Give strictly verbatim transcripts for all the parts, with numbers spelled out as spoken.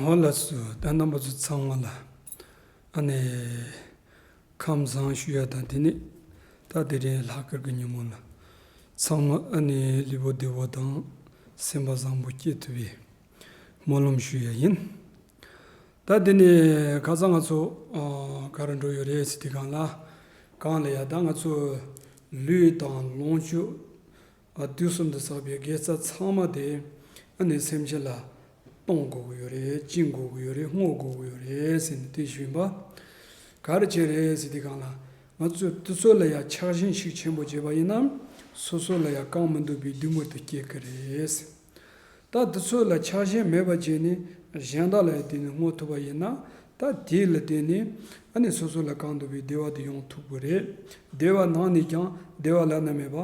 ཧོ་ལགས་སོ། ད་རྣམ་པ་ཚོ་ཚང་མ་ལ་ཨ་ནི་ཁམས་བཟང་ཞུ་ཡ་དང་། དེ་ནས་ད་དེ་རིང་ལྷག་དཀར་གྱི་ཉིན་མོ་ལ་ཚང་མ་ཨ་ནི་ལུས་པོ་བདེ་བོ་དང་སེམས་པ་བཟང་པོ་སྐྱེ་ཐུབ་པའི་སྨོན་ལམ་ཞུ་ཡ་ཡིན། ད་དེ་ནས་ཁ་སང་ང་ཚོ་ཨ་ག་རེ་འགྲོ་ཡོད་རེད་ཟེར་དུས་སྒང་ལ། གང་ལ་ཡ། ད་ང་ཚོ་ལུས་དང་ལོངས་སྤྱོད་ཨ་དུས་གསུམ་དུ་བསགས་པའི་དགེ་རྩ་ཚང་མ་དེ་ཨ་ནི་སེམས་ཅན་ལ་གཏོང་དགོས་ཀྱི་ཡོད་རེད། བྱིན་དགོས་ཀྱི་ཡོད་རེད། བསྔོ་དགོས་ཀྱི་ཡོད་རེད་ཟེར་ནས་དེ་ཞུས་པ། ག་རེ་བྱས་རེད་ཟེར་དུས་སྒང་ལ། ང་ཚོས་དེ་ཚོ་ལ་ཡ་ཆགས་ཞེན་ཤུགས་ཆེན་པོ་བྱས་པ་ཡིན་ན། སོ་སོ་ལ་ཡ་གང་མི་འདོད་པའི་སྡུག་བསྔལ་དུ་སྐྱེ་གི་རེད། ད་དེ་ཚོ་ལ་ཆགས་ཞེན་མེད་པ་བྱས་ནས་གཞན་དག་ལ་ཡ་དེ་ནི་བསྔོ་ཐུབ་པ་ཡིན་ན། ད་དེ་ལ་བརྟེན་ནས་ཨ་ནི་སོ་སོ་ལ་གང་འདོད་པའི་བདེ་བ་དེ་ཡོང་ཐུབ་ཀྱི་རེད། བདེ་བ་ནང་ནས་ཀྱང་བདེ་བ་བླ་ན་མེད་པ་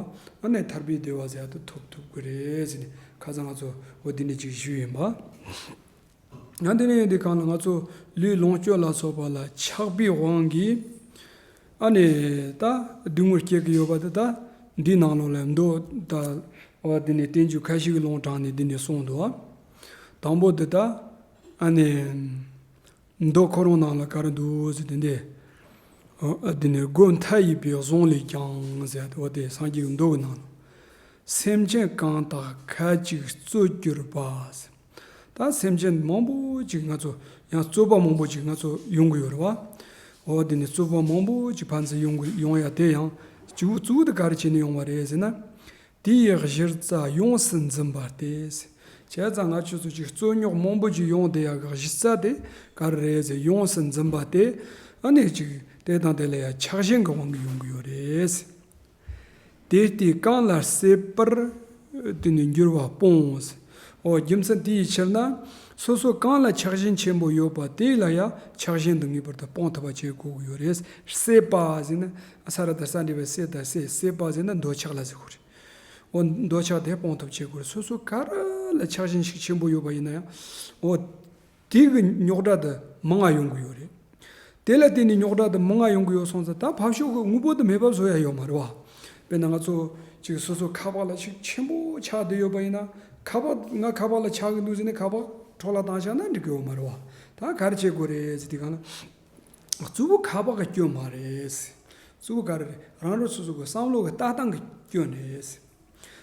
ཨ་ནི་ཐར་པའི་བདེ་བ་ཟེར་ཡ་དེ་ཐོབ་ཐུབ་ཀྱི་རེད་ཟེར་ནས་ཁ་སང་ང་ཚོ་འོ་དེ་འདྲ་ཅིག་ཞུས་ཡིན་པ། ཡང་དེ་ནས་ཡིན་དུས་སྒང་ལ་ང་ཚོ་ལུས་ལོངས་སྤྱོད་ལ་སོགས་པ་ལ་ཆགས་པའི་དབང་གིས་ཨ་ནི་ད་སྡུག་བསྔལ་སྐྱེ་གི་ཡོད་པ་དེ། ད་འདིའི་ནང་ལོགས་ལ་མདོ་ད་འོ་དེ་ནས་བསྟན་བཅོས་ཁ་ཤས་ཀྱི་ལུང་དྲངས་ནས་འདི་ནས་གསུངས་འདུག། དང་པོ་དེ་ད་ཨ་ནི་མདོ་ཁོ་རང་ནང་ལ་ག་རེ་འདུག་ཟེར་དུས་འདི། འོ་ཨ་དེ་ནས་སྒོ་མཐའ་ཡས་པའི་གཟུངས་ལས་ཀྱང་ཟེར་ཏེ། འོ་དེ་སངས་རྒྱས་ཀྱི་མདོ་གི་ནང་ལ། སེམས་ཅན་གང་དག་ཁ་ཅིག་རྩོད་གྱུར་པ་ཟེར། ད་སེམས་ཅན་མང་པོ་ཅིག་ང་ཚོ་ཡང་རྩོད་པ་མང་པོ་ཅིག་ང་ཚོ་ཡོང་གི་ཡོད་རེད་བ། འོ་དེ་ནས་རྩོད་པ་མང་པོ་ཅིག་ཕན་ཚུན་ཡོང་གི་ཡོང་ཡ་དེ་ཡང་གཙོ་བོ་གཙོ་བོ་དེ་ག་རེ་བྱས་ནས་ཡོང་བ་རེད་ཟེར་ན། དེའི་གཞི་རྩ་ཡོངས་སུ་འཛིན་པ་སྟེ། བྱས་ཙང་ང་ཆོ་ཚོ་ཅིག་རྩོད་རྙོག་མང་པོ་ཅིག་ཡོང་བསྡད་ཡ་གི་གཞི་རྩ་དེ་ག་རེ་རེད་ཟེར། ཡོངས་སུ་འཛིན་པ་སྟེ། ཨ་ནི་ཅིག་དེ་དང་དེ་ལ་ཡ་ཆགས་ཞེན་གྱི་དབང་གིས་ཡོང་གི་ཡོད་རེད། དེ་ལྟས་གང་ལ་སྲེད་པར་དེ་ནི་འགྱུར་བ་སྤོང་། འོ་རྒྱུ་མཚན་དེའི་ཕྱིར་ན། སོ་སོ་གང་ལ་ཆགས་ཞེན་ཆེན་པོ་ཡོད་པ་དེ་ལ་ཡ་ཆགས་ཞེན་དེ་ངེས་པར་དུ་སྤོང་ཐུབ་པ་བྱེད་དགོས་ཀྱི་ཡོད་རེད། སྲེད་པ་ཟེར་ན་ས་ར་བཏགས་སྲ་འགྲེང་བུ་སྲེ་ད་སྲེད། སྲེད་པ་ཟེར་ན་འདོད་ཆགས་ལ་ཟེར་དགོས་རེད། འོ་འདོད་ཆགས་དེ་སྤོང་ཐབས་བྱེད་དགོས་རེད། སོ་སོ་ག་རེ་ལ་ཆགས་ཞེན་ཤུགས་ཆེན་པོ་ཡོད་པ་ཡིན་ན་ཡང་། འོ་དེ་གི་རྙོག་དྲ་དེ་མང་ང་ཡོང་གི་ཡོད་རེད། དེ་ལ་བརྟེན་ནས་རྙོག་དྲ་དེ་མང་ང་ཡོང་གི་ཡོད་སོང་ཙང་། ད་ཕར་ཕྱོགས་ཀྱི་དངོས་པོ་དེ་མེད་པ་བཟོ་ཡ་ཡོད་མ་རེད་བ། དཔེར་ན་ང་ཚོ་ཅིག་སོ་སོ་ཁ་པར་ལ་ཤུགས་ཆེན་པོ་ཆགས་བསྡད་ཡོད་པ་ཡིན་ན། ཁ་པར་ང་ཁ་པར་ལ་ཆགས་ཀྱི་འདུག་ཟེར་ནས་ཁ་པར་འཕྲོ་བརླག་བཏང་བཞག་ན་འགྲིག་གི་ཡོད་མ་རེད་བ། ད་ག་རེ་བྱེད་དགོས་རེད་ཟེར་དུས་སྒང་ལ། གཙོ་བོ་ཁ་པར་གྱི་སྐྱོན་མ་རེད། གཙོ་བོ་ག་རེ་རེད། རང་རང་སོ་སོ་གི་བསམ་བློ་གི་ལྟ་སྟངས་ཀྱི་སྐྱོན་རེད།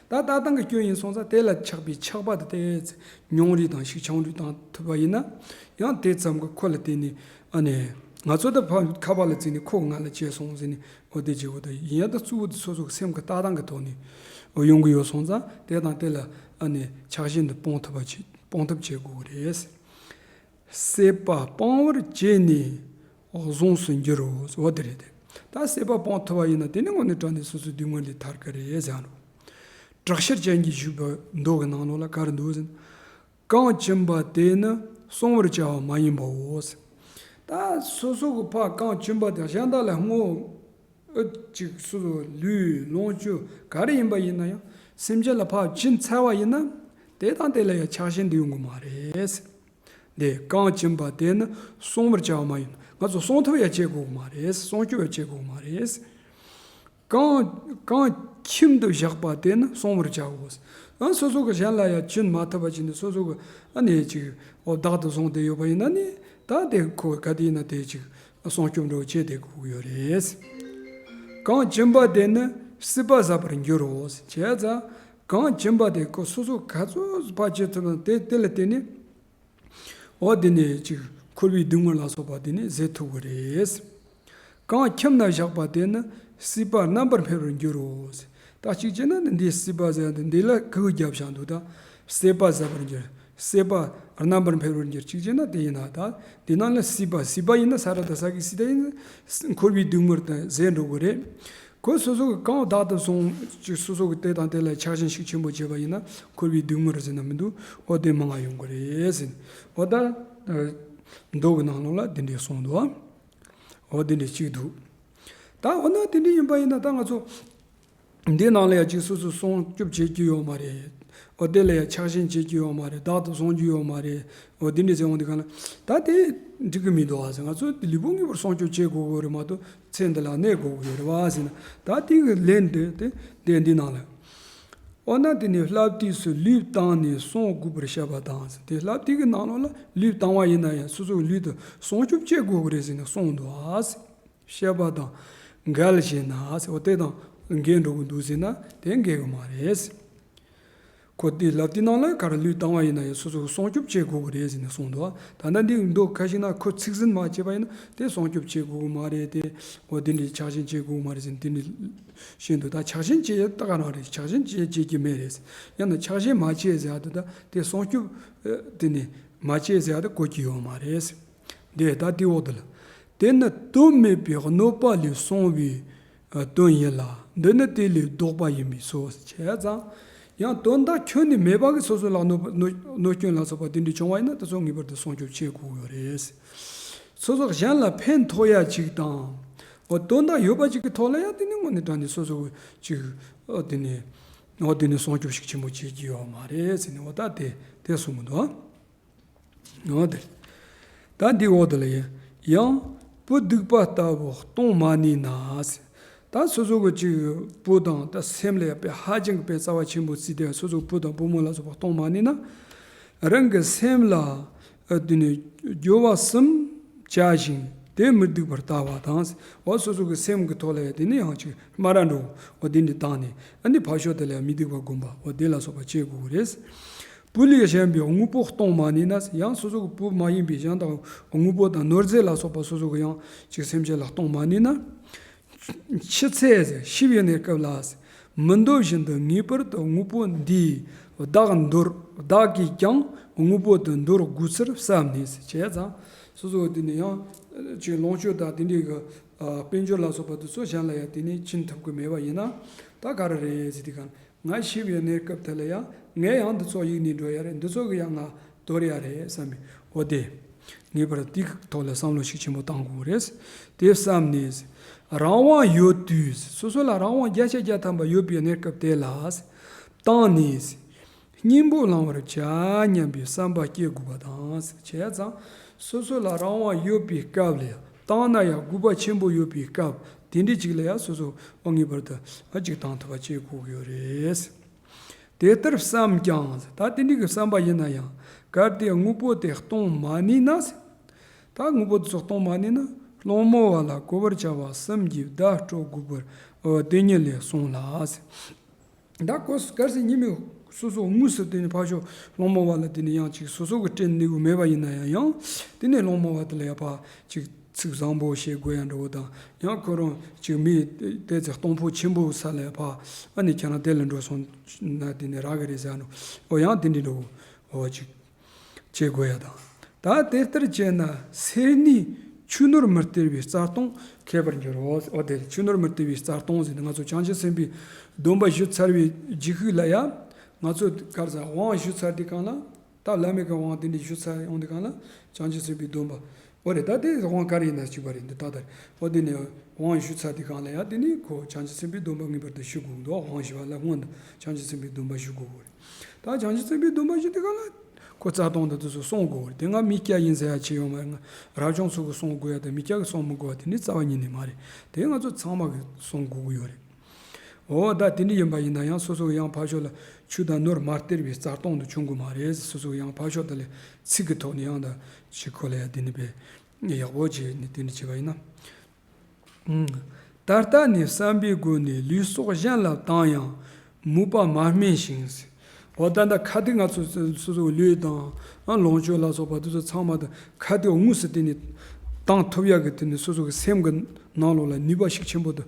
ད་ལྟ་སྟངས་ཀྱི་སྐྱོན་ཡིན་སོང་ཙང་། དེ་ལ་ཆགས་པའི་ཆགས་པ་དེ་དེ་ཚེ་མྱོང་རིས་དང་ཤུགས་ཆུང་རུ་བཏང་ཐུབ་པ་ཡིན་ན། ཡང་དེ་ཙམ་གྱིས་ཁོ་ལ་བརྟེན་ནས་ཨ་ནི་ང་ཚོ་ད་ཕ་ཁ་པར་ལ་བརྩིས་ནས་ཁོ་ང་ལ་བྱས་སོང་ཟེར་ནས། འོ་དེ་བྱེད་དགོས། ད་ཡིན་ཡང་ད་གཙོ་བོ་དེ་སོ་སོ་གི་སེམས་ཀྱི་ལྟ་སྟངས་ཀྱི་ཐོག་ནས་འོ་ཡོང་གི་ཡོད་སོང་ཙང་། དེ་དང་དེ་ལ་ཨ་ནི་ཆགས་ཞེན་དེ་སྤོང་ཐུབ་པ་བྱེད། སྤོང་ཐབས་བྱེད་དགོས་ཀྱི་རེད། སྲེད་པ་སྤང་བར་བྱས་ནས་གཟུངས་སུ་འགྱུར་རོ། འོ་དེ་རེད་དེ། ད་སྲེད་པ་སྤོང་ཐུབ་པ་ཡིན་ན་དེ་ནི་དངོས་གནས་དྲང་གནས་སོ་སོའི་སྡུག་བསྔལ་ལས་ཐར་གི་རེད་ཟེར་ནོ། དྲག་ཤར་ཅན་གྱིས་ཞུས་པའི་མདོ་གི་ནང་ལོགས་ལ་ག་རེ་འདུག་ཟེར་ན། གང་བྱིན་པ་དེ་ནི་བསྲུང་བར་བྱ་བ་མ་ཡིན་པའོ། ད་སོ་སོ་གི་ཕར་གང་བྱིན་པ་དེ་གཞན་དག་ལ་བསྔོ། ཨ་ཅིག་སོ་སོ་ལུས་ལོངས་སྤྱོད་ག་རེ་ཡིན་པ་ཡིན་ན་ཡང་། སེམས་ཅན་ལ་ཕར་བྱིན་ཚར་བ་ཡིན་ན། དེ་དང་དེ་ལ་ཡང་ཆགས་ཞེན་དེ་ཡོང་གི་མ་རེད། དེ་གང་བྱིན་པ་དེ་ནི་བསྲུང་བར་བྱ་བ་མ་ཡིན། ང་ཚོ་སྲུང་ཐབས་ཡང་བྱེད་དགོས་མ་རེད། སྲུང་སྐྱོབ་ཡང་བྱེད་དགོས་མ་རེད། གང་གང་ཁྱིམ་དུ་བཞག་པ་དེ་ནི་བསྲུང་བར་བྱའོ། ཨ་སོ་སོ་གི་གཞན་ལ་ཡང་བྱིན་མ་ཐུབ་པ་བྱས་ནས་སོ་སོ་གི་ཨ་ནི་ཅིག་འོ་བདག་ཏུ་བཟུང་བསྡད་ཡོད་པ་ཡིན་ན་ནི། ད་དེ་ཁོ་ག་དེ་ཡིན་ན་དེ་ཅིག་སྲུང་སྐྱོབ་འདྲ་བོ་བྱེད་བསྡད་དགོས་ཀྱི་ཡོད་རེད། གང་བྱིན་པ་དེ་ནི་སྲིད་པ་ཟད་པར་འགྱུར་རོ། བྱས་ཙང་གང་བྱིན་པ་དེ་ཁོ་སོ་སོ་ག་ཚོད་ཕར་བྱེད་ཐུབ་ན་དེ་དེ་ལ་བརྟེན་ནས། འོ་དེ་ནས་ཅིག་འཁོར་བའི་སྡུག་བསྔལ་ལ་སོགས་པ་དེ་ནི་ཟད་ཐུབ་ཀྱི་རེད། གང་ཁྱིམ་ན་བཞག་པ་དེ་ནི་སྲིད་པ་རྣམ་པར་འཕེལ་བར་འགྱུར་རོ། ད་གཅིག་བྱས་ན་ནི་འདིའི་སྲིད་པ་ཟེར་ཡ་དེ་འདི་ལ་གུག་བརྒྱབ་བཞག་འདུག། ད་སྲེད་པ་ཟད་པར་འགྱུར། སྲེད་པ་རྣམ་པར་འཕེལ་བར་འགྱུར། གཅིག་བྱས་ན་དེ་ཡིན་ན། ད་འདི་ནང་ལ་སྲིད་པ། སྲིད་པ་ཡིན་ན་ས་ར་བཏགས་སྲ་གི་སྲིད་ད་ཡིན་ན། འཁོར་བའི་སྡུག་བསྔལ་དེ་ཟད་འགྲོ་གི་རེད། ཁོ་སོ་སོ་གི་གང་བདག་ཏུ་བཟུང་ཅིག་སོ་སོ་གི་དེ་དང་དེ་ལ་ཆགས་ཞེན་ཤུགས་ཆེན་པོ་བྱས་པ་ཡིན་ན། འཁོར་བའི་སྡུག་བསྔལ་ཟེར་ན་མི་འདུག། འོ་དེ་མང་ང་ཡོང་གི་རེད་ཟེར། འོ་ད་མདོ་གི་ནང་ལོགས་ལ་དེ་འདྲས་གསུངས་འདུག། འོ་དེ་འདྲས་གཅིག་འདུག། ད་འོ་ན་དེ་འདྲས་ཡིན་པ་ཡིན་ན། ད་ང་ཚོ་འདི་ནང་ལ་ཡང་ཅིག་སོ་སོ་སྲུང་སྐྱོབ་བྱེད་རྒྱུ་ཡོད་མ་རེད། འོ་དེ་ལ་ཡང་ཆགས་ཞེན་བྱེད་རྒྱུ་ཡོད་མ་རེད། བདག་ཏུ་བཟུང་རྒྱུ་ཡོད་མ་རེད། འོ་དེ་འདྲས་ཟེར་འོང་དུས་སྒང་ལ། ད་དེ་འགྲིག་གི་མི་འདུག་ཨ་ཟེར། ང་ཚོ་དེ་ལུས་པོ་ངེས་པར་སྲུང་སྐྱོབ་བྱེད་དགོས་ཀྱི་རེད་མ་གཏོགས། ཚེ་འདི་ལ་གནས་དགོས་ཀྱི་ཡོད་རེད་བ་ཟེར་ན། ད་དེ་གི་ལན་དེ་དེ་དེ་འདི་ནང་ལ། འོ་ན་དེ་ནས་ལྷ་བདུད་སུ་ལུས་བཏང་ནས་བསྲུང་དགོས་པར་བཤད་པ་དང་། དེ་ལྷ་བདུད་ཀྱི་ནང་ལོགས་ལ་ལུས་བཏང་བ་ཡིན་ན་ཡང་སོ་སོའི་ལུས་དེ་སྲུང་སྐྱོབ་བྱེད་དགོས་ཀྱི་རེད་ཟེར་ནས་གསུངས་འདུག་ཨ། བཤད་པ་དང་འགལ་ཞེ་ན། འོ་དེ་དང་འགལ་འགྲོ་གི་འདུག་ཟེར་ན་དེ་འགལ་གི་མ་རེད། ཁོ་དེ་ལབ་དེ་ནང་ལ་ག་རེ་ལུས་བཏང་བ་ཡིན་ན་ཡང་སོ་སོ་སྲུང་སྐྱོབ་བྱེད་དགོས་ཀྱི་རེད་ཟེར་ནས་གསུངས་འདུག་ད་ལྟ་འདི་མདོ་ཁ་ཤས་ན་ཁོ་ཚིག་ཟིན་མ་བྱས་པ་ཡིན་ན་དེ་སྲུང་སྐྱོབ་བྱེད་དགོས་ཀྱི་མ་རེད་དེ། འོ་དེ་འདྲའི་ཆགས་ཞེན་བྱེད་དགོས་ཀྱི་མ་རེད་ཟེར་ནས་དེ་འདྲའི་བཤད་འདུག་ད་ཆགས་ཞེན་བྱེད་ཡ་ད་ག་རང་རེད། ཆགས་ཞེན་བྱེད་བྱེད་ཀྱི་མེད་རེད། ཡང་ན་ཆགས་ཞེན་མ་བྱེད་ཟེར་ཡ་དེ་ད་དེ་སྲུང་སྐྱོབ་ཨ་དེ་ནས་མ་བྱེད་ཟེར་ཡ་དེ་གོ་གི་ཡོད་མ་རེད། དེ་ད་དེ་འོག་ཏུ་ལ། དེ་ནི་དོན་མེད་པའི་གནོད་པ་ལས་སྲུང་བའི་དོན་ཡིན་ལ། འདི་ནི་དེ་ལས་ལྡོག་པ་ཡིན་པས་སོ། བྱས་ཙང་། ཡང་དོན་དག་ཁྱོན་ནས་མེད་པ་གི་སོ་སོ་ལ་གནོད་གནོད་གནོད་སྐྱོན་ལ་སོགས་པ་དེ་འདྲ་བྱུང་བ་ཡིན་ན་དེ་ཚོ་ངེས་པར་དུ་སྲུང་སྐྱོབ་བྱེད་དགོས་ཡོད་རེད། སོ་སོ་གཞན་ལ་ཕན་ཐོགས་ཡ་ཅིག་དང་། འོ་དོན་དག་ཡོད་པ་ཅིག་གི་ཐོག་ལ་ཡང་དེ་ནི་དངོས་གནས་དྲང་ནས་སོ་སོ་གི་ཅིག་འོ་དེ་ནི་འོ་དེ་ནི་སྲུང་སྐྱོབ་ཤུགས་ཆེན་པོ་བྱེད་ཀྱི་ཡོད་མ་རེད་ཟེར་ནས་འོ་ད་དེ་དེ་གསུང་གི་འདུག་འོ་དེ། ད་འདི་འོག་ཏུ་ལ་ཡང་བུ་སྡིག་པ་ལྟ་བུ་གཏོང་མ་ནུས་ན། ད་སོ་སོ་གི་ཅིག་བུ་དང་ད་སེམས་ལ་ཡང་དཔེ་ཧ་ཅང་གི་དཔེ་རྩ་བ་ཆེན་པོ་བརྩིས་ཏེ་སོ་སོ་བུ་དང་བུ་མོ་ལ་སོགས་པ་གཏོང་མ་ནུས་ན། རང་གི་སེམས་ལ་ཨ་དེ་ནི་སྦྱོར་བ་གསུམ་བྱ་ཞིང་དེ་མི་སྡིག་པར་ལྟ་བ་དང་། འོ་སོ་སོ་གི་སེམས་ཀྱི་ཐོག་ལ་ཡང་དེ་ནི་ཡང་ཅིག་སྨ་ར་འགྲོ་འོ་དེ་འདྲ་བཏང་ནས་ཨ་ནི་ཕར་ཕྱོགས་དེ་ལ་ཡང་མི་སྡིག་པ་སྒོམ་པ་འོ་དེ་ལ་སོགས་པ་བྱེད་དགོས་ཀྱི་རེད། བུ་ལས་གཞན་པའི་དངོས་པོ་གཏོང་མ་ནུས་ན། ཡང་སོ་སོ་གི་བུ་མ་ཡིན་པའི་གཞན་དག་དངོས་པོ་དང་ནོར་རྫས་ལ་སོགས་པ་སོ་སོ་གི་ཡང་ཅིག་སེམས་ཅན་ལ་གཏོང་མ་ནུས་ན། འཆི་ཚེ་ཤི་བའི་གནས་སྐབས་ལ་མི་འདོད་བཞིན་དུ་ངེས་པར་དུ་དངོས་པོ་འདིས་བདག་འདོར། བདག་གིས་ཀྱང་དངོས་པོ་དེ་འདོར་དགོས་ཚུལ་བསམ་ནས། བྱས་ཙང་སོ་སོ་དེ་ནི་ཡང་ཅིག་ལོངས་སྤྱོད་དང་དེ་འདྲའི་གི་དཔལ་འབྱོར་ལ་སོགས་པ་དེ་ཚོ་གཞན་ལ་ཡང་དེ་ནི་བྱིན་ཐུབ་ཀྱི་མེད་པ་ཡིན་ན་ད་ག་རེ་རེད་ཟེར་དུས་གང་། ང་ཤི་བའི་གནས་སྐབས་དེ་ལ་ཡང་ངས་ཡང་འདི་ཚོ་གཡུགས་ནས་འགྲོ་ཡ་རེད། འདི་ཚོ་གི་ཡང་ང་དོར་ཡ་རེད་བསམ་པའི་འོ་དེ། ངེས་པར་དེའི་ཐོག་ལ་བསམ་བློ་ཤུགས་ཆེན་པོ་བཏང་དགོས་རེད། དེ་བསམ་ནས། རང་དབང་ཡོད་དུས། སོ་སོ་ལ་རང་དབང་བརྒྱ་ཆ་བརྒྱ་ཐམ་པ་ཡོད་པའི་གནས་སྐབས་དེ་ལ་བཏང་ནས། སྙིང་པོ་བླང་བར་བྱ་སྙམ་པའི་བསམ་པ་སྐྱེ་དགོས་པ་དང་། བྱས་ཙང་སོ་སོ་ལ་རང་དབང་ཡོད་པའི་སྐབས་ལ་བཏང་ན་ཡང་དགོས་པ་ཆེན་པོ་ཡོད་པའི་སྐབས་དེ་འདྲ་ཅིག་ལ་ཡང་སོ་སོ་ཨ་ངེས་པར་དུ་ཨ་ཅིག་བཏང་ཐུབ་པ་བྱེད་དགོས་ཀྱི་ཡོད་རེད། དེ་ལྟར་བསམས་ཀྱང་། ད་དེ་འདྲ་གི་བསམ་པ་ཡིན་ན་ཡང་གལ་ཏེ་དངོས་པོ་དེ་གཏོང་མ་ནུས་ན། ད་དངོས་པོ་དེ་ཚོ་གཏོང་མ་ནུས་ན་སློང་མོ་བ་ལ་གོ་བར་བྱ་བ་གསུམ་གྱིས་བརྡ་སྤྲོད་དགོས་པར་དེ་ཉིད་ལས་གསུངས་ལ། ད་ཁོ་གལ་སྲིད་ཉི་མའི་སོ་སོ་དངོས་སུ་དེ་ནི་ཕར་ཕྱོགས་སློང་མོ་བ་ལ་དེ་ནི་ཡང་ཅིག་སོ་སོ་གི་སྤྲད་ནུས་ཀྱི་མེད་པ་ཡིན་ན་ཡང་ཡང་དེ་ནི་སློང་མོ་བ་དེ་ལ་ཡང་ཕར་ཅིག་ཚིག་བཟང་པོ་བཤད་དགོས་ཡ་འདྲ་བོ་དང་ཡང་ཁོ་རང་ཅིག་མི་དེ་ཚེ་གཏོང་ཕོད་ཆེན་པོ་ས་ལ་ཡང་ཕར་ཨ་ནི་ཁྱེད་རང་དེ་ལ་འགྲོ་སོང་ན་དེ་ནི་རག་གི་རེད་ཟེར་ནོ། འོ་ཡང་དེ་འདྲ་འདྲ་བོ་འོ་ཅིག་བྱེད་དགོས་ཡ་དང་། ད་དེ་ལྟར་བྱས་ན་སེར་སྣའི་ཆུ་ནོར་མི་སྟེར་བའི་རྩ་ལྟུང་ཁེགས་པར་འགྱུར་རོ། འོ་དེ་ཆུ་ནོར་མི་སྟེར་བའི་རྩ་ལྟུང་ཟེར་ནས་ང་ཚོ་བྱང་ཆུབ་སེམས་དཔའི་སྡོམ་པ་ཞུ་ཚར་བའི་རྗེས་ཤུལ་ལ་ཡ་ང་ཚོ་ག་རེ་ཟེར་དབང་ཞུ་ཚར་དུས་གང་ལ་ད་བླ་མེད་ཀྱི་དབང་དེ་འདྲ་ཞུ་ཚར་ཡོང་དུས་གང་ལ་བྱང་ཆུབ་སེམས་དཔའི་སྡོམ་པ། འོ་རེད། ད་དེ་དབང་ག་རེ་ཡིན་ན་གཅིག་པ་རེད་འདི་ད་ལྟ་འོ་དེ་ནས་དབང་ཞུ་ཚར་དུས་གང་ལ་ཡ་དེ་ནས་ཁོ་བྱང་ཆུབ་སེམས་དཔའི་སྡོམ་པ་ངེས་པར་དུ་ཞུ་དགོས་འདུག་དབང་ཞུ་བ་ལ་སྔོན་དུ་བྱང་ཆུབ་སེམས་དཔའི་སྡོམ་པ་ཞུ་དགོས་རེད། ད་བྱང་ཆུབ་སེམས་དཔའི་སྡོམ་པ་ཞུ་དུས་གང་ལ། ཁོ་རྩ་ལྟུང་དང་དེ་ཚོ་བསྲུང་དགོས་རེད། དེ་སྔ་མི་སྐྱ་ཡིན་ཟེར་ཡ་ཆེ་ཡོད་མ་རེད། ང་རབ་བྱུང་ཚོ་གི་བསྲུང་དགོས་ཡ་དང་མི་སྐྱ་གི་བསྲུང་མི་དགོས་ཡ་དེ་ནི་རྩ་བ་ཉིད་ནས་མ་རེད། དེ་ང་ཚོ་ཚང་མ་གི་བསྲུང་དགོས་ཀྱི་ཡོད་རེད། འོ་ད་དེ་འདྲ་ཡིན་པ་ཡིན་ན་ཡང་སོ་སོ་གི་ཡང་ཕར་ཕྱོགས་ལ་ཆུ་དང་ནོར་མ་སྟེར་བའི་རྩ་ལྟུང་དུ་བྱུང་དགོས་མ་རེད། སོ་སོ་གི་ཡང་ཕར་ཕྱོགས་དེ་ལ་ཚིག་གི་ཐོག་ནས་ཡང་ད་ཅིག་ཁོ་ལ་ཡ་དེ་ནི་པས་ཡག་པོ་བྱས་ནས་དེ་འདྲ་བྱས་པ་ཡིན་ན། ད་ལྟ་ནས་བསམ་པའི་སྒོ་ནས་ལུས་སྲོག་གཞན་ལ་བཏང་ཡང་མོས་པ་མ་སྨིན་ཞིང་། འོ་ད་ལྟ་ཁ་ཐུག་ང་ཚོ་སོ་སོའི་ལུས་དང་ཨ་ལོངས་སྤྱོད་ལ་སོགས་པ་དེ་ཚོ་ཚང་མ་དང་ཁ་ཐུག་དངོས་སུ་དེ་ནས་བཏང་ཐུབ་ཡག་གི་དེ་ནས་སོ་སོ་གི་སེམས་ཀྱི་ནང་ལོགས་ལ་ནུས་པ་ཤུགས་ཆེན་པོ་དེ་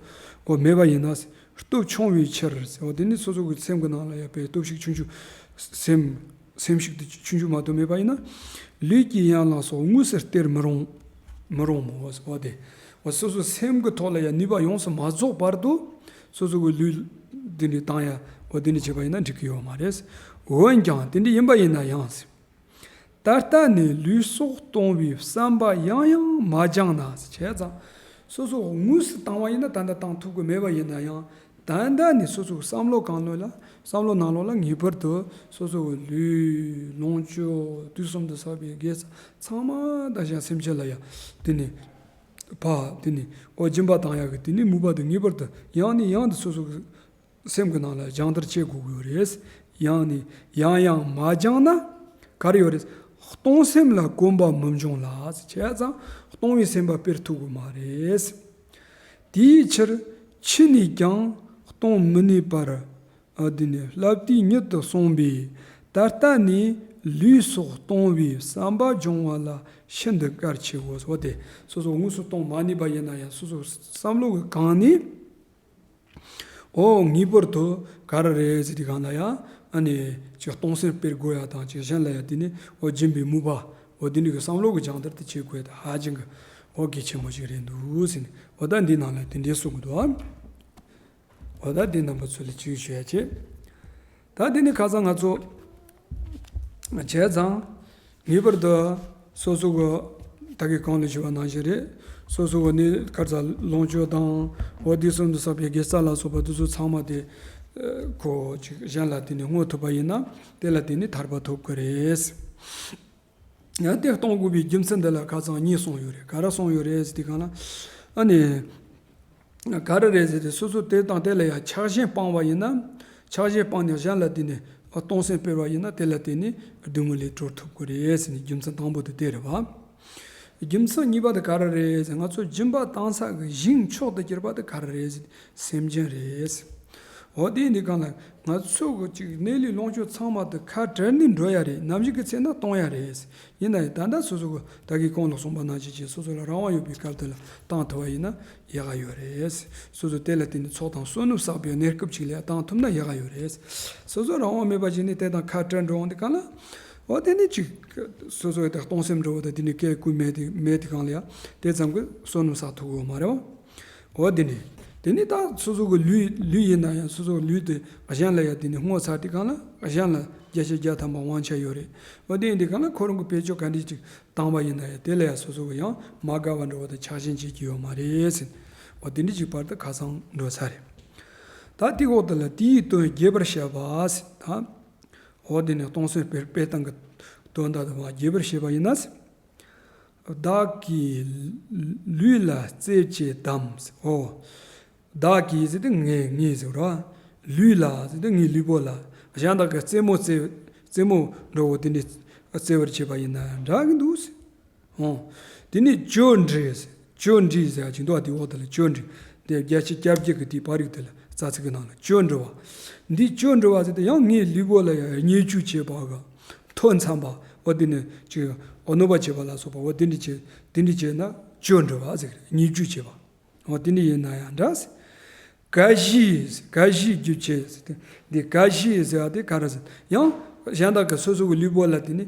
འོ་མེད་པ་ཡིན་ན། སྟོབས་ཆུང་བའི་ཕྱིར། འོ་དེ་ནི་སོ་སོ་གི་སེམས་ཀྱི་ནང་ལ་ཡ་པའི་སྟོབས་ཤུགས་ཆུང་ཆུང་། སེམས་སེམས་ཤུགས་དེ་ཆུང་ཆུང་མ་གཏོགས་མེད་པ་ཡིན་ན། ལུས་ཀྱི་ཡན་ལག་སོགས་དངོས་སུ་སྟེར་མི་རུང་། མི་རུང་མོ། འོ་དེ། འོ་སོ་སོ་སེམས་ཀྱི་ཐོག་ལ་ཡ་ནུས་པ་ཡོངས་སུ་མ་རྫོགས་བར་དུ་སོ་སོ་གི་ལུས་འདི་འདྲའི་བཏང་ཡ་འོ་དེ་འདྲ་བྱས་པ་ཡིན་ན་འགྲིག་གི་ཡོད་མ་རེད། འོན་ཀྱང་དེ་འདྲ་ཡིན་པ་ཡིན་ན་ཡང་། ད་ལྟ་ནས་ལུས་སྲོག་གཏོང་བའི་བསམ་པ་ཡང་ཡང་མ་སྦྱངས་ན། བྱས་ཙང་སོ་སོ་དངོས་སུ་བཏང་བ་ཡིན་ན་ད་ལྟ་བཏང་ཐུབ་ཀྱི་མེད་པ་ཡིན་ན་ཡང་ད་ལྟ་ནས་སོ་སོའི་བསམ་བློ་གང་ལོག་ལ་བསམ་བློ་ནང་ལོགས་ལ་ངེས་པར་དུ་སོ་སོའི་ལུས་ལོངས་སྤྱོད་དུས་གསུམ་དུ་བསགས་པའི་དགེ་རྩ་ཚང་མ་ད་གཞན་སེམས་ཅན་ལ་ཡང་དེ་ནས་ཕ་དེ་ནས་ཨོ་སྦྱིན་པ་བཏང་ཡག་གི་དེ་ནས་མོས་པ་དེ་ངེས་པར་དུ་ཡང་ནས་ཡང་དུ་སོ་སོ་གི་སེམས་ཀྱི་ནང་ལ་སྦྱང་བརྡར་བྱེད་དགོས་ཀྱི་ཡོད་རེད། ཡང་ནས་ཡང་ཡང་མ་སྦྱངས་ན་ག་རེ་ཡོད་རེད། གཏོང་སེམས་ལ་གོམས་པ་མི་འབྱུང་ལ། བྱས་ཙང་གཏོང་བའི་སེམས་པ་སྤེལ་ཐུབ་ཀྱི་མ་རེད། དེའི་ཕྱིར་ཕྱི་ནས་ཀྱང་གཏོང་མི་ནུས་པར། ཨ། དེ་ནས་བསླབ་བཏུས་ཉིད་དུ་སོང་བས། ད་ལྟ་ནས་ལུས་སོགས་གཏོང་བའི་བསམ་པ་སྦྱོང་བ་ལ་ཤིན་ཏུ་གལ་ཆེའོ། འོ་དེ་སོ་སོ་དངོས་སུ་གཏོང་མ་ནུས་པ་ཡིན་ན་ཡང་སོ་སོ་བསམ་བློ་གི་གང་ནས། ཨོ་ངེས་པར་དུ་ག་རེ་རེད་ཟེར་དུས་སྒང་ལ་ཡང་ཨ་ནི་ཅིག་གཏོང་སེམས་སྤེལ་དགོས་ཡ་དང་། ཅིག་གཞན་ལ་ཡང་དེ་ནི་ཨོ་སྦྱིན་པའི་མོས་པ། ཨོ་དེ་འདྲ་གི་བསམ་བློ་གི་སྦྱང་བརྡར་དེ་བྱེད་དགོས་ཡ་དང་། ཧ་ཅང་གི་ཨོ་གལ་ཆེན་པོ་ཞིག་རེད་འདུག་ཟེར་ནས། ཨོ་ད་འདི་ནང་ལ་དེ་འདྲའི་གསུང་གི་འདུག་ཨ། ཨོ་ད་འདི་རྣམ་པ་ཚོ་ལ་ཅིག་ཞུ་ཡ་བྱེད། ད་དེ་ནི་ཁ་སང་ང་ཚོ་བྱས་ཙང་ངེས་པར་དུ་སོ་སོ་གི་ད་གིན་གོང་ལ་ཞུས་པ་ནང་བཞིན་རེད། སོ་སོ་གི་ནི་ག་རེ་ཟེར། ལོངས་སྤྱོད་དང་འོ་དེ་སོགས་འདི་བསགས་པའི་དགེ་རྩ་ལ་སོགས་པ་དེ་ཚོ་ཚང་མ་དེ་ཁོ་ཅིག་གཞན་ལ་དེ་ནི་བསྔོ་ཐུབ་པ་ཡིན་ན་དེ་ལ་དེ་ནི་ཐར་པ་ཐོབ་ཀྱི་རེད། ཡང་དེ་གཏོང་དགོས་པའི་རྒྱུ་མཚན་འདི་ལ་ཁ་སང་གཉིས་གསུངས་ཡོད་རེད། ག་རེ་གསུངས་ཡོད་རེད་ཟེར་དུས་སྒང་ལ། ཨ་ནི། ག་རེ་རེད་ཟེར་ཏེ་སོ་སོ་དེ་དང་དེ་ལ་ཡང་ཆགས་ཞེན་སྤངས་པ་ཡིན་ན། ཆགས་ཞེན་སྤངས་ནས་གཞན་ལ་དེ་ནི་གཏོང་སེམས་སྤེལ་བ་ཡིན་ན། དེ་ལ་དེ་ནི་སྡུག་བསྔལ་ལས་གྲོལ་ཐུབ་ཀྱི་རེད་ཟེར་ནས། རྒྱུ་མཚན་དང་པོ་དེ་དེ་རེད་བ། རྒྱུ་མཚན་གཉིས་པ་དེ་ག་རེ་རེད་ཟེར། ང་ཚོ་སྦྱིན་པ་བཏང་ས་གི་ཞིང་མཆོག་ཏུ་གྱུར་པ་དེ་ག་རེ་རེད་ཟེར། སེམས་ཅན་རེད། འོ་དེ་ཡིན་དུས་སྒང་ལ་ང་ཚོ་གི་ཅིག་གནས་ལུས་ལོངས་སྤྱོད་ཚང་མ་དེ་ཁ་བྲལ་ནས་འགྲོ་ཡ་རེད། ནམ་ཞིག་གི་ཚེ་ན་གཏོང་ཡ་རེད། ཡིན་ན་ཡང་ད་ལྟ་སོ་སོ་གི་ད་གིན་གོང་ལ་གསུངས་པ་ནང་བཞིན་ཅིག་སོ་སོ་ལ་རང་དབང་ཡོད་པའི་སྐབས་དེ་ལ་བཏང་ཐུབ་པ་ཡིན་ན་ཡག་ག་ཡོད་རེད། སོ་སོ་དེ་ལ་བརྟེན་ནས་ཚོགས་དང་བསོད་ནམས་བསགས་པའི་གནས་སྐབས་ཅིག་ལ་ཡང་བཏང་ཐུབ་ན་ཡག་ག་ཡོད་རེད། སོ་སོ་རང་དབང་མེད་པ་ཅིག་ནས་དེ་དང་ཁ་བྲལ་འགྲོ་འོང་དུས་སྒང་ལ། འོ་དེ་ནི་ཅིག་སོ་སོ་ཡི་ད་གཏོང་སེམས་འགྲོ་བ་དང་། དེ་ནི་སྐད་བསྐུལ་མེད་དེ་མེད་དུས་སྒང་ལ་ཡང་དེ་ཙམ་གྱི་བསོད་ནམས་བསགས་ཐུབ་ཀྱི་ཡོད་མ་རེད་བ། འོ་དེ་ནི། དེ་ནི་ད་སོ་སོ་གི་ལུས་ལུས་ཡིན་ན་ཡང་སོ་སོ་གི་ལུས་དེ་གཞན་ལ་ཡང་དེ་ནི་བསྔོ་ཚར་དུས་སྒང་ལ་གཞན་ལ་བརྒྱ་ཆ་བརྒྱ་ཐམ་པ་དབང་ཆ་ཡོད་རེད། འོ་དེ་ཡིན་དུས་སྒང་ལ་ཁོ་རང་གི་བེད་སྤྱོད་ག་འདྲ་ཅིག་བཏང་བ་ཡིན་ན་ཡང་དེ་ལ་ཡང་སོ་སོ་གི་ཡང་མ་དགའ་བ་འགྲོ་བ་དང་ཆགས་ཞེན་བྱེད་ཀྱི་ཡོད་མ་རེད་ཟེར། འོ་དེ་འདྲ་ཅིག་བར་དུ་ཁ་སང་འགྲོ་ཚར་རེད། ད་དེའི་འོག་དེ་ལ་དེའི་དོན་རྒྱས་པར་བཤད་པ་ཟེར། ད་འོ་དེ་ནི་གཏོང་སེམས་སྤེལ་སྤེལ་སྟངས་ཀྱི་དོན་དག་དེ་མར་རྒྱས་པར་བཤད་པ་ཡིན་ན་ཟེར། བདག་གི་ལུས་ལ་རྩེ་གཅིག་བསྡམས། ཨོ། བདག་གི་ཟེར་དུས་ངའི་ངའི་ཟེར་རོ། ལུས་ལ་ཟེར་དུས་ངའི་ལུས་པོ་ལ། གཞན་དག་གི་རྩེད་མོ་རྩེ་རྩེད་མོ་འགྲོ་བོ་དེ་འདྲའི་རྩེ་བར་བྱེད་པ་ཡིན་ན་འདྲ་གི་འདུག་ཟེར། ཨོ། དེ་ནས་གཅོད་འདྲི་ཟེར། གཅོད་འདྲི་ཟེར་ཡ་ཅིག་འདུག་བ། དེའི་འོག་དེ་ལ་གཅོད་འདྲི། དེ་བརྒྱ་ཆ་བརྒྱད་ཀྱི་དེའི་པར་རིས་དེ་ལ་རྩ་ཚིག་གི་ནང་ལ་གཅོད་འདྲི་བ། འདི་གཅོད་འདྲི་བ་ཟེར་དུས་ཡང་ངའི་ལུས་པོ་ལ་ཡང་བརྙས་བཅོས་བྱེད་པ་གི་མཐོ་འཚམ་པ། འོ་དེ་ནི་ཅིག་འོ་གནོད་པ་བྱེད་པ་ལ་སོགས་པ། འོ་དེ་འདྲ་བྱེད་དེ་འདྲ་བྱས་ན་གཅོད་འདྲི་བ་ཟེར། བརྙས་བཅོས་བྱེད་པ། འོ་དེ་འདྲ་ཡིན་ན་ཡང་འདྲ་ཟེར། ག་ཞིག་ག་ཞིག་རྒྱུ་བྱེད་ཟེར་ཏེ། འདི་ག་ཞིག་ཟེར་བ་དེ་ག་རེ་ཟེར། ཡང་གཞན་དག་གི་སོ་སོ་གི་ལུས་པོ་ལ་དེ་ནི་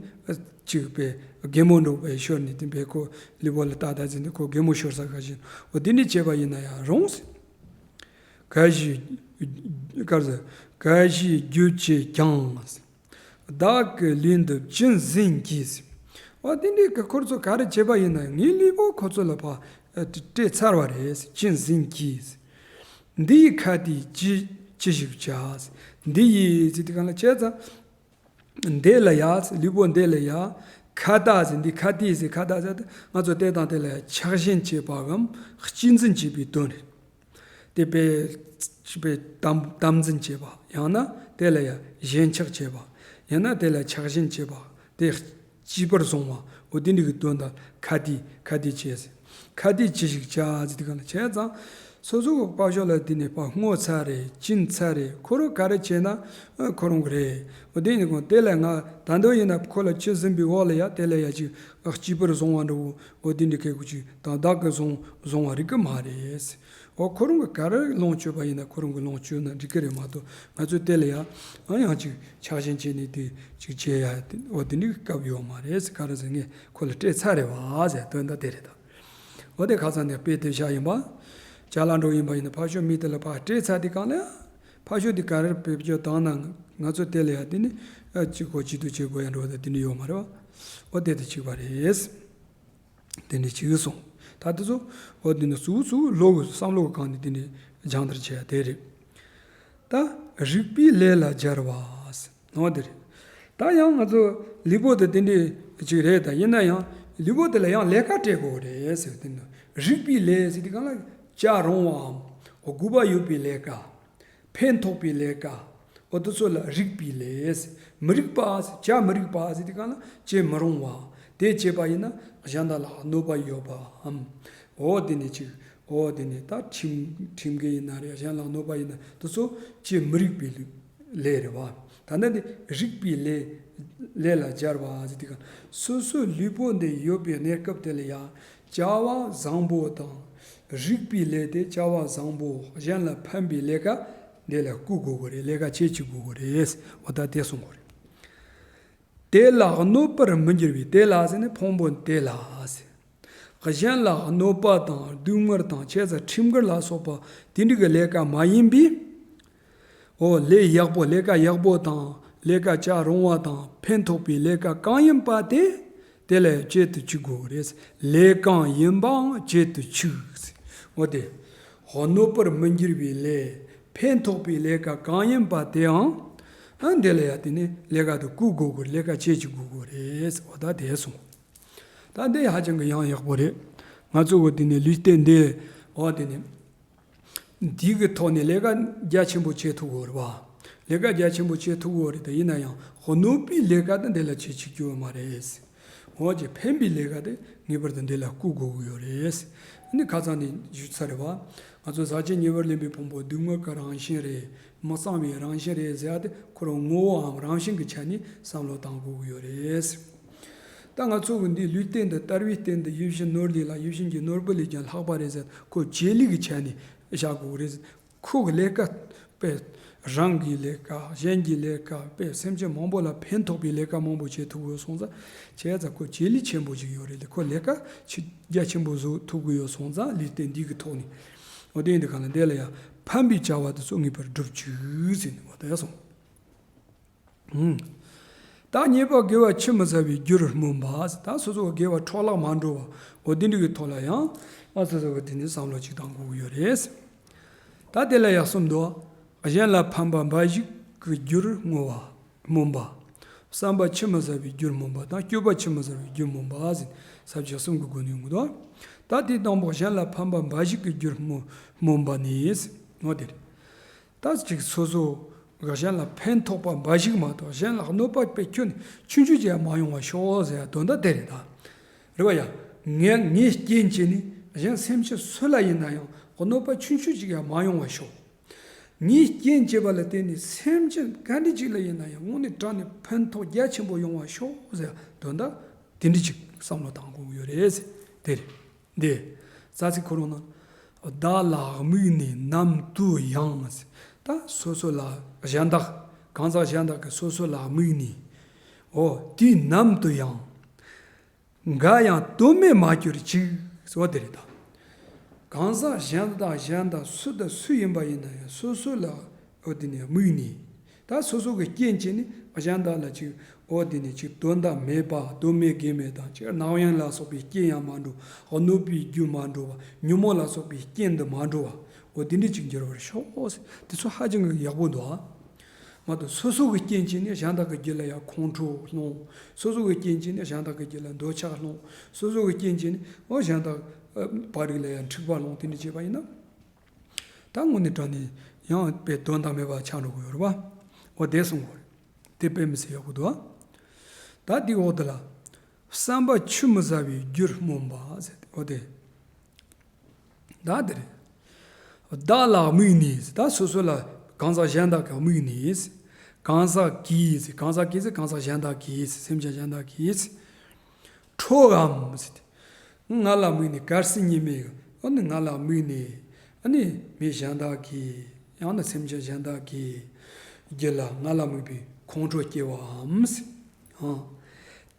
ཅིག་པའི་གད་མོ་འདྲ་བོ་ཤོར་ནས། དེ་པའི་ཁོ་ལུས་པོ་ལ་ཏག་ཏག་ཟེར་ནས་ཁོ་གད་མོ་ཤོར་ས་ག་ཞིག་འོ་དེ་འདྲ་བྱས་པ་ཡིན་ན་ཡང་རུང་ཟེར། ག་ཞིག་ག་རེ་ཟེར། ག་ཞིག་རྒྱུ་བྱེད་ཀྱང་ཟེར། བདག་གི་ལུས་འདི་ཅི་འཛིན་གྱིས། འོ་དེ་འདྲའི་གི་ཁོ་ཚོ་ག་རེ་བྱས་པ་ཡིན་ན་ངའི་ལུས་པོ་ཁོ་ཚོ་ལ་ཕར་སྤྲད་ཚར་བ་རེད། ཅི་འཛིན་གྱིས། འདི་ཡི་ཁ་དེས་ཅི་ཅི་ཞིག་བྱ། འདི་ཡི་ཟེར་དུས་སྒང་ལ་བྱས་ཙང་། འདི་ལ་ཡ་ལུས་པོ་འདི་ལ་ཡ་ཁ་ཏ་ཟེར། འདི་ཁ་ཏི་ཟེར། ཁ་ཏ་ཟེར་ཏེ་ང་ཚོ་དེ་དང་དེ་ལ་ཡ་ཆགས་ཞེན་བྱེད་པའམ་གཅེས་འཛིན་བྱེད་པའི་དོན་རེད། དེ་པའི་པའི་དམ་དམ་འཛིན་བྱེད་པ། ཡང་ན་དེ་ལ་ཡང་ཞེན་ཆགས་བྱེད་པ། ཡང་ན་དེ་ལ་ཆགས་ཞེན་བྱེད་པ། དེ་གཅེས་པར་བཟུང་བ། འོ་དེ་འདྲ་གི་དོན་དག་ཁ་ཏི་ཁ་ཏི་བྱས་ཟེར། ཁ་ཏི་ཅི་ཞིག་བྱ་ཟེར་དུས་སྒང་ལ་བྱས་ཙང་། སོ་སོ་གི་པགས་ཤོག་ལ་དེ་ནས་ཕར་བསྔོ་ཚར་རེད། བྱིན་ཚར་རེད། ཁོ་རང་ག་རེ་བྱས་ན་ཁོ་རང་གི་རེད། འོ་དེ་ཡིན་དུས་དེ་ལ་ང་ད་འདོད་ཡིན་ན་ཁོ་ལ་ཆུད་ཟིན་པའི་འོག་ལ་ཡ་དེ་ལ་ཡ་ཅིག་གཅེས་པར་བཟུང་བ་འདྲ་བོ། འོ་དེ་འདྲ་གི་གུ་ཅིག་དང་བདག་གིས་བཟུང་བཟུང་བ་རིགས་ཀྱི་མ་རེད། འོ་ཁོ་རང་གི་ག་རེ་ལོངས་སྤྱོད་པ་ཡིན་ན་ཁོ་རང་གི་ལོངས་སྤྱོད་ན་འགྲིག་གི་རེད་མ་གཏོགས། ང་ཚོས་དེ་ལ་ཡང་ཨ་ཡང་ཅིག་ཆགས་ཞེན་བྱས་ནས་དེ་ཅིག་བྱེད་ཡ་དེ། འོ་དེ་འདྲའི་སྐབས་ཡོད་མ་རེད་ཟེར། ག་རེ་ཟེར། ངས་ཁོ་ལ་སྤྲད་ཚར་རེད་བ་ཟེར། དོན་དག་དེ་རེད་ད། འོ་དེ་ཁ་སང་ནས་དཔེ་དེ་བཞག་ཡིན་པ། ཅ་ལག་འདྲ་བོ་ཡིན་པ་ཡིན་ན་ཕར་ཕྱོགས་མི་དེ་ལ་ཕར་སྤྲད་ཚར་དུས་སྒང་ལ་ཡང་ཕར་ཕྱོགས་དེ་ག་རེ་བེད་སྤྱོད་བཏང་ན་ང་ཚོ་དེ་ལ་ཡང་དེ་ནི་ཨ་ཅིག་གོ་ཅི་ཐུབ་བྱེད་དགོས་ཡ་འདྲ་བོ་དེ་འདྲ་ཡོད་མ་རེད་བ། འོ་དེ་དེ་གཅིག་པ་རེད། དེ་འདྲ་ཅིག་གསུངས། ད་དེ་ཚོ་འོ་དེ་ནི་གཙོ་བོ་གཙོ་བོ་བློ་གི་བསམ་བློ་གི་སྒང་ནས་དེ་འདྲ་སྦྱང་བརྡར་བྱས་ཡ་དེ་རེད། ད་རིག་པའི་ལས་ལ་སྦྱར་བ་ཟེར་ནོ་དེ་རེད། ད་ཡང་ང་ཚོ་ལུས་པོ་དེ་དེ་འདྲ་ཅིག་རེད། ད་ཡིན་ན་ཡང་ལུས་པོ་དེ་ལ་ཡང་ལས་ཀ་སྤྲད་དགོས་རེད་ཟེར། དེ་ནི་རིག་པའི་ལས་ཟེར་དུས་སྒང་ལ་བྱ་རུང་བའམ་དགོས་པ་ཡོད་པའི་ལས་ཀ། ཕན་ཐོགས་པའི་ལས་ཀ། འོ་དེ་ཚོ་ལ་རིགས་པའི་ལས། མི་རིགས་པ། བྱ་མི་རིགས་པ་ཟེར་དུས་གང་ལ་བྱེད་མི་རུང་བ། དེ་བྱས་པ་ཡིན་ན་གཞན་དག་ལ་གནོད་པ་ཡོད་པའམ། འོ་དེ་ནས་ཅིག་འོ་དེ་ནས་ད་ཁྲིམས་ཁྲིམས་འགལ་ཡིན་ན་རེད། གཞན་ལ་གནོད་པ་ཡིན་ན་དེ་ཚོ་བྱེད་མི་རིགས་པའི་ལས་རེད་བ། ད་ནི་དེ་རིགས་པའི་ལས་ལས་ལ་སྦྱར་བ་ཟེར་དུས་གང་སོ་སོའི་ལུས་པོ་འདི་ཡོད་པའི་གནས་སྐབས་དེ་ལ་ཡང་བྱ་བ་བཟང་པོ་དང་། རིགས་པའི་ལས་དེ་བྱ་བ་བཟང་པོ་གཞན་ལ་ཕན་པའི་ལས་ཀ་འདི་ལ་བསྐུལ་དགོས་ཀྱི་རེད། ལས་ཀ་བྱེད་བྱེད་དགོས་ཀྱི་རེད། འོ་ད་དེ་གསུང་དགོས་རེད། དེ་ལ་གནོད་པར་མི་འགྱུར་བའི། དེ་ལ་ཟེར་ནས་ཕུང་པོ་དེ་ལ་ཟེར། གཞན་ལ་གནོད་པ་དང་སྡུག་བསྔལ་དང་བྱས་ཙང་ཁྲིམས་འགལ་ལ་སོགས་པ་དེ་འདྲ་གི་ལས་ཀ་མ་ཡིན་པའི། འོ་ལས་ཡག་པོ། ལས་ཀ་ཡག་པོ་དང་ལས་ཀ་བྱ་རུང་བ་དང་ཕན་ཐོགས་པའི་ལས་ཀ་གང་ཡིན་པ་དེ་དེ་ལ་བྱེད་དུ་བཅུག་དགོས་རེད། ལས་གང་ཡིན་པའང་བྱེད་དུ་བཅུག་འོ་དེ། འོ་གནོད་པར་མི་འགྱུར་བའི་ལས། ཕན་ཐོགས་པའི་ལས་ཀ་གང་ཡིན་པ་དེའང་ཨ་འདི་ལ་ཡ་དེ་ནི་ལས་ཀ་དེ་བསྐུལ་དགོས་དགོས། ལས་ཀ་བྱེད་བྱེད་དགོས་དགོས་རེད། འོ་ད་དེ་གསུངས། ད་འདི་ཧ་ཅང་གི་ཡང་ཡག་པོ་རེད། ང་ཚོ་གི་དེ་ནི་ལུས་རྟེན་འདི། འོ་དེ་ནི། འདི་གི་ཐོག་ནས་ལས་ཀ་རྒྱ་ཆེན་པོ་བྱེད་ཐུབ་ཀྱི་ཡོད་རེད་བ། ལས་ཀ་རྒྱ་ཆེན་པོ་བྱེད་ཐུབ་ཀྱི་ཡོད་རེད། དེ་ཡིན་ན་ཡང་གནོད་པའི་ལས་ཀ་དེ་འདི་ལ་བྱེད་བྱེད་རྒྱུ་ཡོད་མ་རེད། འོ་ཅེ་ཕན་པའི་ལས་ཀ་དེ་ངེས་པར་དུ་འདི་ལ་བསྐུལ་དགོས་ཀྱི་ཡོད་རེད། ཨ་ནི་ཁ་སང་ནས་ཞུས་ཚར་རེད་བ། ང་ཚོ་ཟག་བཅས་ཉེ་བར་ལེན་པའི་ཕུང་པོ་སྡུག་བསྔལ་གྱི་རང་བཞིན་རེད། མི་གཙང་བའི་རང་བཞིན་རེད་ཟེར་ཡ་དེ་ཁོ་རང་ངོ་བོའམ་རང་བཞིན་གྱི་ཆ་ནས་བསམ་བློ་བཏང་དགོས་ཀྱི་ཡོད་རེད། ད་ང་ཚོ་གི་འདི་ལུས་རྟེན་འདི་བསྟར་བའི་རྟེན་འདི་ཡིད་བཞིན་ནོར་ལས་ལ། ཡིད་བཞིན་གྱི་ནོར་བུ་ལས་ཀྱང་ལྷག་པ་རེད་ཟེར། ཁོ་བྱེད་ལས་ཀྱི་ཆ་ནས་བཞག་དགོས་རེད། ཁོ་གི་ལས་ཀ་དཔེ་རང་གི་ལས་ཀ་གཞན་གྱི་ལས་ཀ་དཔེ་སེམས་ཅན་མང་པོ་ལ་ཕན་ཐོགས་པའི་ལས་ཀ་མང་པོ་བྱེད་ཐུབ་ཀྱི་ཡོད་སོང་ཙང་། བྱས་ཙང་ཁོ་བྱེད་ལས་ཆེན་པོ་ཞིག་ཡོད་རེད། ཁོ་ལས་ཀ་ཆེ་རྒྱ་ཆེན་པོ་བཟོ་ཐུབ་ཀྱི་ཡོད་སོང་ཙང་ལུས་རྟེན་འདི་གི་ཐོག་ནས། འོ་དེ་ཡིན་དུས་གང་ལ་འདི་ལ་ཡང་ཕན་པའི་བྱ་བ་དེ་ཚོ་ངེས་པར་སྒྲུབ་བཅུག་ཟེར་ནས་འོ་ད་ཡ་སོང་། ད་རྙེད་པ་དགེ་བ་ཆུད་མི་ཟ་བའི་རྒྱུར་སྨོན་པ། ད་སོ་སོ་དགེ་བ་འཕྲོ་བརླག་མ་འགྲོ་བ། འོ་དེ་འདྲ་གི་ཐོག་ལ་ཡང་ང་སོ་སོ་གི་དེ་ནས་བསམ་བློ་ཅིག་བཏང་དགོས་ཀྱི་ཡོད་རེད། ད་དེ་ལ་ཡག་གསུམ་འདུག་གཞན་ལ་ཕན་པ་འབའ་ཞིག་གི་རྒྱུར་བསྔོ་བ། སྨོན་པ། བསམ་པ་ཆུད་མི་ཟ་བའི་རྒྱུར་སྨོན་པ་དང་སྤྱོད་པ་ཆུད་མི་ཟ་བའི་རྒྱུར་སྨོན་པ་ཟེར་ས་བཅད་གསུམ་གྱི་སྒོ་ནས་ཡོང་གི་འདུག་ད་དེ་དང་པོ་གཞན་ལ་ཕན་པ་འབའ་ཞིག་གི་རྒྱུར་སྨོན་སྨོན་པ་ནི། འོ་དེ་རེད། ད་ཅིག་སོ་སོ་གཞན་ལ་ཕན་ཐོགས་པ་འབའ་ཞིག་མ་གཏོགས་གཞན་ལ་གནོད་པ་དཔེ་ཁྱོན་ནས་ཆུང་ཆུང་ཅིག་ཡང་མ་ཡོང་བ་ཤོག་ཟེར་ཡ་དོན་དག་དེ་རེད་ད། རེད་བ་ཡ། ངས་ངས་རྐྱེན་བྱས་ནས་གཞན་སེམས་ཅན་སུ་ལ་ཡིན་ན་ཡང་གནོད་པ་ཆུང་ཆུང་ཅིག་ཡང་མ་ཡོང་བ་ཤོག་ངས་རྐྱེན་བྱས་པ་ལ་བརྟེན་ནས་སེམས་ཅན་ག་འདྲ་ཅིག་ལ་ཡིན་ན་ཡང་དངོས་གནས་དྲང་ནས་ཕན་ཐོགས་རྒྱ་ཆེན་པོ་ཡོང་བ་ཤོག་ཟེར་ཡ་དོན་དག་དེ་འདྲ་ཅིག་བསམ་བློ་བཏང་དགོས་ཀྱི་ཡོད་རེད་ཟེར་དེ་རེད། འདི། རྩ་ཚིག་ཁོ་རང་ནང་། བདག་ལ་དམིགས་ནས་ནམ་དུ་ཡང་། ད་སོ་སོ་ལ་གཞན་དག་གང་ཟག་གཞན་དག་གིས་སོ་སོ་ལ་དམིགས་ནས། འོ་དུས་ནམ་དུ་ཡང་། འགའ་ཡང་དོན་མེད་མ་གྱུར་ཅིག་འོ་དེ་རེད་ད། གང་ཟག་གཞན་དག་གཞན་དག་སུ་དང་སུ་ཡིན་པ་ཡིན་ན་ཡང་སོ་སོ་ལ། འོ་དེ་ནས་དམིགས་ནས། ད་སོ་སོ་གི་རྐྱེན་བྱས་ནས་གཞན་དག་ལ་ཅིག་འོ་དེ་ནས་ཅིག་དོན་དག་མེད་པ་དོན་མེད་དགེ་མེད་དང་ཅིག་རྣམ་གཡེང་ལ་སོགས་པའི་རྐྱེན་ཡང་མ་འགྲོ། གནོད་པའི་རྒྱུ་མ་འགྲོ་བ། ཉོན་མོངས་ལ་སོགས་པའི་རྐྱེན་དུ་མ་འགྲོ་བ། འོ་དེ་འདྲ་ཅིག་འགྱུར་བར་ཤོག་དེ་ཚོ་ཧ་ཅང་གི་ཡག་པོ་འདུག་ཨ། མ་གཏོགས་སོ་སོ་གི་རྐྱེན་བྱས་ནས་གཞན་དག་གི་རྒྱུད་ལ་ཡང་ཁོང་ཁྲོ་སློང་། སོ་སོ་གི་རྐྱེན་བྱས་ནས་གཞན་དག་གི་རྒྱུད་ལ་འདོད་ཆགས་སློང་། སོ་སོ་གི་རྐྱེན་བྱས་ནས་འོ་གཞན་དག་ཨ་བར་རིགས་ལ་ཡང་འཁྲུག་པ་སློང་དེ་འདྲ་བྱས་པ་ཡིན་ན། ད་དངོས་གནས་དྲང་གནས་ཡང་དཔེ་དོན་དག་མེད་པ་ཆགས་འགྲོ་གི་ཡོད་རེད་བ། འོ་དེ་གསུང་དགོས་རེད། དེ་དཔེ་མི་སྲིད་ཡག་པོ་འདུག་ཨ། ད་དེའི་འོག་དེ་ལ། བསམ་པ་ཆུད་མི་ཟ་བའི་རྒྱུར་སྨོན་པ་ཟེར་ཏེ་འོ་དེ། ད་དེ་རེད། བདག་ལ་དམིགས་ནས་ད་སོ་སོ་ལ་གང་ཟག་གཞན་དག་གིས་དམིགས་ནས། གང་ཟག་གིས་གང་ཟག་གིས་གང་ཟག་གཞན་དག་གིས་སེམས་ཅན་གཞན་དག་གིས། ཁྲོའམ་ཟེར་ཏེ། ང་ལ་དམིགས་ནས་གལ་སྲིད་ཉེས་མེད་ཨ་ནི་ང་ལ་དམིགས་ནས་ཨ་ནི་མི་གཞན་དག་གིས་ཡང་ན་སེམས་ཅན་གཞན་དག་གིས་རྒྱུད་ལ་ང་ལ་དམིགས་པའི་ཁོང་ཁྲོ་སྐྱེ་བའམ་ཟེར།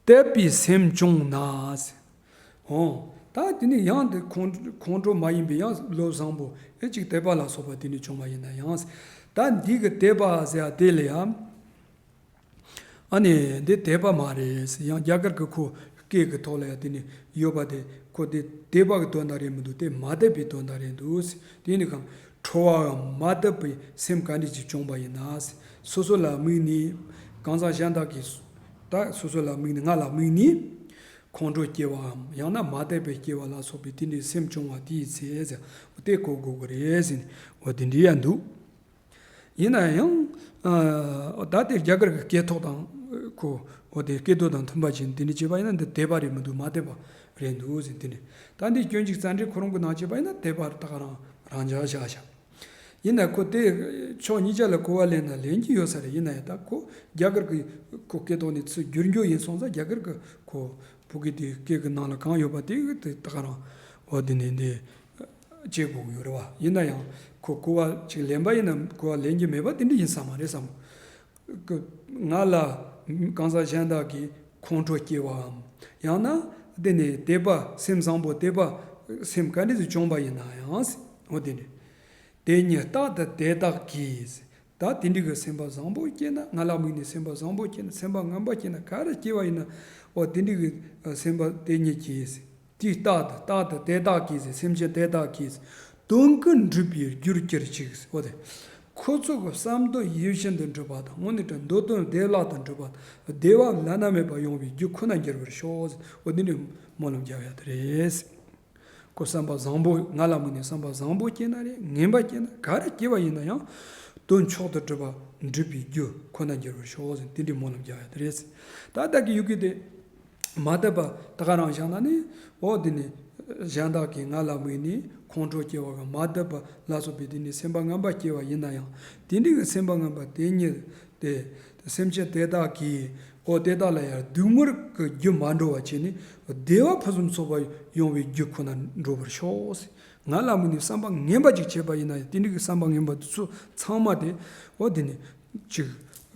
དད་པའི་སེམས་བྱུང་ན་ཟེར། འོ། ད་དེ་ནི་ཡང་དེ་ཁོང་ཁོང་ཁྲོ་མ་ཡིན་པའི་ཡང་བློ་བཟང་པོ་ཨེ་ཅིག་དད་པ་ལ་སོགས་པ་དེ་ནི་བྱུང་བ་ཡིན་ན་ཡང་། ད་འདི་གི་དད་པ་ཟེར་ཡ་དེ་ལ་ཡང་། ཨ་ནི་འདི་དད་པ་མ་རེད་ཟེར། ཡང་རྒྱ་གར་གི་ཁོ་སྐད་གི་ཐོག་ལ་ཡང་དེ་ནི་ཡོད་པ་དེ་ཁོ་དེ་དད་པ་གི་དོན་དག་རེད་མི་འདུག་དེ་མ་དད་པའི་དོན་དག་རེད་འདུག་ཟེར། དེ་ནི་གང་ཁྲོ་བའམ་མ་དད་པའི་སེམས་ག་འདྲ་ཅིག་བྱུང་བ་ཡིན་ན་ཟེར། སོ་སོ་ལ་དམིགས་ནས་གང་ཟག་གཞན་དག་གིས་ད་སོ་སོ་ལ་དམིགས་ནས་ང་ལ་དམིགས་ནས་ཁོང་ཁྲོ་སྐྱེ་བའམ་ཡང་ན་མ་དད་པའི་སྐྱེ་བ་ལ་སོགས་པའི་དེ་འདྲའི་སེམས་བྱུང་བ་དེའི་ཚེ་ཟེར། དེ་གོ་དགོས་ཀྱི་རེད་ཟེར་ནས་འོ་དེ་འདྲའི་ཡང་འདུག་ཡིན་ན་ཡང་ཨ་ད་དེ་རྒྱ་གར་གྱི་སྐད་ཐོག་དང་ཁོ་འོ་དེ་སྐད་དོད་དང་མཐུན་པ་ཅིག་འདི་འདྲ་བྱས་པ་ཡིན་ན་འདི་དད་པ་རེད་མི་འདུག་མ་དད་པ་རེད་འདུག་ཟེར་འདི་འདྲ། ད་འདི་སྐྱོན་གཅིག་རྩ་འགྲེལ་ཁོ་རང་གི་ནང་བྱས་པ་ཡིན་ན་དད་པ་ད་ག་རང་རང་འཇགས་བཞག་བཞག་ཡིན་ན་ཁོ་དེ་ཕྱོགས་གཉིས་ཆ་ལ་གོ་བ་ལེན་ན་ལེན་གྱི་ཡོད་ས་རེད། ཡིན་ན་ཡང་ད་ཁོ་རྒྱ་གར་གྱི་ཁོ་སྐད་ཐོག་ནས་ཚུར་བསྒྱུར་རྒྱུ་ཡིན་སོང་ཙང་རྒྱ་གར་གྱི་ཁོ་བོད་སྐད་དེ་སྐད་ཀྱི་ནང་ལ་གང་ཡོད་པ་དེ་དེ་ད་ག་རང་འོ་དེ་ནས་འདི་བྱེད་དགོས་ཀྱི་ཡོད་རེད་བ། ཡིན་ན་ཡང་ཁོ་གོ་བ་ཅིག་ལེན་པ་ཡིན་ན་གོ་བ་ལེན་རྒྱུ་མེད་པ་དེ་འདྲ་ཡིན་ས་མ་རེད་བསམ། ང་ལ་གང་ཟག་གཞན་དག་གིས་ཁོང་ཁྲོ་སྐྱེ་བའམ། ཡང་ན་དེ་ནས་དད་པ་སེམས་བཟང་པོ་དད་པ་སེམས་ག་འདྲ་ཞིག་བྱུང་པ་ཡིན་ན་ཡང་འོ་དེ་འདྲ། དེ་ཉིད་རྟག་ཏུ་དེ་དག་གིས། ད་དེ་འདྲ་གི་སེམས་པ་བཟང་པོ་སྐྱེས་ན་ང་ལ་དམིགས་ནས་སེམས་པ་བཟང་པོ་སྐྱེས་ན་སེམས་པ་ངན་པ་སྐྱེས་ན་ག་རེ་སྐྱེ་བ་ཡིན་ན་འོ་དེ་འདྲ་གི་སེམས་པ་དེ་ཉིད་ཀྱིས། དེ་རྟག་ཏུ་རྟག་ཏུ་དེ་དག་གིས་སེམས་ཅན་དེ་དག་གིས་དོན་ཀུན་འགྲུབ་པའི་རྒྱུར་གྱུར་ཅིག་འོ་དེ། ཁོ་ཚོ་གི་བསམ་དོན་ཡིད་བཞིན་དུ་འགྲུབ་པ་དང་དངོས་གནས་དྲང་འདོད་དོན་བདེ་བླག་ཏུ་འགྲུབ་པ་དང་བདེ་བ་བླ་ན་མེད་པ་ཡོང་བའི་རྒྱུ་ཁོ་ན་འགྱུར་བར་ཤོག་འོ་འདི་ནི་སྨོན་ལམ་རྒྱག་ཡ་དེ་རེད། ཁོ་བསམ་པ་བཟང་པོ་ང་ལ་དམིགས་ནས་བསམ་པ་བཟང་པོ་སྐྱེས་ན་རེད། ངན་པ་སྐྱེས་ན་ག་རེ་སྐྱེ་བ་ཡིན་ན་ཡང་དོན་མཆོག་ཏུ་གྲུབ་པ་འགྲུབ་པའི་རྒྱུ་ཁོ་ན་འགྱུར་བར་ཤོག་ཟེར་དེ་འདྲའི་སྨོན་ལམ་རྒྱག་ཡ་དེ་རེད། ད་ལྟ་གི་ཡུལ་གྱི་དེ། མ་དད་པ་ད་ག་རང་བཞག་ན་ནི་འོ་དེ་ནི་གཞན་དག་གིས་ང་ལ་དམིགས་ནས་ཁོང་ཁྲོ་སྐྱེ་བ་ག་མ་དད་པ་ལ་སོགས་པའི་དེ་ནི་སེམས་པ་ངན་པ་སྐྱེ་བ་ཡིན་ན་ཡང་དེ་འདྲའི་གི་སེམས་པ་ངན་པ་དེ་ཉིད་དེ་སེམས་ཅན་དེ་དག་གིས་འོ་དེ་དག་ལ་ཡང་སྡུག་བསྔལ་གྱི་རྒྱུ་མ་འགྲོ་བ་བྱས་ནས་བདེ་བ་ཕུན་སུམ་ཚོགས་པ་ཡོང་བའི་རྒྱུ་ཁོ་ན་འགྲོ་བར་ཤོག་ང་ལ་དམིགས་ནས་བསམ་པ་ངན་པ་ཅིག་བྱས་པ་ཡིན་ན་ཡང་དེ་འདྲའི་གི་བསམ་པ་ངན་པ་དེ་ཚོ་ཚང་མ་དེ་འོ་དེ་ནི། ཅིག་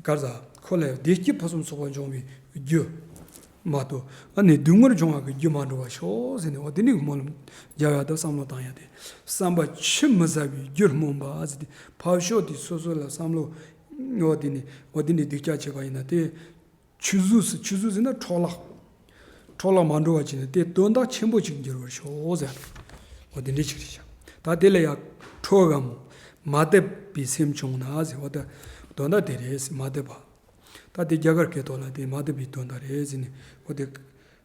གར་ཟ་ཁོ་ལ་བདེ་སྐྱིད་ཕུན་སུམ་ཚོགས་པ་འབྱུང་བའི་རྒྱུ་མ་གཏོགས་ཨ་ནི་སྡུག་བསྔལ་འབྱུང་བ་གི་རྒྱུ་མ་འགྲོ་བར་ཤོག་ཟེར་ནས་འོ་དེ་ནི་སྨོན་ལམ་རྒྱག་ཡ་དང་བསམ་བློ་བཏང་ཡ་དེ་བསམ་པ་ཆུད་མི་ཟ་བའི་རྒྱུར་སྨོན་པ་ཟེར་ཏེ་ཕར་ཕྱོགས་དེ་སོ་སོ་ལ་བསམ་བློ་འོ་དེ་ནི་འོ་དེ་ནི་སྡུག་ཅག་བྱས་པ་ཡིན་ན་དེ། ཆུད་ཟོས་སུ་ཆུད་ཟོས་ཟེར་ན་འཕྲོ་བརླག་འཕྲོ་བརླག་མ་འགྲོ་བ་བྱས་ནས་དེ་དོན་དག་ཆེན་པོ་ཅིག་འགྱུར་བར་ཤོག་ཟེར། འོ་དེ་འདྲའི་ཅིག་རེད་ཤག་ད་དེ་ལ་ཡང་ཁྲོ་འམ་མ་དད་པའི་སེམས་བྱུང་ན་ཟེར་བ་ད་དོན་དག་དེ་རེད་ཟེར་མ་དད་པ། ད་དེ་རྒྱ་གར་སྐད་ཐོག་ལ་དེ་མ་དད་པའི་དོན་དག་རེད་ཟེར་ནས་འོ་དེ་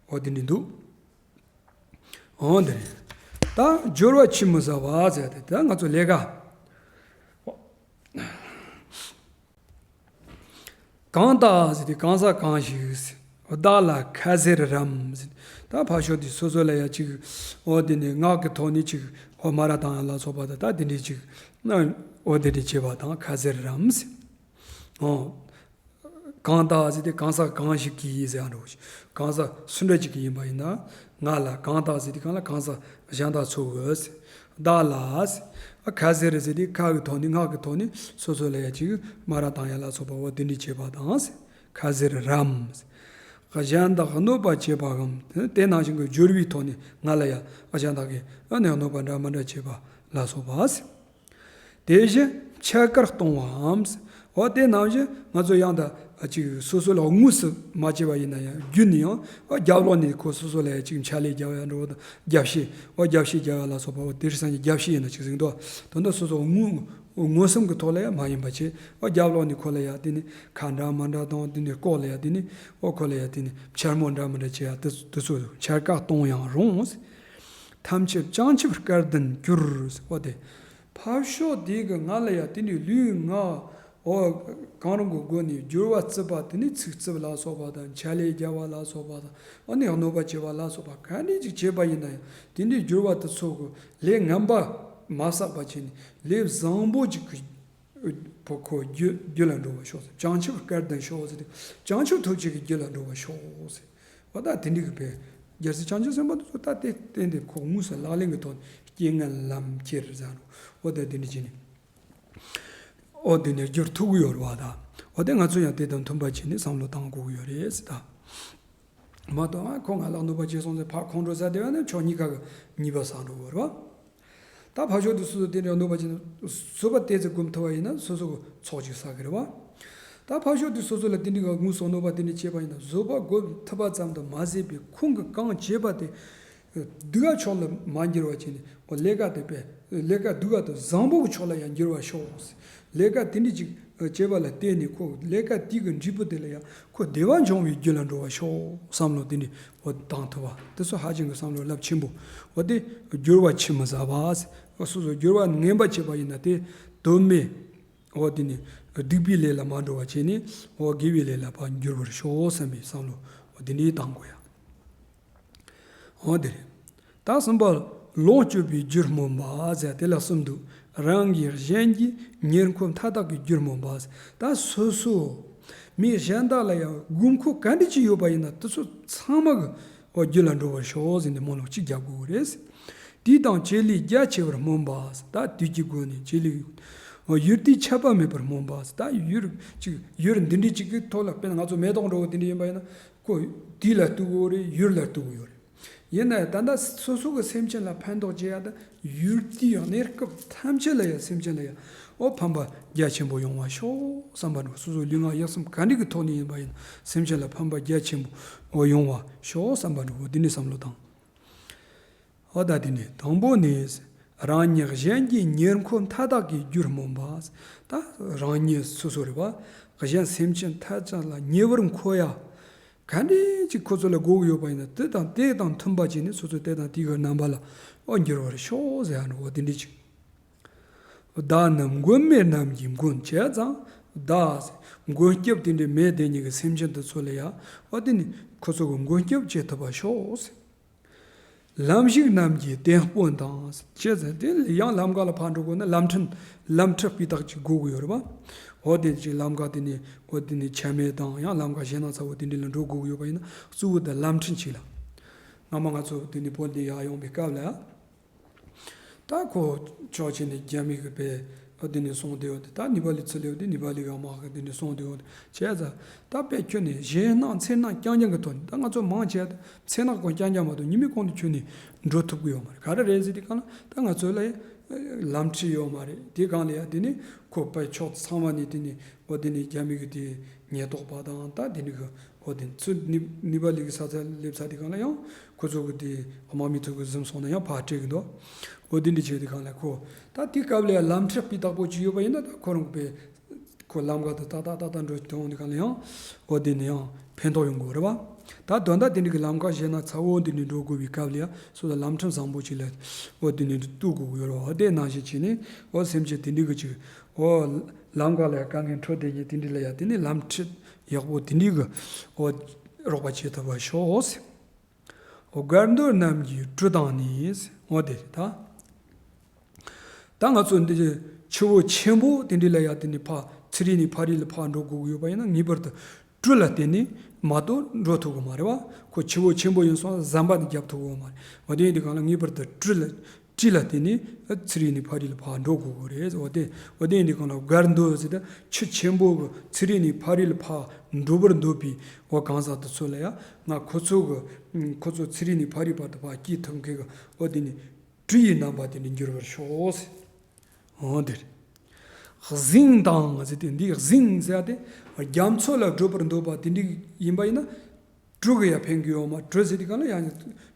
འོ་དེ་འདྲ་འདུག་འོ་དེ་རེད། ད་སྦྱོར་བ་ཆུད་མི་ཟ་བ་ཟེར་ཏེ་ད་ང་ཚོ་ལས་ཀ་གང་དག་ཟེར་ཏེ་གང་ཟག་གང་ཞིག་བདག་ལ་ཁ་ཟེར་རམ་ཟེར། ད་ཕར་ཕྱོགས་དེ་སོ་སོ་ལ་ཡ་ཅིག་འོ་དེ་ནས་ངག་གི་ཐོག་ནས་ཅིག་འོ་སྨ་ར་བཏང་ཡ་ལ་སོགས་པ་དང་ད་དེ་འདྲས་ཅིག་ན་འོ་དེ་འདྲས་བྱེད་པ་དང་ཁ་ཟེར་རམ་ཟེར། འོ། གང་དག་ཟེར་ཏེ་གང་ཟག་གང་ཞིག་གིས་ཟེར་ཡང་འགྲོ་གི་གང་ཟག་སུ་འདྲ་ཅིག་གིས་ཡིན་པ་ཡིན་ན་ང་ལ་གང་དག་ཟེར་ཏེ་གང་ལ་གང་ཟག་གཞན་དག་ཚོ་གི་བདག་ལ་ཟེར། ཁ་ཟེར་ཟེར་ཏེ་ཁ་གི་ཐོག་ནས་ངག་གི་ཐོག་ནས་སོ་སོ་ལ་ཡ་ཅིག་སྨ་ར་བཏང་ཡ་ལ་སོགས་པ་འོ་དེ་འདྲས་བྱེད་པ་དང་ཟེར། ཁ་ཟེར་རམ་ཟེར། གཞན་དག་གནོད་པ་བྱེད་པའམ་དེ་ནང་བཞིན་གྱི་སྦྱོར་བའི་ཐོག་ནས་ང་ལ་ཡ་གཞན་དག་གིས་ཨ་ནི་གནོད་པ་འདྲ་མི་འདྲ་བྱེད་པ་ལ་སོགས་པ་ཟེར། དེ་བཞིན་འཆད་ཀར་གཏོང་བའམ། འོ་དེ་ནང་བཞིན་ང་ཚོ་ཡང་ད་ཅིག་སོ་སོ་ལ་དངོས་སུ་མ་བྱས་པ་ཡིན་ན་ཡང་རྒྱུ་ནི་ཡང་འོ་རྒྱབ་ལོགས་ནས་ཁོ་སོ་སོ་ལ་ཡང་ཅིག་འཆད་ལས་རྒྱབ་ཡ་འགྲོ་བ་དང་རྒྱབ་བཤད་འོ་རྒྱབ་བཤད་རྒྱབ་ཡ་ལ་སོགས་པ་འོ་དེ་རིགས་སང་ཉིན་རྒྱབ་བཤད་ཡིན་ན་ཅིག་ཟིན་ཏོ་དོན་དུ་སོ་སོ་དངོས་དངོས་སུམ་གྱི་ཐོག་ལ་ཡང་མ་ཡིན་པ་བྱས་འོ་རྒྱབ་ལོགས་ནས་ཁོ་ལ་ཡང་དེ་ནི་ཁ་འདྲ་མ་འདྲ་དང་དེ་ནི་ལྐོག་ལ་ཡང་དེ་ནི་འོ་ཁོ་ལ་ཡང་དེ་ནི་འཆལ་མོ་འདྲ་མི་འདྲ་བྱེད་ཡ་དེ་དེ་ཚོ་འཆད་ཀར་གཏོང་ཡང་རུང་། ཐམས་ཅད་བྱང་ཆུབ་སྐལ་ལྡན་གྱུར། འོ་དེ། ཕར་ཕྱོགས་དེ་གི་ང་ལ་ཡང་དེ་ནི་ལུས་ངག་འོ་གང་རུང་གི་སྒོ་ནས་སྦྱོར་བ་རྩིབ་པ་དེ་ནི་ཚིག་རྩིབ་ལ་སོགས་པ་དང་འཆལ་ལས་རྒྱབ་པ་ལ་སོགས་པ་དང་ཨ་ནི་གནོད་པ་བྱེད་པ་ལ་སོགས་པ་ག་འདྲ་ཅིག་བྱས་པ་ཡིན་ན་ཡང་དེ་འདྲའི་སྦྱོར་བ་དེ་ཚོ་གི་ལས་ངན་པ་མ་བསགས་པ་བྱས་ནས་ལས་བཟང་པོ་ཅིག་གི་ཕོ་ཁོ་རྒྱུ་རྒྱུ་ལ་འགྲོ་བར་ཤོག་ཟེར། བྱང་ཆུབ་སྐལ་ལྡན་ཤོག་ཟེར་ཏེ་བྱང་ཆུབ་ཐོབ་བྱེད་ཀྱི་རྒྱུ་ལ་འགྲོ་བར་ཤོག་ཟེར། འོ་ད་དེ་འདྲའི་གི་བས་རྒྱལ་སྲས་བྱང་ཆུབ་སེམས་དཔའ་དེ་ཚོ་ད་དེ་བསྟན་ཏེ་ཁོ་དངོས་སུ་ལག་ལེན་གྱི་ཐོག་ནས་རྐྱེན་ངན་ལམ་ཁྱེར་ཟེར་རོ། འོ་ད་དེ་འདྲ་བྱས་ནས་འོ་དེ་ནས་བསྒྱུར་ཐུབ་ཀྱི་ཡོད་རེད་བ་ད། འོ་དེ་ང་ཚོ་ཡང་དེ་དང་མཐུན་པ་བྱས་ནས་བསམ་བློ་བཏང་དགོས་ཀྱི་ཡོད་རེད་ཟེར་ད། མ་གཏོགས་ང་ཁོ་ང་ལ་གནོད་པ་བྱས་སོང་ཟེར་ཕར་ཁོང་ཁྲོ་ཟ་བསྡད་པ་ན་ཕྱོགས་གཉིས་ཀ་གི་ཉེས་པ་བསགས་འགྲོ་གི་ཡོད་རེད་བ། ད་ཕར་ཕྱོགས་དེ་སོ་སོ་དེ་འདྲ་གནོད་པ་བྱས་ན་བཟོད་པ་ཏོག་ཙམ་སྒོམ་ཐུབ་པ་ཡིན་ན་སོ་སོ་གི་ཚོགས་ཅིག་བསགས་ཀྱི་རེད་བ། ད་ཕར་ཕྱོགས་དེ་སོ་སོ་ལ་དེ་འདྲ་གི་དངོས་སུ་གནོད་པ་དེ་འདྲ་བྱས་པ་ཡིན་ན་བཟོད་པ་སྒོམ་ཐུབ་པ་ཙམ་དུ་མ་ཟད་པའི་ཁོང་གིས་གང་བྱས་པ་དེ་སྡུག་ག་ཕྱོགས་ལ་མ་འགྱུར་བ་བྱས་ནས་འོ་ལས་ཀ་དེ་པས་ལས་ཀ་སྡུག་ག་དང་བཟང་པོ་གི་ཕྱོགས་ལ་ཡང་འགྱུར་བར་ཤོག། ལས་ཀ་དེ་འདྲ་ཅིག་བྱས་པ་ལ་བརྟེན་ནས་ཁོ་ལས་ཀ་དེ་གི་འབྲས་བུ་དེ་ལ་ཡང་ཁོ་བདེ་བ་འབྱུང་བའི་རྒྱུ་ལ་འགྲོ་བར་ཤོག་བསམ་བློ་དེ་འདྲ་འོ་བཏང་ཐུབ་པ་དེ་ཚོ་ཧ་ཅང་གི་བསམ་བློ་རླབས་ཆེན་པོ། འོ་དེ་སྦྱོར་བ་ཆུད་མི་ཟ་བ། སོ་སོ་སྦྱོར་བ་ངན་པ་བྱས་པ་ཡིན་ན་དེ་དོན་མེད། འོ་དེ་ནི་སྡིག་པའི་ལས་ལ་མ་འགྲོ་བ་བྱས་ནས་འོ་དགེ་བའི་ལས་ལ་ཕར་འགྱུར་བར་ཤོག་བསམ་པའི་བསམ་བློ་འོ་དེ་འདྲའི་བཏང་དགོས་ཡ། འོ་དེ་རེད། ད་གསུམ་པ། ལོངས་སྤྱོད་པའི་རྒྱུར་སྨོན་པ་ཟེར་དེ་ལ་གསུམ་འདུག་རང་གིས་གཞན་གྱི་ཉེར་མཁོ་མཐའ་དག་གི་རྒྱུར་སྨོན་པ་ཟེར། ད་སོ་སོ་མི་གཞན་དག་ལ་ཡང་དགོས་མཁོ་ག་འདྲ་ཅིག་ཡོད་པ་ཡིན་ན་དེ་ཚོ་ཚང་མ་གི་འོ་རྒྱུ་ལ་འགྲོ་བར་ཤོག་ཟེར་ནས་སྨོན་ལམ་གཅིག་རྒྱག་དགོས་ཀྱི་རེད། དུས་དང་བྱེད་ལས་རྒྱ་ཆེ་བར་སྨོན་པ་ཟེར། ད་དུས་ཀྱི་སྒོ་ནས་བྱེད་ལས་འོ་ཡུལ་དུས་ཆད་པ་མེད་པར་སྨོན་པ་ཟེར། ད་ཡུལ་གཅིག་ཡུལ་འདི་འདྲའི་གཅིག་གི་ཐོག་ལ་དཔེར་ན་ང་ཚོ་མེ་ཏོག་འགྲོ་བ་དེ་འདྲ་ཡིན་པ་ཡིན་ན་ཁོ་དུས་ལ་ལྟོས་དགོས་རེད། ཡུལ་ལ་ལྟོས་དགོས་ཡོད་རེད། ཡིན་ན་ད་ལྟ་སོ་སོ་གི་སེམས་ཅན་ལ་ཕན་ཐོགས་བྱེད་ཡ་ད་ཡུལ་དུས་ཡང་གནས་སྐབས་ཐམས་ཅད་ལ་ཡ་སེམས་ཅན་ལ་ཡ་འོ་ཕན་པ་རྒྱ་ཆེན་པོ་ཡོང་བ་ཤོག་བསམ་པ་འགྲོ། སོ་སོ་ལུས་ངག་ཡིད་གསུམ་ག་འདྲ་གི་ཐོག་ནས་ཡིན་པ་ཡིན་སེམས་ཅན་ལ་ཕན་པ་རྒྱ་ཆེན་པོ་འོ་ཡོང་བ་ཤོག་བསམ་པ་འགྲོ། འོ་འདི་ནས་བསམ་བློ་བཏང་། འོ་ད་དེ་ནས་དང་པོ་ནི། རང་ཉིད་གཞན་གྱི་ཉེར་མཁོ་མཐའ་དག་གི་རྒྱུར་སྨོན་པ། ད་རང་ཉིད་སོ་སོ་རེད་བ། གཞན་སེམས་ཅན་མཐའ་དག་ལ་ཉེ་བར་མཁོ་ཡ། ག་འདྲ་ཅིག་ཁོ་ཚོ་ལ་དགོས་ཀྱི་ཡོད་པ་ཡིན་ན་དེ་དང་དེ་དང་མཐུན་པ་བྱས་ནས་སོ་སོ་དེ་དང་དེ་གི་རྣམ་པ་ལ་འོ་འགྱུར་བར་ཤོག་ཟེར་ཡ་འགྲོ། འོ་དེ་འདྲ་ཅིག་བདག་ནི་མགོན་མེད་རྣམས་ཀྱི་མགོན་བྱས་ཙང་། བདག་མགོན་སྐྱབས་དེ་འདྲའི་མེད་དེ་ཉིད་ཀྱི་སེམས་ཅན་དེ་ཚོ་ལ་ཡ། འོ་དེ་ནི་ཁོ་ཚོ་གི་མགོན་སྐྱབས་བྱེད་ཐུབ་པ་ཤོག་ལམ་ཞུགས་རྣམས་ཀྱི་དེད་དཔོན་དང་། བྱས་ཙང་དེ་ཡང་ལམ་ཁ་ལ་ཕར་འགྲོ་དགོས་ན་ལམ་ཁྲིད་ལམ་ཁྲིད་སྤུས་དག་ཅིག་དགོས་ཀྱི་ཡོད་རེད་བ། འོ་དེ་ཅིག་ལམ་ཁ་དེ་ནི་འོ་དེ་ནི་ཆ་མེད་དང་ཡང་ལམ་ཁ་ཞེད་སྣང་ཚ་བོ་དེ་འདྲ་ལ་འགྲོ་དགོས་ཀྱི་ཡོད་པ་ཡིན་ན་གཙོ་བོ་དེ་ལམ་ཁྲིད་ཅིག་ལ། སྔ་མ་ང་ཚོ་དེ་ནི་བོད་འདི་ཡར་ཡོང་པའི་སྐབས་ལ། ད་ཁོ་ཕྱོགས་གཅིག་ནས་རྒྱ་མི་གི་པའི་ཨ་དེ་ནས་སོང་དེ་ཡོད་དེ། ད་ནི་པ་ལི་ཚུར་ལེའུ་དེ་ནི་པ་ལི་ག་མ་གི་དེ་ནས་སོང་དེ་ཡོད་དེ་བྱས་ཙང་། ད་དཔེ་ཁྱོད་ནས་ཞེད་སྣང་འཚེར་སྣང་རྐྱང་རྐྱང་གི་ཐོག་ནས། ད་ང་ཚོ་མང་ཆེ་བ་འཚེར་སྣང་ཁོ་རྐྱང་རྐྱང་མ་གཏོགས་ཉི་མའི་གོང་དུ་ཁྱོད་ནས་འགྲོ་ཐུབ་ཀྱི་ཡོད་མ་རེད། ག་རེ་རེད་ཟེར་དུས་སྒང་ལ་ད་ང་ཚོ་ལ་ལམ་ཁྲིད་ཡོད་མ་རེད། དེ་སྒང་ལ་ཡ་དེ་ནི་ཁོ་པའི་ཕྱོགས་ཚང་མ་ནས་དེ་ནི་འོ་དེ་ནི་རྒྱ་མི་གི་དེ་ཉེན་རྟོག་པ་དང་ད་དེ་ནི་གི་འོ་དེ་ཚུར་ནི་ནི་པ་ལི་གི་ས་ཆ་སླེབས་ཚར་དེ་སྒང་ལ་ཡང་ཁོ་ཚོ་གི་དེ་དམག་མི་ཚོ་གི་གཟིམ་སོང་ན་ཡང་ཕར་སྤྲད་གི་འདུག་འོ་དེ་འདྲ་བྱས་དེ་སྒང་ལ་ཁོ་ད་དེ་སྐབས་ལ་ཡང་ལམ་ཁྲིད་སྤུས་དག་པོ་ཅིག་ཡོད་པ་ཡིན་ན་ད་ཁོ་རང་གི་པའི་ཁོ་ལམ་ཁ་དུ་ཏག་ཏག་ཏག་ཏག་འགྲོ་གི་འདུག་འོ་དེ་སྒང་ལ་ཡང་འོ་དེ་ནི་ཡང་ཕན་ཐོགས་ཡོང་གི་རེད་བ། ད་དོན་དག་དེ་འདྲ་གི་ལམ་ཁ་ཞེད་སྣང་ཚ་བོ་འདི་ནས་འགྲོ་དགོས་པའི་སྐབས་ལ་ཡང་སོ་སོ་ལམ་ཁྲིད་བཟང་པོ་ཅིག་ལ་འོ་དེ་ནས་གཏུག་དགོས་ཀྱི་ཡོད་རེད་བ། འོ་དེ་ནང་བཞིན་བྱས་ནས་འོ་སེམས་ཅན་དེ་འདྲ་གི་ཅིག་འོ་ལམ་ཁ་ལ་ཡང་དཀའ་ངལ་འཕྲད་བསྡད་མཁན་དེ་འདྲ་ལ་ཡང་དེ་ནས་ལམ་ཁྲིད་ཡག་པོ་དེ་འདྲ་གི་འོ་རོགས་པ་བྱེད་ཐུབ་པ་ཤོག་འོ་དགའ་འདོད་རྣམས་ཀྱི་གྲུ་དང་ནི། འོ་དེ་རེད་ད། ད་ང་ཚོ་འདི་ཆུ་བོ་ཆེན་པོ་དེ་འདྲ་ལ་ཡང་དེ་ནས་ཕར་ཚེ་རིང་ནས་ཕ་རི་ལ་ཕར་འགྲོ་དགོས་ཀྱི་ཡོད་པ་ཡིན་ན་ངེས་པར་དུ་གྲུ་ལ་བརྟེན་ནས་མ་གཏོགས་འགྲོ་ཐུབ་ཀྱི་མ་རེད་བ། ཁོ་ཆུ་བོ་ཆེན་པོ་ཡིན་སོང་ཟམ་པ་ནི་རྒྱབ་ཐུབ་ཀྱི་མ་རེད། འོ་དེ་ཡིན་དུས་སྒང་ལ་ངེས་པར་དུ་གྲུ་ལ་གྲུ་ལ་བརྟེན་ནས་ཚེ་རིང་ནས་ཕ་རི་ལ་ཕར་འགྲོ་དགོས་ཀྱི་རེད། འོ་དེ་འོ་དེ་ཡིན་དུས་སྒང་ལ་དགའ་འདོད་ཟེར་ཏེ་ཆུ་ཆེན་པོ་གི་ཚེ་རིང་ནས་ཕ་རི་ལ་ཕར་འགྲོ་བར་འདོད་པའི་འོ་གང་ཟག་དེ་ཚོ་ལ་ཡང་ང་ཁོ་ཚོ་གི་ཁོ་ཚོ་ཚེ་རིང་ནས་ཕ་རི་བར་དུ་ཕར་སྐྱེལ་ཐུབ་མཁན་གི་འོ་དེ་ནི་གྲུ་ཡི་རྣམ་པ་དེ་ནི་འགྱུར་བར་ཤོག་འོ་དེ་རེད། གཟིངས་དང་ཟེར་ཏེ་འདི་གཟིངས་ཟེར་ཏེ་རྒྱ་མཚོ་ལ་བགྲོད་པར་འདོད་པ་དེ་འདྲ་ཡིན་པ་ཡིན་ན་གྲུ་གི་ཡང་ཕན་གི་ཡོད་མ། གྲུ་ཟེར་དུས་སྒང་ལ་ཡང་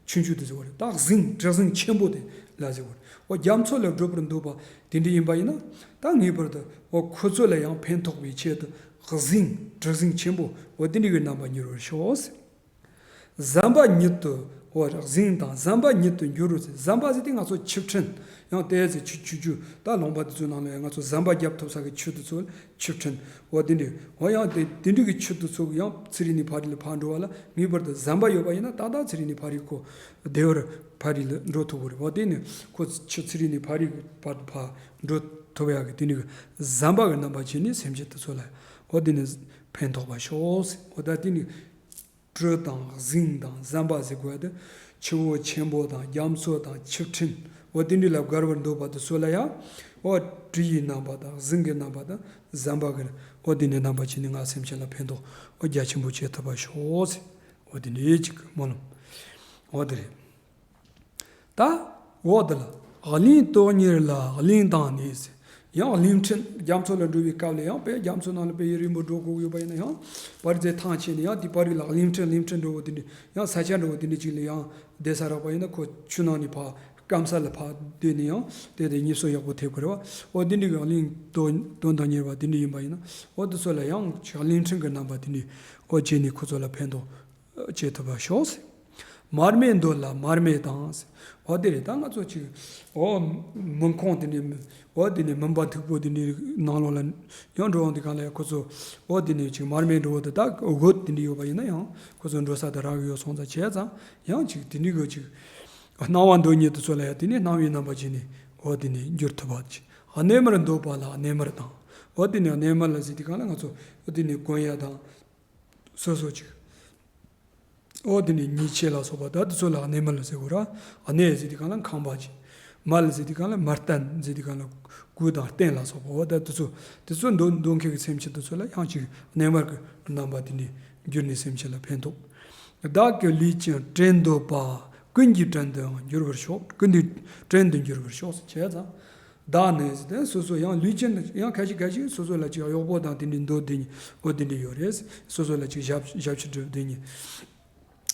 ཆུང་ཆུང་དེ་ཟེར་བ་རེད། ད་གཟིངས་གྲུ་གཟིངས་ཆེན་པོ་དེ་ལ་ཟེར་བ་རེད། འོ་རྒྱ་མཚོ་ལ་བགྲོད་པར་འདོད་པ་དེ་འདྲ་ཡིན་པ་ཡིན་ན་ད་ངེས་པར་དུ་འོ་ཁོ་ཚོ་ལ་ཡང་ཕན་ཐོགས་པའི་ཆེད་དུ་གཟིངས་གྲུ་གཟིངས་ཆེན་པོ་འོ་དེ་འདྲ་གི་རྣམ་པ་འགྱུར་བར་ཤོག་ཟམ་པ་ཉིད་དུ་འོ་གཟིངས་དང་ཟམ་པ་ཉིད་དུ་འགྱུར་རོ་ཟེར། ཟམ་པ་ཟེར་དེ་ང་ཚོ་ཆུ་ཕྲན་ཡང་ཏོག་ཙམ་ཆུ་ཆུ་ཆུ་ད་ལུང་པ་དེ་ཚོའི་ནང་ལ་ཡང་ང་ཚོ་ཟམ་པ་བརྒྱབ་ཐུབ་ས་གི་ཆུ་དེ་ཚོ་ཆུ་ཕྲན་འོ་དེ་འདྲ་འོ་ཡང་དེ་དེ་འདྲ་གི་ཆུ་དེ་ཚོ་ཡང་ཚེ་རིང་ནས་ཕ་རི་ལ་ཕར་འགྲོ་བ་ལ་ངེས་པར་དུ་ཟམ་པ་ཡོད་པ་ཡིན་ན་ཏག་ཏག་ཚེ་རིང་ནས་ཕ་རི་ཁོ་བདེ་བར་ཕ་རི་ལ་འགྲོ་ཐུབ་ཀྱི་རེད། འོ་དེ་ནི་ཁོ་ཆུ་ཚེ་རིང་ནས་ཕ་རི་བར་དུ་ཕར་འགྲོ་ཐུབ་ཡག་གི་དེ་འདྲ་གི་ཟམ་པ་གི་རྣམ་པ་བྱས་ནས་སེམས་ཅན་དེ་ཚོ་ལ་འོ་དེ་ནི་ཕན་ཐོགས་པ་ཤོག་འོ་ད་དེ་ནི། གྲུ་དང་གཟིངས་དང་ཟམ་པ་ཟེར་དགོས་ཏེ། ཆུ་བོ་ཆེན་པོ་དང་རྒྱ་མཚོ་དང་ཆུ་ཕྲན་འོ་དེ་འདྲ་ལ་དགའ་བར་འདོད་པ་དེ་ཚོ་ལ་ཡང་འོ་གྲུ་ཡི་རྣམ་པ་དང་གཟིངས་ཀྱི་རྣམ་པ་དང་ཟམ་པ་གི་འོ་དེ་འདྲའི་རྣམ་པ་བྱས་ནས་ང་སེམས་ཅན་ལ་ཕན་ཐོགས་འོ་རྒྱ་ཆེན་པོ་བྱེད་ཐུབ་པ་ཤོག་ཟེར། འོ་དེ་འདྲའི་ཅིག་སྨོན་ལམ་འོ་དེ་རེད། ད་འོག་དེ་ལ་གླིང་དོན་གཉེར་ལ་གླིང་དང་ནི་ཟེར། ཡང་གླིང་ཕྲན་རྒྱ་མཚོ་ལ་འགྲོ་བའི་སྐབས་ལ་ཡང་དཔེ་རྒྱ་མཚོ་ནང་ལ་དཔེ་ཡུན་རིང་པོ་འགྲོ་དགོས་ཡོད་པ་ཡིན་ན་ཡང་པར་རྫས་ཐང་ཆད་ནས་ཡང་དེ་པར་རིགས་ལ་གླིང་ཕྲན་གླིང་ཕྲན་འགྲོ་བ་དེ་འདྲ་ཡང་ས་ཆ་འགྲོ་བ་དེ་འདྲ་ཅིག་ལ་ཡང་བསྡད་ས་རག་པ་ཡིན་ན་ཁོ་ཆུ་ནང་ནས་ཕར་སྐམ་ས་ལ་ཕར་སྡོད་ནས་ཡང་དེ་དེ་ཉིས་སོ་ཡག་པོ་ཐེབས་ཀྱི་རེད་བ། འོ་དེ་འདྲ་གི་གླིང་དོན་དོན་དང་གཉེར་བ་དེ་འདྲ་ཡིན་པ་ཡིན་ན་འོ་དེ་ཚོ་ལ་ཡང་གླིང་ཕྲན་གྱི་རྣམ་པ་དེ་འདྲ་འོ་བྱས་ནས་ཁོ་ཚོ་ལ་ཕན་ཐོགས་བྱེད་ཐུབ་པ་ཤོག་ཟེར། མར་མེ་འདོད་ལ་མར་མེ་དང་། འོ་དེ་རེད། ད་ང་ཚོ་ཅིག་འོ་མུན་ཁང་དེ་ནས། འོ་དེ་ནས་མུན་པ་མཐུག་པོ་དེ་ནས་ནང་ལོགས་ལ་ཡང་འགྲོ་ཡོང་དུས་སྒང་ལ་ཡང་ཁོ་ཚོ། འོ་དེ་ནས་ཅིག་མར་མེ་འདྲ་བོ་དེ་དག་འོ་དེ་འདྲ་ཡོད་པ་ཡིན་ན་ཡང་ཁོ་ཚོ་འགྲོ་ས་དེ་རག་གི་ཡོད་སོང་ཙང་། བྱས་ཙང་ཡང་ཅིག་དེ་འདྲའི་གི་ཅིག་སྣང་བ་འདོད་མཁན་དེ་ཚོ་ལ་ཡང་དེ་ནས་སྣང་བའི་རྣམ་པ་ཅན་ནས་འོ་དེ་ནས་འགྱུར་ཐུབ་པ་ཅིག་གནས་མལ་འདོད་པ་ལ་གནས་མལ་དང་། འོ་དེ་ནས་གནས་མལ་ལ་ཟེར་དུས་སྒང་ལ་ང་ཚོ་འོ་དེ་ནས་གོན་ཡ་དང་སོ་སོ་ཅིག་འོ་དེ་ནས་ཉེས་ཆད་ལ་སོགས་པ་ད་དེ་ཚོ་ལ་གནས་མལ་ཟེར་དགོས་ར། གནས་ཟེར་དུས་སྒང་ལ་ཁང་པ་ཅིག་མལ་ཟེར་དུས་སྒང་ལ་མལ་སྟན་ཟེར་དུས་སྒང་ལ་གོས་དང་སྟན་ལ་སོགས་པ། འོ་ད་དེ་ཚོ་དེ་ཚོ་འདོད་འདོད་མཁན་གྱི་སེམས་ཅན་དེ་ཚོ་ལ་ཡང་ཅིག་གནས་མལ་གྱི་རྣམ་པ་དེ་འདྲ་གྱུར་ནས་སེམས་ཅན་ལ་ཕན་ཐོགས། བདག་གི་ལུས་ཅན་བྲན་འདོད་པ། ཀུན་གྱི་བྲན་དུའང་འགྱུར་བར་ཤོག་ཀུན་གྱི་བྲན་དུ་འགྱུར་བར་ཤོག་ཟེར་བྱས་ཙང་། བདག་ནི་ཟེར་ཏེ་སོ་སོ་ཡང་ལུས་ཅན་ཡང་ཁ་ཤས་ཁ་ཤས་སོ་སོ་ལ་ཅིག་གཡོག་པོ་དང་དེ་འདྲའི་འདོད་དེ་འོ་དེ་འདྲ་ཡོད་རེད། སོ་སོ་ལ་ཅིག་ཞབས་ཞབས་ཕྱི་སྒྲུབ་དེ།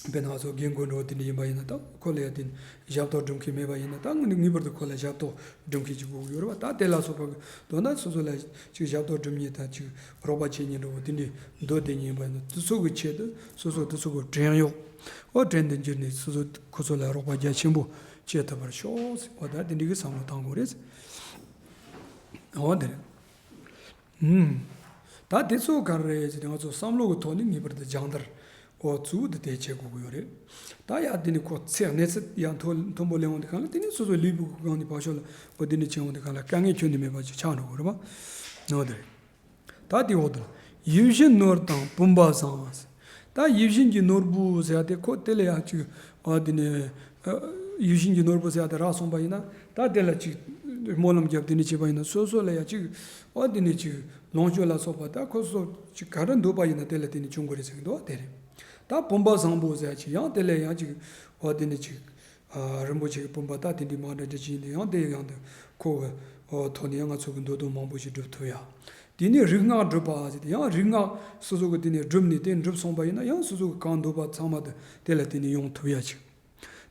དཔེར་ན་ང་ཚོ་རྒན་རྒོན་འདྲ་བོ་དེ་འདྲ་ཡིན་པ་ཡིན་ན། ད་ཁོ་ལ་ཡང་དེ་ཞབས་ཏོག་སྒྲུབ་མཁན་མེད་པ་ཡིན་ན། ད་ངེས་པར་དུ་ཁོ་ལ་ཞབས་ཏོག་སྒྲུབ་མཁན་ཅིག་དགོས་ཀྱི་ཡོད་རེད་པ། ད་དེ་ལ་སོགས་པ་མདོར་ན་སོ་སོ་ལ་ཅིག་ཞབས་ཏོག་སྒྲུབ་མཁན་དང་ཅིག་རོགས་པ་བྱེད་མཁན་འདྲ་བོ་དེ་འདྲ་འདོད་དེ་ཡིན་པ་ཡིན་ན། དེ་ཚོ་གི་ཆེད་དུ་སོ་སོ་དེ་ཚོ་གི་བྲན་གཡོག་འོ་བྲན་དུ་འགྱུར་ནས་སོ་སོ་ཁོ་ཚོ་ལ་རོགས་པ་རྒྱ་ཆེན་པོ་བྱེད་ཐུབ་པར་ཤོག་ཟེར། འོ་ད་དེ་འདྲ་གི་བསམ་བློ་བཏང་དགོས་རེད། འོ་དེ་རེད། ཨུམ། ད་དེ་ཚོ་ག་རེ་རེད་ཟེར་ན། ང་ཚོ་བསམ་བློ་གི་ཐོག་ནས་ངེས་པར་དུ་སྦྱང་བརྡར་འོ་གཙོ་བོ་དེ་དེ་བྱེད་དགོས་ཀྱི་ཡོད་རེད། ད་ཡ་དེ་ནི་ཁོ་ཚེ་གནས་ཚད་ཡ་མཐོ་མཐོན་པོ་སླེབས་འོང་དུས་སྒང་ལ། དེ་ནི་སོ་སོའི་ལུས་པོ་གི་སྒང་ནས་བག་ཤོག་ལ་འོ་དེ་ནི་བྱེད་འོང་དུས་སྒང་ལ་དཀའ་ངལ་ཁྱོན་ནས་མེད་པ་ཅིག་ཆགས་འགྲོ་གི་རེད་པ། འོ་དེ་རེད། ད་དེ་འོག་ཏུ་ཡིད་བཞིན་ནོར་དང་བུམ་པ་བཟང་། ད་ཡིད་བཞིན་གྱི་ནོར་བུ་ཟེར་ཡ་དེ་ཁོ་དེ་ལ་ཡང་ཅིག་འོ་དེ་ནས་ཡིད་བཞིན་གྱི་ནོར་བུ་ཟེར་ཡ་དེ་རག་སོང་པ་ཡིན་ན། ད་དེ་ལ་ཅིག་སྨོན་ལམ་བརྒྱབ་དེ་འདྲ་བྱས་པ་ཡིན་ན། སོ་སོ་ལ་ཡང་ཅིག་འོ་དེ་ནས་ཅིག་ལོངས་སྤྱོད་ལ་སོགས་པ་ད་ཁོ་སོ་ཅིག་ག་རེ་འདོད་པ་ཡིན་ན་དེ་ལ་དེ་ནས་འབྱུང་གི་རེད་ཟེར་གྱི་འདུག་དེ་རེད། ད་བུམ་པ་བཟང་པོ་ཟེར་ཡ་ཅིག་ཡང་དེ་ལ་ཡང་ཅིག་འོ་དེ་ནས་ཅིག་ཨ། རིན་པོ་ཆེ་གི་བུམ་པ་ད་དེ་འདྲའི་མང་དྲགས་ཅིག་ཡིན་ན་ཡང་དེ་ཡང་དེ་ཁོ་གི་འོ་ཐོག་ནས་ཡང་ང་ཚོ་གི་འདོད་དོན་མང་པོ་ཞིག་སྒྲུབ་ཐུབ་ཡ། དེ་ནས་རིག་སྔགས་སྒྲུབ་པ་ཟེར་ཏེ། ཡང་རིག་སྔགས་སོ་སོ་གི་དེ་ནས་སྒྲུབ་ནས་དེ་འགྲུབ་སོང་པ་ཡིན་ན། ཡང་སོ་སོ་གི་གང་འདོད་པ་ཚང་མ་དེ་དེ་ལ་དེ་ནས་ཡོང་ཐུབ་ཡ་ཅིག་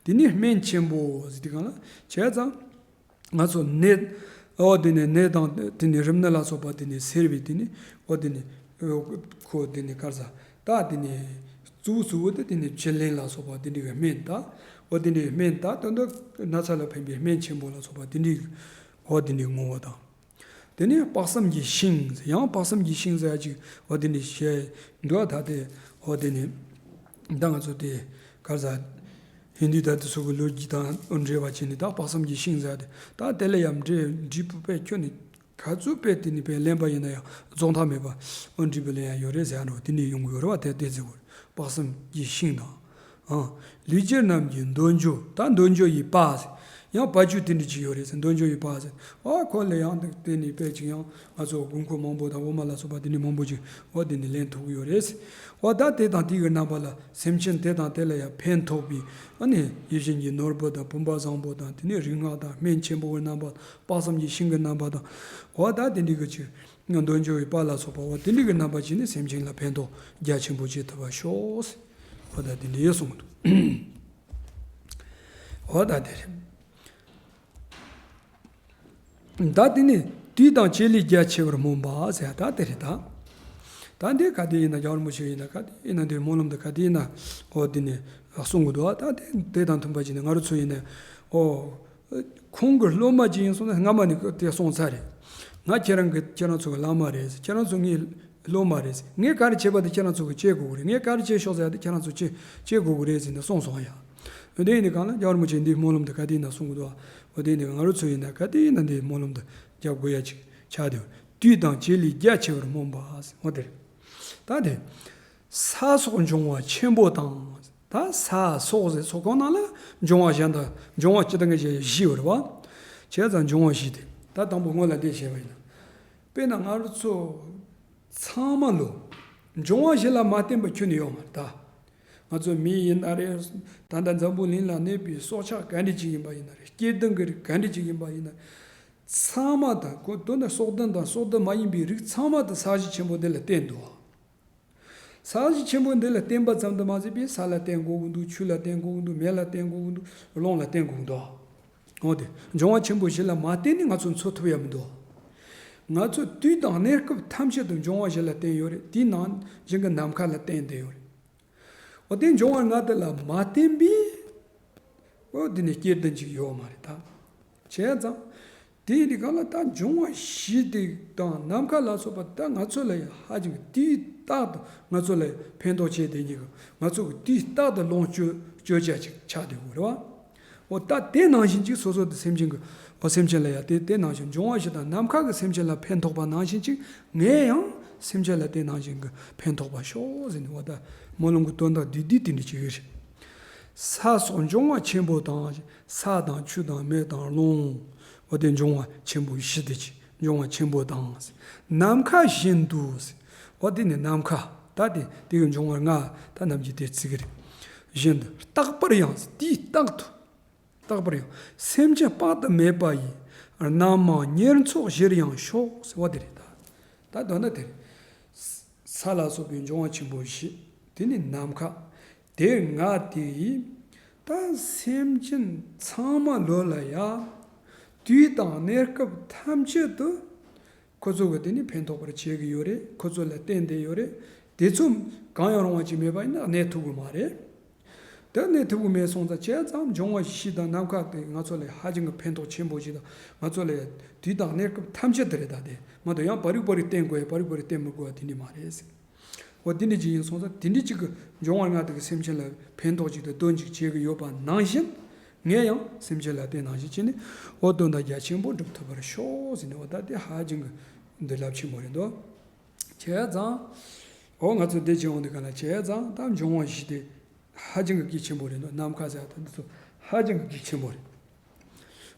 དེ་ནས་སྨན་ཆེན་པོ་ཟེར་དུས་སྒང་ལ་བྱས་ཙང་། ང་ཚོ་ནད། འོ་དེ་ནས་ནད་དང་དེ་ནས་རིམས་ནད་ལ་སོགས་པ་དེ་ནས་སེལ་བའི་དེ་ནས། འོ་དེ་ནས་ཁོ་དེ་ནས་ག་རེ་ཟ། ད་དེ་ནས་གཙོ་བོ་གཙོ་བོ་དེ་དེ་ནས་བཅུད་ལེན་ལ་སོགས་པ་དེ་འདྲ་གི་སྨན་དང་། འོ་དེ་འདྲའི་སྨན་དང་། དོན་དུ་ན་ཚ་ལ་ཕན་པའི་སྨན་ཆེན་པོ་ལ་སོགས་པ་དེ་འདྲའི། འོ་དེ་འདྲའི་བསྔོ་བ་དང་། དེ་ནས་དཔག་བསམ་གྱི་ཤིང་ཟེར། ཡང་དཔག་བསམ་གྱི་ཤིང་ཟེར་ཡ་ཅིག་འོ་དེ་འདྲའི་བཤད་འདུག་ད་དེ། འོ་དེ་ནས་ད་ང་ཚོ་དེ་ག་རེ་ཟ། ཧིན་དུ་ད་དེ་ཚོ་གི་ལོ་རྒྱུས་དང་འབྲེལ་བ་བྱས་ནས། ད་དཔག་བསམ་གྱི་ཤིང་ཟེར་ཡ་དེ། ད་དེ་ལ་ཡང་འབྲས་འབྲས་བུ་དཔེ་ཁྱོན་ནས་ག་ཚོད་དཔེ་དེ་ནས་དཔེ་ལེན་པ་ཡིན་ན་ཡང་རྫོགས་མཐའ་མེད་པ། འོ་འབྲས་བུ་ལེན་ཡ་ཡོད་རེད་ཟེར་ཡ་འདྲ་བོ་དེ་འདྲ་ཡོང་གི་ཡོད་རེད་པ། དེ་དེ་ཟེར་བ་རེད། དཔག་བསམ་གྱི་ཤིང་དང་། ཨང་། ལུས་ཅན་རྣམས་ཀྱི་འདོད་འཇོ། ད་འདོད་འཇོ་ཡི་དཔལ་ཟེར། ཡང་དཔལ་འབྱོར་དེ་འདྲ་ཅིག་ཡོད་རེད་ཟེར། འདོད་འཇོ་ཡི་དཔལ་ཟེར། ཨ་ཁོ་ལ་ཡང་དེ་ནས་དཔེ་ཅིག་ཡང་ང་ཚོ་དགོས་མཁོ་མང་པོ་དང་། འོ་མ་ལ་སོགས་པ་དེ་འདྲ་མང་པོ་ཅིག་འོ་དེ་ནས་ལེན་ཐུབ་ཀྱི་ཡོད་རེད་ཟེར། འོ་ད་དེ་དང་དེ་གི་རྣམ་པ་ལ། སེམས་ཅན་དེ་དང་དེ་ལ་ཡང་ཕན་ཐོགས་པའི། ཨ་ནི་ཡིད་བཞིན་གྱི་ནོར་བུ་དང་བུམ་པ་བཟང་པོ་དང་། དེ་ནས་རིག་སྔགས་དང་སྨན་ཆེན་པོ་གི་རྣམ་པ། དཔག་བསམ་གྱི་ཤིང་གི་རྣམ་པ་དང་། འོ་ད་དེ་འདྲ་གི་ཅིག་འདོད་འཇོ་ཡི་དཔལ་ལ་སོགས་པ། འོ་དེ་འདྲ་གི་རྣམ་པ་ཅིག་ནས་སེམས་ཅན་ལ་ཕན་ཐོགས་རྒྱ་ཆེན་པོ་བྱེད་ཐུབ་པར་ཤོག་ཟེར། འོ་ད་དེ་འདྲ་ཡོད་གསུངས་འདུག་འོ་ད་དེ་རེད། ད་དེ་ནས་དུས་དང་བྱེད་ལས་རྒྱ་ཆེ་བར་སྨོན་པ་ཟེར་ཡ་ད་དེ་རེད་ད། ད་འདི་ག་དེ་ཡིན་ན། རྒྱལ་བ་རིན་པོ་ཆེ་ཡིན་ན་ག་དེ་ཡིན་ན། འདི་སྨོན་ལམ་འདི་ག་དེ་ཡིན་ན། འོ་དེ་ནས་གསུང་གི་འདུག་ད་དེ་དེ་དང་མཐུན་པ་ཅིག་ནས་ང་རང་ཚོ་ཡིན་ན། འོ། ཁོང་གི་སློབ་མ་ཅིག་ཡིན་སོང་ན། སྔ་མ་ནས་དེ་གསུངས་ཚར་རེད། ང་ཁྱེད་རང་གི་ཁྱེད་རང་ཚོ་གི་བླ་མ་རེད། ཁྱེད་རང་ཚོ་ངའི་སློབ་མ་རེད། ངས་ག་རེ་བྱས་པ་དེ་ཁྱེད་རང་ཚོ་གིས་བྱེད་དགོས་ཀྱི་རེད། ངས་ག་རེ་བྱས་ཤོག་ཟེར་ཡ་དེ་ཁྱེད་རང་ཚོ་བྱེད་བྱེད་དགོས་ཀྱི་རེད་ཟེར་ནས་གསུངས་སོང་ཡ། འོ་དེ་ཡིན་དུས་སྒང་ལ་རྒྱལ་བ་རིན་པོ་ཆེ་འདིའི་སྨོན་ལམ་དེ་ག་དེ་ཡིན་ན་གསུང་གི་འདུག་འོ་དེ་ཡིན་དུས་ང་རང་ཚོ་ཡིན་ན་ག་དེ་ཡིན་ན་འདིའི་སྨོན་ལམ་དེ་རྒྱབ་དགོས་ཡ་ཅིག་ཆགས་བསྡད་ཡོད། དུས་དང་བྱེད་ལས་རྒྱ་ཆེ་བར་སྨོན་པ་ཟེར། འོ་དེ་རེད། ད་དེ། ས་སོགས་འབྱུང་བ་ཆེན་པོ་དང་། ད་ས་སོགས་ཟེར། སོགས་ཁོངས་ནང་ལ་འབྱུང་བ་གཞན་དང་། འབྱུང་བ་སྤྱིར་བཏང་གི་བཞི་ཡོད་རེད་པ། བྱས་ཙང་འབྱུང་བ་བཞི་དེ། ད་དང་པོ་སྔོན་ལ་འདི་བཤད་པ་ཡིན་ན། དཔེར་ན་ང་རང་ཚོ་ཚང་མ་ལོ། འབྱུང་བ་བཞི་ལ་མ་བརྟེན་པ་ཁྱོན་ནས་ཡོད་མ་རེད་ད། ང་ཚོ་མི་ཡིན་ན་རེད། ད་ལྟ་འཛམ་བུ་གླིང་ལ་གནས་པའི་སྲོག་ཆགས་ག་འདྲ་ཅིག་ཡིན་པ་ཡིན་ན་རེད། སྐྱེ་ལྡན་གྱི་རིགས་ག་འདྲ་ཅིག་ཡིན་པ་ཡིན་ན། ཚང་མ་དང་། ཁོ་དོན་དུ་སྲོག་ལྡན་དང་སྲོག་ལྡན་མ་ཡིན་པའི་རིགས་ཚང་མ་དེ་ས་གཞི་ཆེན་པོ་འདི་ལ་བརྟེན་འདུག་ས་གཞི་ཆེན་པོ་འདི་ལ་བརྟེན་པ་ཙམ་དུ་མ་ཟད་པའི་ས་ལ་བརྟེན་དགོས་ཀྱི་འདུག་ཆུ་ལ་བརྟེན་དགོས་ཀྱི་འདུག་མེ་ལ་བརྟེན་དགོས་ཀྱི་འདུག་རླུང་ལ་བརྟེན་དགོས་ཀྱི་འདུག་འོ་དེ་འབྱུང་བ་ཆེན་པོ་བཞི་ལ་མ་བརྟེན་ནས་ང་ཚོ་འཚོ་ཐུབ་ཡ་མི་འདུག་ང་ཚོ་དུས་དང་གནས་སྐབས་ཐམས་ཅད་དུ་འབྱུང་བ་བཞི་ལ་བརྟེན་ཡོད་རེད། དེའི་ནང་བཞིན་གྱི་ནམ་མཁའ་ལ་བརྟེན་བསྡད་ཡོད་རེད། འོ་དེ་འབྱུང་བ་ལྔ་དེ་ལ་མ་བརྟེན་པའི་ ཨོ་དེ་ནི་སྐྱེ་དོན་ཅིག་ཡོད་མ་རེད་ད། བྱས་ཙང་། དེ་ཡིན་དུས་གང་ལ་ད་འབྱུང་བ་བཞི་དེ་དང་ནམ་མཁའ་ལ་སོགས་པ་ད་ང་ཚོ་ལ་ཡང་ཧ་ཅང་གི་དུས་རྟག་ཏུ་ང་ཚོ་ལ་ཕན་ཐོགས་བྱས་དེ་ཉིད་ཀྱི་ང་ཚོ་གི་དུས་རྟག་ཏུ་ལོངས་སྤྱོད་སྤྱོད་བྱ་ཅིག་ཆགས་བསྡད་ཡོད་རེད་བ། འོ་ད་དེ་ནང་བཞིན་ཅིག་སོ་སོ་དང་སེམས་ཅན་གྱི་འོ་སེམས་ཅན་ལ་ཡང་དེ་དེ་ནང་བཞིན་འབྱུང་བ་བཞི་དང་ནམ་མཁའ་གི་སེམས་ཅན་ལ་ཕན་ཐོགས་པ་ནང་བཞིན་ཅིག་ངས་ཡང་སེམས་ཅན་ལ་དེ་ནང་བཞིན་གྱི་ཕན་ཐོགས་པ་ཤོག་ཟེར་ནས་འོ་ད་སྨོན་ལམ་གྱི་དོན་དག་བསྡུས་བསྡུས་དེ་འདྲ་ཅིག་ཡོད་རེད། ས་སོགས་འབྱུང་བ་ཆེན་པོ་དང་། ས་དང་ཆུ་དང་མེ་དང་རླུང་། འོ་དེ་འབྱུང་བ་ཆེན་པོ་བཞི་དེ་ཅིག་འབྱུང་བ་ཆེན་པོ་དང་། ནམ་མཁའ་བཞིན་དུ། འོ་དེ་ནི་ནམ་མཁའ། ད་དེ་དེ་གི་འབྱུང་བ་ལྔ་ད་ནམ་གྱི་དེ་བརྩི་གི་རེད། བཞིན་དུ་རྟག་པར་ཡང་དུས་རྟག་ཏུ། རྟག་པར་ཡང་སེམས་ཅན་དཔག་ཏུ་མེད་པ་ཡི། རྣམ་མང་ཉེར་ཚོགས་བཞིར་ཡང་ཤོག་ཟེར་བ་དེ་རེད་ད། ད་དོན་དག་དེ་རེད། ས་ལ་སོགས་པའི་འབྱུང་བ་ཆེན་པོ་བཞི། དེ་ནི་ནམ་མཁའ། དེ་ལྔ་དེ་ཡིས། ད་སེམས་ཅན་ཚང་མ་ལོ་ལ་ཡ། དུས་དང་གནས་སྐབས་ཐམས་ཅད་དུ། ཁོ་ཚོ་གི་དེ་ནི་ཕན་ཐོགས་པར་བྱེད་ཀྱི་ཡོད་རེད། ཁོ་ཚོ་ལ་བརྟེན་བསྡད་ཡོད་རེད། དེ་ཚོ་གང་ཡང་རུང་བ་ཅིག་མེད་པ་ཡིན་ན་གནས་ཐུབ་ཀྱི་མ་རེད། དེ་གནས་ཐུབ་ཀྱི་མེད་སོང་ཙང་བྱས་ཙང་འབྱུང་བ་བཞི་དང་ནམ་མཁའ་དེ་ང་ཚོ་ལ་ཧ་ཅང་གི་ཕན་ཐོགས་ཆེན་པོ་ཞིག་དང་ང་ཚོ་ལ་དུས་དང་གནས་སྐབས་ཐམས་ཅད་དུ་རེད་ད། དེ་མ་གཏོགས་ཡང་བར་རིག་བར་རིག་བརྟེན་དགོས་ཡ་བར་རིག་བར་རིག་བརྟེན་མི་དགོས་ཡ་དེ་འདྲ་མ་རེད། འོ་དེ་འདྲ་ཅིག་ཡིན་སོང་ཙང་དེ་འདྲ་ཅིག་གི་འབྱུང་བ་ལྔ་དེ་གི་སེམས་ཅན་ལ་ཕན་ཐོགས་ཅིག་དང་དོན་ཅིག་བྱེད་ཀྱི་ཡོད་པ་ནང་བཞིན་ངས་ཡང་སེམས་ཅན་ལ་དེ་ནང་བཞིན་བྱས་ནས་འོ་དོན་དག་རྒྱ་ཆེན་པོ་སྒྲུབ་ཐུབ་པར་ཤོག་ཟེར་ནས་འོ་ད་དེ་ཧ་ཅང་གི་འདི་རླབས་ཆེན་པོ་རེད་འདུག་བྱས་ཙང་། འོ་ང་ཚོ་འདི་བྱེད་འོང་དུས་གང་ལ་བྱས་ཙང་ད་འབྱུང་བ་བཞི་དེ་ཧ་ཅང་གི་གལ་ཆེན་པོ་རེད་འདུག་ནམ་མཁའ་ཟེར་ཡ་ད་འདི་ཚོ་ཧ་ཅང་གི་གལ་ཆེན་པོ་རེད།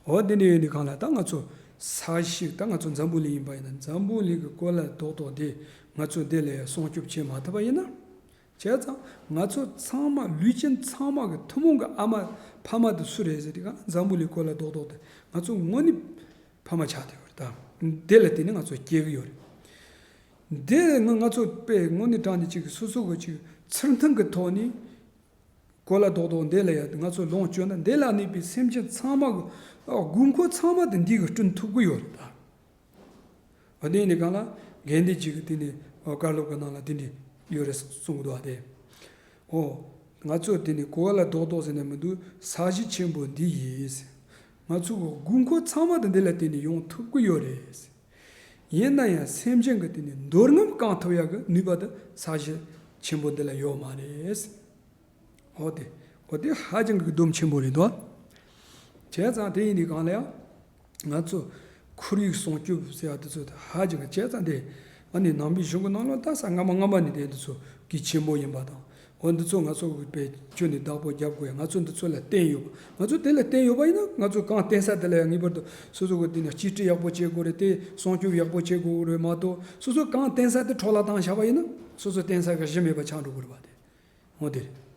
འོ་འདི་འདྲ་ཡོད་འདུག་གང་ལ་ད་ང་ཚོ་ས་གཞི་ད་ང་ཚོ་འཛམ་བུ་གླིང་ཡིན་པ་ཡིན་ན་འཛམ་བུ་གླིང་གི་གོ་ལ་རྡོག་རྡོག་དེ་ང་ཚོ་འདི་ལ་སྲུང་སྐྱོབ་བྱེད་མ་ཐུབ་པ་ཡིན་ན། བྱས་ཙང་ང་ཚོ་ཚང་མ་ལུས་ཅན་ཚང་མ་གི་ཐུན་མོང་གི་ཨ་མ་ཕ་མ་དེ་སུ་རེད་ཟེར་དུས་གང་འཛམ་བུ་གླིང་གོ་ལ་རྡོག་རྡོག་དེ་ང་ཚོ་དངོས་གནས་ཕ་མ་ཆགས་བསྡད་ཡོད་རེད་ད། དེ་ལ་བརྟེན་ནས་ང་ཚོ་སྐྱེ་གི་ཡོད་རེད། འདི་ང་ང་ཚོ་དཔེ་དངོས་གནས་དྲང་གནས་ཅིག་གི་སོ་སོ་གི་ཅིག་ཚུལ་མཐུན་གི་ཐོག་ནས་གོ་ལ་རྡོག་རྡོག་འདི་ལ་ཡ་ང་ཚོ་ལོངས་སྤྱོད་ན་འདི་ལ་གནས་པའི་སེམས་ཅན་ཚང་མ་གི་དགོས་མཁོ་ཚང་མ་དེ་འདི་གི་བསྐྲུན་ཐུབ་གི་ཡོད་རེད་ད། འོ་དེ་ནི་གང་ལ་དགེ་འདུན་ཅིག་གི་དེ་ནི་བཀའ་སློབ་གི་ནང་ལ་དེ་འདྲ་ཡོད་རེད་གསུང་གི་འདུག་བ་དེ། འོ། ང་ཚོ་དེ་ནི་གོ་ལ་རྡོག་རྡོག་ཟེར་ནས་མི་འདུག་ས་གཞི་ཆེན་པོ་འདི་ཡིས། ང་ཚོ་གི་དགོས་མཁོ་ཚང་མ་དེ་འདི་ལ་བརྟེན་ནས་ཡོང་ཐུབ་ཀྱི་ཡོད་རེད། ཡིན་ན་ཡང་སེམས་ཅན་གྱི་དེ་ནི་འདོད་རྔམ་བསྐང་ཐུབ་ཡག་གི་ནུས་པ་དེ་ས་གཞི་ཆེན་པོ་འདི་ལ་ཡོད་མ་རེད། འོ་དེ། འོ་དེ་ཧ་ཅང་གི་སྡོམ་ཆེན་པོ་རེད་དོ། བྱས་ཙང་དེ་ཡིན་དུས་གང་ལ་ཡང་། ང་ཚོ་ཁོར་ཡུག་སྲུང་སྐྱོབ་ཟེར་ཡ་དེ་ཚོ་ཧ་ཅང་གི་བྱས་ཙང་དེ། ཨ་ནི་ནང་པའི་གཞུང་གི་ནང་ལ་ད་ས་སྔ་མ་སྔ་མ་ནས་དེ་འདི་ཚོ་གལ་ཆེན་པོ་ཡིན་པ་དང་། འོ་འདི་ཚོ་ང་ཚོ་གི་དཔེ་ཁྱོན་ནས་བདག་པོ་རྒྱབ་དགོས་ཡ་ང་ཚོ་འདི་ཚོ་ལ་བརྟེན་ཡོད་པ། ང་ཚོ་དེ་ལ་བརྟེན་ཡོད་པ་ཡིན་ན་ང་ཚོ་གང་བརྟེན་ས་དེ་ལ་ཡང་ངེས་པར་དུ་སོ་སོ་གི་དེ་ནས་གཅེས་སྤྲས་ཡག་པོ་བྱེད་དགོས་རེད། དེ་སྲུང་སྐྱོབ་ཡག་པོ་བྱེད་དགོས་རེད་མ་གཏོགས་སོ་སོ་གང་བརྟེན་ས་དེ་འཕྲོ་བརླག་བཏང་བཞག་པ་ཡིན་ན་སོ་སོ་བརྟེན་ས་གི་གཞི་མེད་པ་ཆགས་འགྲོ་གི་རེད་པ་དེ། འོ་དེ་རེད།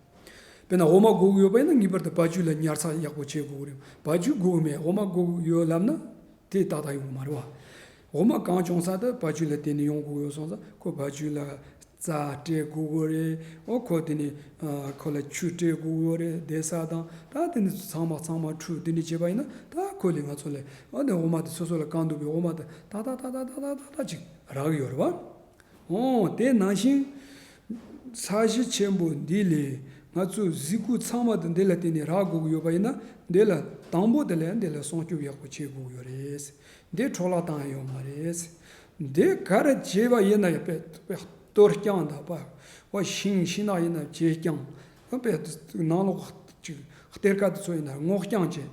དཔེར་ན་འོ་མ་དགོས་ཀྱི་ཡོད་པ་ཡིན་ན་ངེས་པར་དུ་བ་ཕྱུགས་ལ་ཉར་ཚགས་ཡག་པོ་བྱེད་དགོས་ཀྱི་རེད། བ་ཕྱུགས་དགོས་ཀྱི་མེད་འོ་མ་དགོས་ཀྱི་ཡོད་ལབ་ན་དེ་ཏག་ཏག་ཡོང་གི་མ་རེད་བ། འོ་མ་གང་བྱུང་ས་དེ་བ་ཕྱུགས་ལ་བརྟེན་ནས་ཡོང་དགོས་ཡོད་སོང་ཙང་ཁོ་བ་ཕྱུགས་ལ་རྩྭ་སྤྲད་དགོས་ཀྱི་རེད། འོ་ཁོ་དེ་ནས་ཁོ་ལ་ཆུ་སྤྲད་དགོས་ཀྱི་རེད། བསྡད་ས་དང་ད་དེ་ནས་ཚང་མ་ཚང་མ་ཁྲུས་དེ་འདྲ་བྱས་པ་ཡིན་ན་ད་ཁོ་ལས་ང་ཚོ་ལས་འོ་དེ་འོ་མ་དེ་སོ་སོ་ལ་གང་འདུག་པའི་འོ་མ་དེ་ཏག་ཏག་ཏག་ཏག་ཏག་ཏག་ཏག་ཅིག་རག་གི་ཡོད་རེད་བ། འོ་དེ་ནང་བཞིན། ས་གཞི་ཆེན་པོ་འདི་ལས་ང་ཚོའི་གཟུགས་པོ་ཚང་མ་དེ་འདི་ལ་བརྟེན་ནས་རག་དགོས་ཀྱི་ཡོད་པ་ཡིན་ན་འདི་ལ་དང་པོ་དེ་ལ་འདི་ལ་སྲུང་སྐྱོབ་ཡག་པོ་བྱེད་དགོས་ཀྱི་ཡོད་རེད། འདི་འཕྲོ་བརླག་བཏང་ཡ་ཡོད་མ་རེད། འདི་ག་རེ་བྱས་པ་ཡིན་ན་ཡང་དཔེ་དཔེ་གཏོར་རྐྱང་དང་པ་བ་ཤིང་ཤིང་ནགས་ཡིན་ན་བྱེ་རྐྱང་དཔེ་ནང་ལོགས་ཅིག་གཏེར་ཁ་དེ་ཚོ་ཡིན་ན་སྔོག་རྐྱང་བྱས།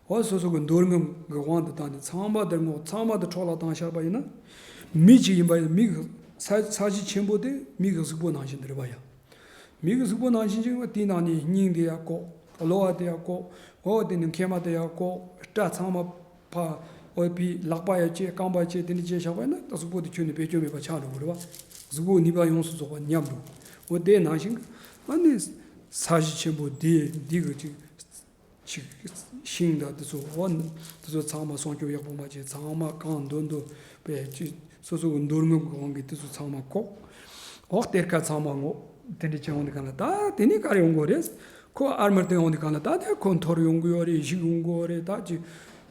འོ་སོ་སོ་གི་འདོད་རྔམ་གི་དབང་དུ་བཏང་ནས་ཚང་མ་དེར་སྔོག་ཚང་མ་དེ་འཕྲོ་བརླག་བཏང་བཞག་པ་ཡིན་ན། མི་གཅིག་ཡིན་པ་ཡིན་མི་གི་ས་ས་གཞི་ཆེན་པོ་དེ་མི་གི་གཟུགས་པོ་ནང་བཞིན་དུ་རེད་པ་ཡ། མི་གི་གཟུགས་པོ་ནང་བཞིན་ཅིག་དེའི་ནང་ནས་སྙིང་དེ་ཡ་བཀོག་གློ་བ་དེ་ཡ་བཀོག་འོ་དེ་ནས་མཁལ་མ་དེ་ཡ་བཀོག་སྐྲ་ཚང་མ་ཕ་འོ་བི་ལག་པ་ཡ་བཅད་རྐང་པ་བཅད་དེ་འདྲ་བཅད་བཞག་པ་ཡིན་ན་ད་གཟུགས་པོ་དེ་ཁྱོན་ནས་བེད་སྤྱོད་མེད་པ་ཆགས་འགྲོ་གི་རེད་བ། གཟུགས་པོ་ནུས་པ་ཡོངས་སུ་རྫོགས་པ་ཉམས་འགྲོ། འོ་དེ་ནང་བཞིན་ཨ་ནི་ས་གཞི་ཆེན་པོ་དེ་འདི་གི་ཅིག་ཅིག་ཤིང་དང་དེ་ཚོ་འོ་ན་དེ་ཚོ་ཚང་མ་སྲུང་སྐྱོབ་ཡག་པོ་མ་བྱས་ཚང་མ་གང་འདོད་འདོད་པའི་ཅིག་སོ་སོ་གི་འདོད་རྔམ་གི་དབང་གིས་དེ་ཚོ་ཚང་མ་བཀོག་འོ་གཏེར་ཁ་ཚང་མ་སྔོག་དེ་འདྲ་བྱས་འོང་དུས་གང་ལ་ད་དེ་ནས་ག་རེ་ཡོང་དགོས་རེད། ཁོ་ཨར་མར་དེ་འོང་དུས་གང་ལ་ད་དེ་ཁོ་འཐོར་ཡོང་གི་ཡོད་རེད། ཞིག་ཡོང་གི་ཡོད་རེད། ད་ཅིག་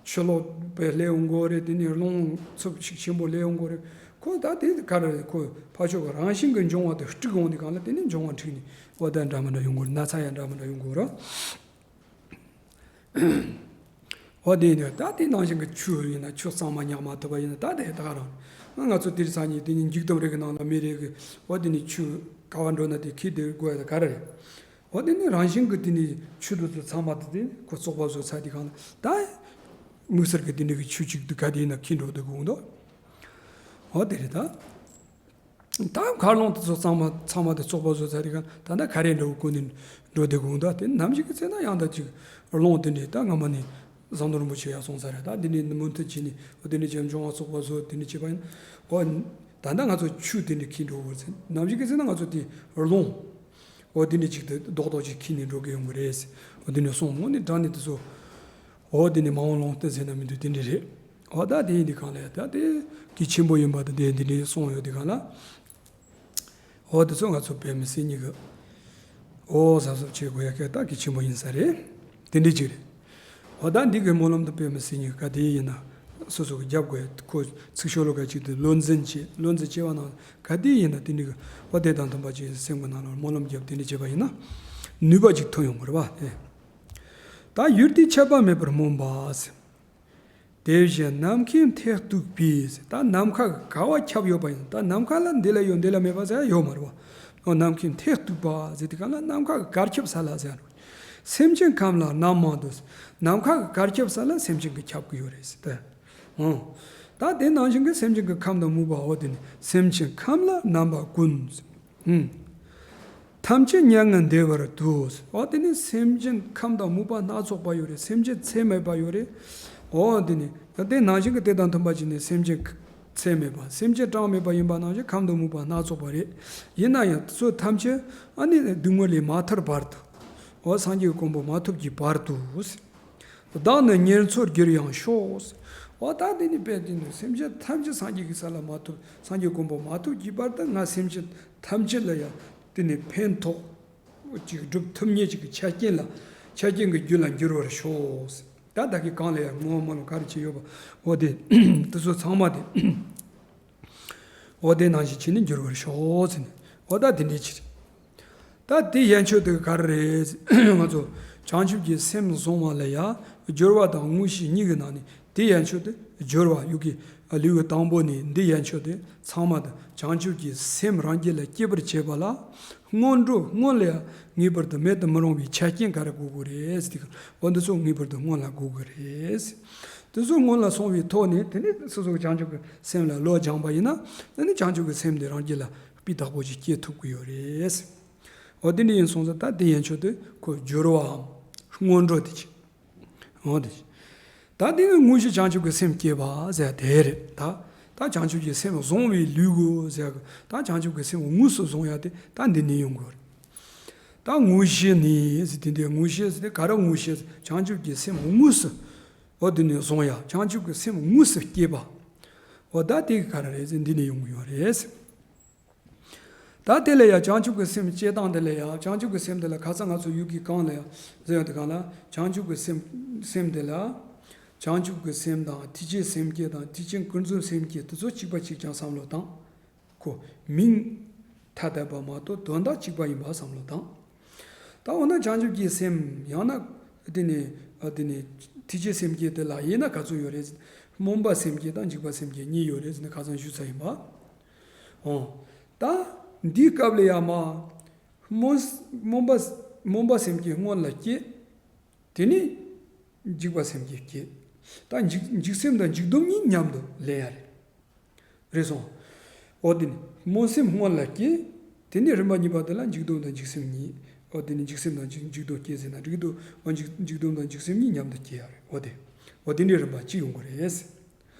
ཆུ་ལོག་པའི་སླེབས་ཡོང་གི་ཡོད་རེད། དེ་ནས་རླུང་འཚུབ་ཞིག་ཆེན་པོ་སླེབས་ཡོང་གི་ཡོད་རེད། ཁོ་ད་དེ་ག་རེ་རེད། ཁོ་ཕར་ཕྱོགས་ཀྱི་རང་བཞིན་གྱི་འབྱུང་བ་དེ་འཁྲུག་འོང་དུས་གང་ལ་དེ་ནས་འབྱུང་བ་འཁྲུག་ནས་འོ་ད་འདྲ་མི་འདྲ་ཡོང་གི་ཡོད་རེད། ན་ཚ་ཡང་འདྲ་མི་འདྲ་ཡོང་གི་ཡོད་རེད། འོ་དེ་ནས་ད་དེ་ནང་བཞིན་གྱི་ཆུ་ཡིན་ན་ཆུ་གཙང་མ་ཉག་མ་ཐུབ་པ་ཡིན་ན་ད་དེ་ད་ག་རང་ང་ང་ཚོ་དེར་ས་ཉིད་དེ་ནི་འཇིག་རྟེན་རིགས་ཀྱི་ནང་ལ་མི་རིགས་ཀྱི་འོ་དེ་ནི་ཆུ་ག་བ་འགྲོ་ན་དེ་ཁྱི་དེ་དགོས་ཡ་ད་ག་རེ་རེད། འོ་དེ་ནི་རང་བཞིན་གྱི་དེ་ནི་ཆུ་དེ་ཚོ་ཚང་མ་དེ་དེ་ཁོ་བཙོག་པ་བཟོ་ཚར་དེ་གང་ལ་ད་དམིགས་བསལ་གྱི་དེ་འདྲ་གི་ཆུ་གཅིག་དེ་ག་དེ་ཡིན་ན་ཁྱི་འགྲོ་དེ་དགོས་འདུག་འོ་དེ་རེད་ད། ད་མཁར་རླུང་དེ་ཚོ་ཚང་མ་ཚང་མ་དེ་བཙོག་པ་བཟོ་ཚར་དེ་གང་ད་ལྟ་ག་རེ་འདྲ་བོ་ཀུན་ནས་འགྲོ་དེ་དགོས་འདུག་དེ་ནམ་ཞིག་གི་ཚེ་ན་ཡང་ད་ཅིག་རླུང་དེ་འདྲས་ད་སྔ་མ་ནས་ཟམ་གདོང་རིན་པོ་ཆེ་ཡར་སོང་ས་རེད། ད་འདི་ནས་མུ་མཐུད་བྱས་ནས་འོ་དེ་འདྲས་ཀྱང་འབྱུང་བ་བཙོག་པ་བཟོ་དེ་འདྲས་བྱས་པ་ཡིན། འོ་ད་ལྟ་ང་ཚོ་ཆུ་དེ་འདྲས་ཁྱི་འགྲོ་བར་ཚེ་ནམ་ཞིག་གི་ཚེ་ན་ང་ཚོ་དེ་རླུང་འོ་དེ་འདྲས་ཅིག་དེ་རྡོག་རྡོག་ཅིག་ཁྱི་ནས་འགྲོ་གི་ཡོང་གི་རེད། འོ་དེ་འདྲས་སོང་མོ་ནས་དྲང་ནས་དེ་ཚོ་འོ་དེ་ནས་མ་འོངས་ལུང་བསྟན་ཟེར་ན་མི་འདུག་དེ་འདྲས་རེད། འོ་ད་དེ་ཡིན་དུས་གང་ལ་ཡ་ད་དེ་གི་ཆེན་པོ་ཡིན་པ་དེ་དེ་འདི་འདྲས་སོང་ཡོད་དུས་གང་ལ། འོ་དེ་ཚོ་ང་ཚོ་བོད་མི་སེར་གཉིས་ཀྱི་འོ་གཟབ་གཟབ་བྱེད་དགོས་ཡ་སྐད་ད་གལ་ཆེན་པོ་ཡིན་ས་རེད། དེ་འདྲའི་ཅིག་རེད། འོ་ད་འདི་གི་སྨོན་ལམ་དུ་བོད་མི་སེར་གཉིས་ཀྱི་ག་དེ་ཡིན་ན་སོ་སོ་གི་རྒྱབ་དགོས་ཡ་ཁོ་ཚིག་ཤོ་ལོ་ཀ་གཅིག་དེ་བློ་འཛིན་བྱེད་བློ་འཛིན་བྱེད་པ་ན་ག་དེ་ཡིན་ན་དེ་འདྲའི་གི་འོ་དེ་དང་མཐུན་པ་ཅིག་སེམས་ཀྱི་ནང་ལ་སྨོན་ལམ་རྒྱབ་དེ་འདྲ་བྱེད་པ་ཡིན་ན་ནུས་པ་ཅིག་ཐོན་ཡོང་གི་རེད་བ། ད་ཡུལ་དེའི་ཆད་པ་མེད་པར་སྨོན་པ། དེ་བཞིན་ནམ་མཁའི་མཐས་གཏུགས་པའི་ཟེར། ད་ནམ་མཁའ་གི་ག་བ་ཁྱབ་ཡོད་པ་ཡིན་ད་ནམ་མཁའ་ལ་འདི་ལ་ཡོད་འདི་ལ་མེད་པ་ཟེར་ཡ་ཡོད་མ་རེད་བ། འོ་ནམ་མཁའི་མཐས་གཏུགས་པ་ཟེར་དེ་ག་ལ་ནམ་མཁའ་གི་གར་ཁྱབ་ས་ལ་ཟེར་ཡ་རེད། སེམས་ཅན་ཁམས་ལ་རྣམ་མང་དུ་ཟེར། ནམ་མཁའ་གི་གར་ཁྱབ་ས་ལ་སེམས་ཅན་གྱི་ཁྱབ་ཀྱི་ཡོད་རེད་ཟེར་ཏེ། འོ། ད་དེ་ནང་བཞིན་གྱི་སེམས་ཅན་གྱི་ཁམས་དང་མུ་པ་འོ་དེ་ནི་སེམས་ཅན་ཁམས་ལ་རྣམ་པ་ཀུན་ཟེར། ཧུམ། ཐམས་ཅད་མྱ་ངན་འདའ་བར་འདུག་འོ་དེ་ནི་སེམས་ཅན་ཁམས་དང་མུ་པ་སྣ་ཚོགས་པ་ཡོད་རེད། སེམས་ཅན་ཚད་མེད་པ་ཡོད་རེད། འོ་དེ་ནི་དེ་ནང་བཞིན་གྱི་དེ་དང་མཐུན་པ་ཅིག་ནི་སེམས་ཅན་ཚད་མེད་པ་སེམས་ཅན་གྲངས་མེད་པ་ཡིན་པ་ནང་བཞིན་ཁམས་དང་མུ་པ་སྣ་ཚོགས་པ་རེད། ཡིན་ན་ཡང་དེ་ཚོ་ཐམས་ཅད་ཨ་ནི་སྡུག་བསྔལ་ལས་མ་ཐར་བར་དུ། འོ་སངས་རྒྱས་ཀྱི་གོ་འཕང་མ་ཐོབ་ཀྱི་བར་དུ། བདག་ནི་ཉེར་འཚོར་གྱུར་ཡང་ཤོག་འོ་ད་དེ་ནི་དཔེ་དེ་ནི་སེམས་ཅན་ཐམས་ཅད་སངས་རྒྱས་ཀྱི་ས་ལ་མ་ཐོབ་སངས་རྒྱས་གོ་འཕང་མ་ཐོབ་ཀྱི་བར་དུ་ང་སེམས་ཅན་ཐམས་ཅད་ལ་ཡང་དེ་ནི་ཕན་ཐོགས་ཅིག་སྒྲུབ་ཐུབ་མཁན་ཅིག་གི་ཆ་རྐྱེན་ལ་ཆ་རྐྱེན་གྱི་རྒྱུ་ལ་འགྱུར་བར་ཤོག་ད་ད་གི་གང་ལ་ཡང་བསྔོ་བ་སྨོན་ལམ་ག་རེ་བྱས་ཡོད་པ་འོ་དེ་དེ་ཚོ་ཚང་མ་དེ་འོ་དེ་ནང་བཞིན་བྱས་ནས་འགྱུར་བར་ཤོག་ཟེར་ནས་འོ་ད་དེ་འདྲའི་ཕྱིར། ད་དེ་ཡན་ཆོད་དེ་ག་རེ་རེད། ང་ཚོ་བྱང་ཆུབ་ཀྱི་སེམས་བཟུང་བ་ལ་ཡང་སྦྱོར་བ་དང་དངོས་གཞི་གཉིས་ཀྱི་ནང་ནས་དེ་ཡན་ཆོད་དེ་སྦྱོར་བ་ཡུག་གི་ལེའུ་དང་པོ་ནས་འདི་ཡན་ཆོད་དེ་ཚང་མ་དེ་བྱང་ཆུབ་ཀྱི་སེམས་རང་རྒྱུད་ལ་སྐྱེ་བར་བྱེད་པ་ལ་སྔོན་འགྲོ་སྔོན་ལ་ཡང་ངེས་པར་དུ་མེད་དུ་མི་རུང་བའི་ཆ་རྐྱེན་ག་རེ་དགོས་དགོས་རེད་ཟེར་དུས་འོ་འདི་ཚོ་ངེས་པར་དུ་སྔོན་ལ་དགོས་དགོས་རེད། དེ་ཚོ་སྔོན་ལ་སོང་བའི་ཐོག་ནས་དེ་ནས་སོ་སོ་བྱང་ཆུབ་ཀྱི་སེམས་ལ་བློ་སྦྱངས་པ་ཡིན་ན་དེ་ནས་བྱང་ཆུབ་ཀྱི་སེམས་དེ་རང་རྒྱུད་ལ་སྤུས་དག་པོ་ཞིག་སྐྱེ་ཐུབ་ཀྱི་ཡོད་རེད། འོ་དེ་འདྲ་ཡིན་སོང་ཙང་ད་དེ་ཡན་ཆོད་དེ་ཁོ་སྦྱོར་བའམ་སྔོན་འགྲོ་དེ་ཅིག་འོ་དེ་ཅིག་ད་དེ་ནི་དངོས་གཞི་བྱང་ཆུབ་ཀྱི་སེམས་བསྐྱེད་པ་ཟེར་དེ་རེད་ད། ད་བྱང་ཆུབ་ཀྱི་སེམས་བཟུང་བའི་ལུས་དགོས་ཟེར་ད་བྱང་ཆུབ་ཀྱི་སེམས་དངོས་སུ་བཟུང་ཡ་དེ་ད་འདི་ནས་ཡོང་དགོས་རེད། ད་དངོས་གཞི་ནི་ཟེར་དེ་འདྲའི་དངོས་གཞི་ཟེར་དེ་ག་རེ་དངོས་གཞི་ཟེར་བྱང་ཆུབ་ཀྱི་སེམས་དངོས་སུ། འོ་དེ་ནས་བཟུང་ཡ་བྱང་ཆུབ་ཀྱི་སེམས་དངོས་སུ་བསྐྱེད་པ། འོ་ད་དེ་ག་རེ་རེད་ཟེར་འདི་ནས་ཡོང་གི་ཡོད་རེད། ད་དེ་ལ་ཡང་བྱང་ཆུབ་ཀྱི་སེམས་སྐྱེ་སྟངས་དེ་ལ་ཡང་བྱང་ཆུབ་ཀྱི་སེམས་དེ་ལ་ཁ་སང་ང་ཚོ་ཡུལ་གྱི་གང་ལ་ཡང་ཟེར་ཡང་དེ་གང་ལ་བྱང་ཆུབ་ཀྱི་སེམས་སེམས་དེ་ལ་བྱང་ཆུབ་ཀྱི་སེམས་དང་ཐེག་ཆེན་སེམས་བསྐྱེད་དང་ཐེག་ཆེན་ཀུན་རྫོབ་སེམས་བསྐྱེད་དེ་ཚོ་གཅིག་པ་གཅིག་རྐྱང་བསམ་བློ་བཏང་། ཁོ་མིང་ཐ་དད་པ་མ་གཏོགས་དོན་དག་གཅིག་པ་ཡིན་པ་བསམ་བློ་བཏང་། ད་འོ་ན་བྱང་ཆུབ་ཀྱི་སེམས་ཡང་ན་དེ་ནི་དེ་ནི་ཐེག་ཆེན་སེམས་བསྐྱེད་དེ་ལ་ཡིན་ན་ག་ཚོད་ཡོད་རེད། སྨོན་པ་སེམས་བསྐྱེད་དང་འཇིགས་པ་སེམས་བསྐྱེད་གཉིས་ཡོད་རེད་ཟེར་ནས་ཁ་སང་ཞུས་ཚར་ཡིན་པ། འོ། ད་འདིའི་སྐབས་ལ་ཡང་མ། སྨོན་སྨོན་པ་སྨོན་པ་སེམས་བསྐྱེད་སྔོན་ལ་བསྐྱེད། དེ་ནས་འཇིགས་པ་སེམས་བསྐྱེད་བསྐྱེད། ད་འཇིགས་འཇིགས་སེམས་དང་འཇིགས་སྡོམ་གཉིས་མཉམ་དུ་ལེན་ཡ་རེད། རེད་སོང་། འོ་དེ་ནས་སྨོན་སེམས་སྔོན་ལ་བསྐྱེད། དེ་ནས་རིམ་པ་གཉིས་པ་དེ་ལ་འཇིགས་སྡོམ་དང་འཇིགས་སེམས་གཉིས། འོ་དེ་ནས་འཇིགས་སེམས་དང་འཇིགས་འཇིགས་སྡོམ་བསྐྱེད་ཟེར་ན་འགྲིག་འདུག་འོ་འཇིགས་འཇིགས་སྡོམ་དང་འཇིགས་སེམས་གཉིས་མཉམ་དུ་བསྐྱེད་ཡ་རེད། འོ་དེ། འོ་དེ་འདྲའི་རིམ་པ་གཅིག་ཡོང་གི་རེད།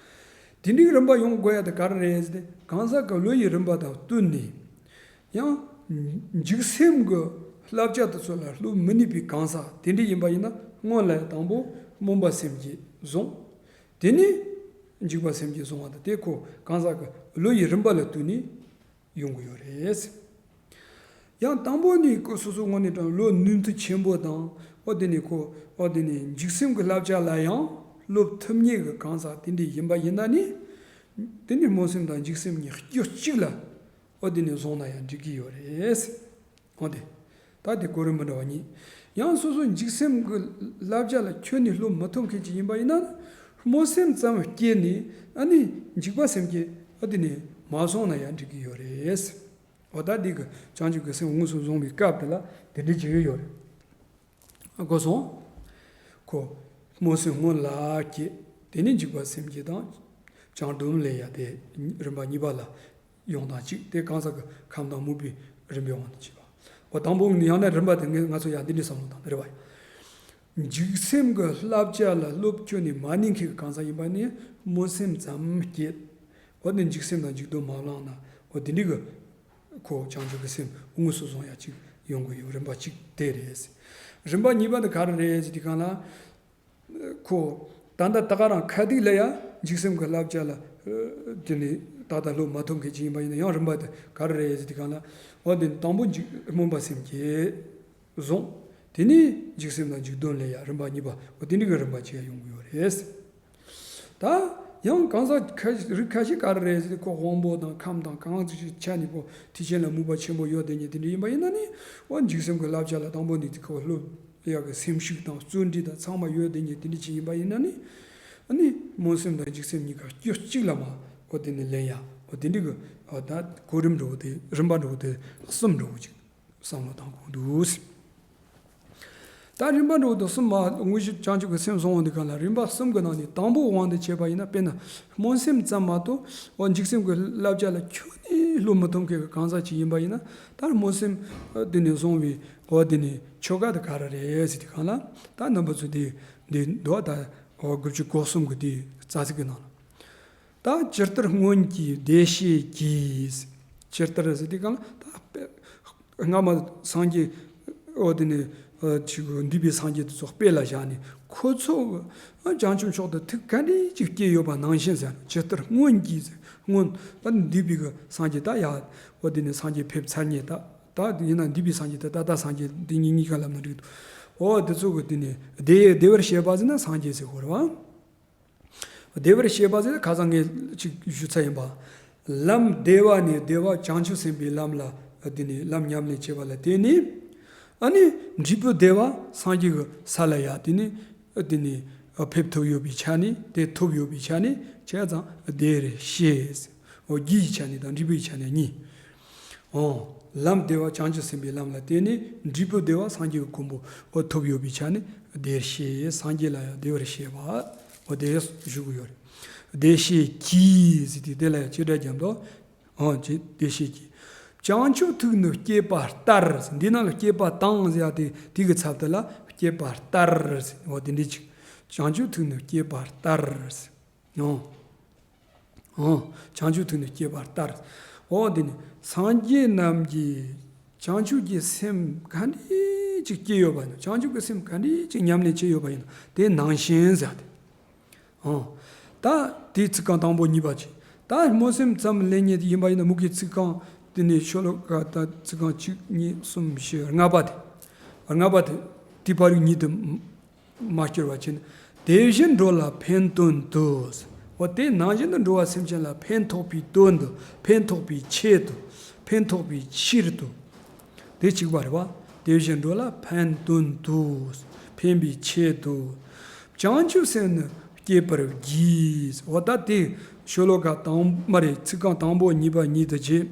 དེ་འདྲའི་རིམ་པ་ཡོང་དགོས་ཡ་དེ་ག་རེ་རེད་ཟེར་ཏེ་གང་ཟག་གི་བློ་ཡི་རིམ་པ་དང་བསྟུན་ནས། ཡང་། འཇིགས་སེམས་ཀྱི་བསླབ་བྱ་དེ་ཚོ་ལ་སློབ་མི་ནུས་པའི་གང་ཟག་དེ་འདྲ་ཡིན་པ་ཡིན་ན་སྔོན་ལ་དང་པོ་སྨོན་པ་སེམས་བསྐྱེད་བཟུང་། དེ་ནས་འཇིགས་པ་སེམས་བསྐྱེད་བཟུང་བ་དང་དེ་ཁོ་གང་ཟག་གི་བློ་ཡི་རིམ་པ་ལ་བསྟུན་ནས་ཡོང་གི་ཡོད་རེད། ཡང་དང་པོ་ནས་ཁོ་སོ་སོ་ངོས་ནས་དྲང་བློ་ནུས་མཐུ་ཆེན་པོ་དང་འོ་དེ་ནས་ཁོ་འོ་དེ་ནས་འཇིགས་སེམས་ཀྱི་བསླབ་བྱ་ལ་ཡང་སློབ་ཐུབ་མཁན་གྱི་གང་ཟག་དེ་འདྲ་ཡིན་པ་ཡིན་ན་ནི་དེ་ནི་སྨོན་སེམས་དང་འཇིགས་སེམས་གཉིས་སྐྱོ་གཅིག་ལ། འོ་དེ་ནས་བཟུང་ན་ཡང་འགྲིག་གི་ཡོད་རེད། འོ་དེ། ད་དེ་གོ་རིམ་མི་འདྲ་བ་གཉིས། ཡང་སོ་སོའི་འཇིགས་སེམས་ཀྱི་བསླབ་བྱ་ལ་ཁྱོན་ནས་སློབ་མི་ཐུབ་མཁན་ཅིག་ཡིན་པ་ཡིན་ན། སྨོན་སེམས་ཙམ་བསྐྱེད་ནས་ཨ་ནི་འཇིགས་པ་སེམས་བསྐྱེད་ཨ་དེ་ནས་མ་སོང་ན་ཡང་འགྲིག་གི་ཡོད་རེད། འོ་ད་འདི་གི་བྱང་ཆུབ་ཀྱི་སེམས་དངོས་སུ་བཟུང་བའི་སྐབས་དེ་ལ་དེ་འདྲའི་བྱེད་ཡོད་རེད། གོ་སོང་། ཁོ། སྨོན་སེམས་སྔོན་ལ་བསྐྱེད། དེ་ནས་འཇིགས་པ་སེམས་བསྐྱེད་དང་། བྱང་སྡོམ་ལས་ཡ་དེ་རིམ་པ་གཉིས་པ་ལ་ཡོང་དང་གཅིག་དེ་གང་ཟག་གི་ཁམས་དང་སྨུག་པའི་རིམ་པའི་དབང་དུ་བྱས་པ། འོ་དང་པོ་ནི་ཡང་ན་རིམ་པ་དེ་ང་ང་ཚོ་ཡང་འདི་འདྲའི་བསམ་བློ་བཏང་ནི་རེད་བ། འཇིགས་སེམས་ཀྱི་བསླབ་བྱ་ལ་སློབ་ཁྱོན་ནས་མ་ནུས་མཁན་གྱི་གང་ཟག་ཡིན་པ་ནི་སྨོན་སེམས་ཙམ་བསྐྱེད། འོ་ནི་འཇིགས་སེམས་དང་འཇིགས་སྡོམ་མ་བླངས་ན་འོ་དེ་འདྲའི་གི་ཁོ་བྱང་ཆུབ་ཀྱི་སེམས་དངོས་སུ་བཟུང་ཡ་གཅིག་ཡོང་གི་ཡོད། རིམ་པ་གཅིག་དེ་རེད། རིམ་པ་གཉིས་པ་དེ་ག་རེ་རེད་ཟེར་དུས་སྒང་ལ། ཁོ། ད་ལྟ་ད་ག་རང་ཁ་ཐུག་ལ་ཡ་འཇིགས་སེམས་ཀྱི་བསླབ་བྱ་ལ། དེ་ནི་ད་ལྟ་སློབ་མ་ཐུབ་མཁན་ཅིག་ཡིན་པ་ཡིན་ན་ཡང་རིམ་པ་དེ་ག་རེ་རེད་ཟེར་དུས་སྒང་ལ། འོ་དེ་ནི་དང་པོ་འཇིགས་སྨོན་པ་སེམས་བསྐྱེད་བཟུང་། དེ་ནས་འཇིགས་སེམས་དང་འཇིགས་སྡོམ་ལ་ཡ་རིམ་པ་གཉིས་པ་འོ་དེ་འདྲའི་གི་རིམ་པ་བྱས་ཡོང་གི་ཡོད་རེད། ད་ཡང་གང་ཟག་ཁ་རིགས་ཁ་ཤས་ག་རེ་རེད་ཟེར་ཏེ་ཁོ་དབང་པོ་དང་ཁམས་དང་གང་ཅི་ཞིག་ཆ་ནས་ཁོ་ཐེག་ཆེན་ལ་མོས་པ་ཆེན་པོ་ཡོད་དེ་ཉིད་དེ་འདྲ་ཡིན་པ་ཡིན་ན་ནི་འོ་འཇིགས་སེམས་ཀྱི་བསླབ་བྱ་ལ་དང་པོ་ནས་དེ་ཁོ་སློབ་ཡག་གི་སེམས་ཤུགས་དང་བརྩོན་འགྲུས་དང་ཚང་མ་ཡོད་དེ་ཉིད་དེ་འདྲ་ཅིག་ཡིན་པ་ཡིན་ན་ནི་ཨ་ནི་སྨོན་སེམས་དང་འཇིགས་སེམས་གཉིས་ཀ་སྐྱོ་གཅིག་ལ་མ་འོ་དེ་ནི་ལེན་ཡ་འོ་དེ་འདྲ་གི་འོ་ད་གོ་རིམ་འགྲོ་དེ་རིམ་པ་འགྲོ་དེ་གསུམ་འགྲོ་ཅིག་བསམ་བློ་བཏང་དགོས་འདུག་ད་རིམ་པ་འགྲོ་དུས་གསུམ་མ་དངོས་གཞི་བྱང་ཆུབ་ཀྱི་སེམས་བཟུང་བ་འདི་ག་ལ་རིམ་པ་གསུམ་གྱི་ནང་ནས་དང་པོ་དབང་དུ་བྱས་པ་ཡིན་ན། དཔེར་ན་སྨོན་སེམས་ཙམ་མ་གཏོགས་འོ་འཇིགས་སེམས་ཀྱི་བསླབ་བྱ་ལ་ཁྱོན་ནས་སློབ་མི་ཐུབ་མཁན་གྱི་གང་ཟག་ཅིག་ཡིན་པ་ཡིན་ན། ད་སྨོན་སེམས་འདི་ནས་བཟུང་བའི་འོ་འདི་ནས་ཆོ་ག་དེ་ག་རེ་རེད་ཟེར་དུས་སྒང་ལ། ད་རྣམ་པ་ཚོ་འདི་འདི་འདུག་ད་འོ་དགུ་བཅུ་གོ་གསུམ་གྱི་འདི་རྩ་ཚིག་གི་ནང་ལ། ད་ཇི་ལྟར་སྔོན་གྱི་བདེ་གཤེགས་ཀྱིས། ཇི་ལྟར་ཟེར་དུས་སྒང་ལ་ད་སྔ་མ་སངས་རྒྱས་འོ་དེ་ནས་ཅིག་འདས་པའི་སངས་རྒྱས་དེ་ཚོ་དཔེ་ལ་བཞག་ནས་ཁོ་ཚོ་གི་བྱང་ཆུབ་མཆོག་ཏུ་ཐུགས་ག་འདྲ་ཅིག་བསྐྱེད་ཡོད་པ་ནང་བཞིན་ཟེར། ཇི་ལྟར་སྔོན་གྱི་ཟེར་སྔོན་ད་འདས་པའི་གི་སངས་རྒྱས་ད་ཡ་འོ་དེ་ནས་སངས་རྒྱས་ཕེབས་ཚར་ཉེ་ད་ད་ཡིན་ན་འདས་པའི་སངས་རྒྱས་ད་ད་ལྟ་སངས་རྒྱས་འདི་གཉིས་གཉིས་ཀ་ལབ་ན་འགྲིག་འདུག་འོ་དེ་ཚོ་གི་དེ་ནས་བདེ་བདེ་བར་གཤེགས་པ་ཟེར་ན་སངས་རྒྱས་ཟེར་དགོས་རེད་བ། བདེ་བར་གཤེགས་པ་ཟེར་ཁ་སང་ངས་ཅིག་ཞུ་ཚར་ཡིན་པ། ལམ་བདེ་བ་ནས་བདེ་བ་བྱང་ཆུབ་སེམས་དཔའི་ལམ་ལ་དེ་ནས་ལམ་ཉམས་ལེན་བྱེད་པ་ལ་བརྟེན་ནས། ཨ་ནི་འབྲས་བུ་བདེ་བ་སངས་རྒྱས་ཀྱི་ས་ལ་ཡ་དེ་ནས་དེ་ནས་ཕེབས་ཐུབ་ཡོད་པའི་ཆ་ནས། དེ་ཐོབ་ཡོད་པའི་ཆ་ནས་བྱས་ཙང་བདེ་བར་གཤེགས། འོ་རྒྱུ་ཡི་ཆ་ནས་དང་འབྲས་བུའི་ཆ་ནས་གཉིས། འོ། ལམ་བདེ་བ་བྱང་ཆུབ་སེམས་དཔའི་ལམ་ལ་བརྟེན་ནས་འབྲས་བུ་བདེ་བ་སངས་རྒྱས་ཀྱི་གོ་འཕང་འོ་ཐོབ་ཡོད་པའི་ཆ་ནས་བདེར་གཤེགས། སངས་རྒྱས་ལ་ཡང་བདེ་བར་གཤེགས་པ། འོ་དེ་ཞུ་གི་ཡོད་རེད། བདེ་གཤེགས་ཀྱིས་ཟེར་དུས་དེ་ལ་ཡང་བྱེད་སྒྲ་རྒྱབ་འདུག་འོ་ཅེས་བདེ་གཤེགས་ཀྱིས། བྱང་ཆུབ་ཐུགས་ནི་བསྐྱེད་པ་ལྟར། འདི་ནང་ལ་བསྐྱེད་པ་དང་ཟེར་ཡ་དེ་དེ་གི་ཚབ་དེ་ལ་བསྐྱེད་པ་ལྟར་ཟེར། འོ་དེ་འདྲ་ཅིག་བྱང་ཆུབ་ཐུགས་ནི་བསྐྱེད་པ་ལྟར་ཟེར། འོ། འོ། བྱང་ཆུབ་ཐུགས་ནི་བསྐྱེད་པ་ལྟར། འོ་འདི་ནི་སངས་རྒྱས་རྣམས་ཀྱིས་བྱང་ཆུབ་ཀྱི་སེམས་ག་འདྲ་ཅིག་བསྐྱེད་ཡོད་པ་ཡིན་ན། བྱང་ཆུབ་ཀྱི་སེམས་ག་འདྲ་ཅིག་ཉམས་ལེན་བྱས་ཡོད་པ་ཡིན་ན་དེ་ནང་བཞིན་ཟེར་ཏེ། འོ། ད་དེའི་ཚིག་རྐང་དང་པོ་གཉིས་པ་ཅིག་ད་སྨོན་སེམས་ཙམ་ལེན་མཁན་དེ་ཡིན་པ་ཡིན་ན་མུ་གེའི་ཚིག་རྐང་དེ་ནི་ཤོ་ལོ་ཀ་ད་ཚིག་རྐང་གཅིག་གཉིས་གསུམ་བཞི་ལྔ་པ་དེ། ལྔ་པ་དེ་དེའི་བར་གཉིས་དེ། མ་སྐྱུར་བ་ཅན། དེ་བཞིན་འགྲོ་ལ་ཕན་དོན་དུ། འོ་དེ་ནང་བཞིན་དུ་འགྲོ་བ་སེམས་ཅན་ལ་ཕན་ཐོགས་པའི་དོན་དུ། ཕན་ཐོགས་པའི་ཆེད་དུ། ཕན་ཐོགས་པའི་ཕྱིར་དུ། དེ་གཅིག་པ་རེད་བ། དེ་བཞིན་འགྲོ་ལ་ཕན་དོན་དུ། ཕན་པའི་ཆེད་དུ། བྱང་ཆུབ་སེམས་ནི་བསྐྱེད་པར་བགྱི། འོ་ད་དེ་ཤོ་ལོ་ཀ་དང་མ་རེད། ཚིག་རྐང་དང་པོ་གཉིས་པ་གཉིས་དུ་བྱས།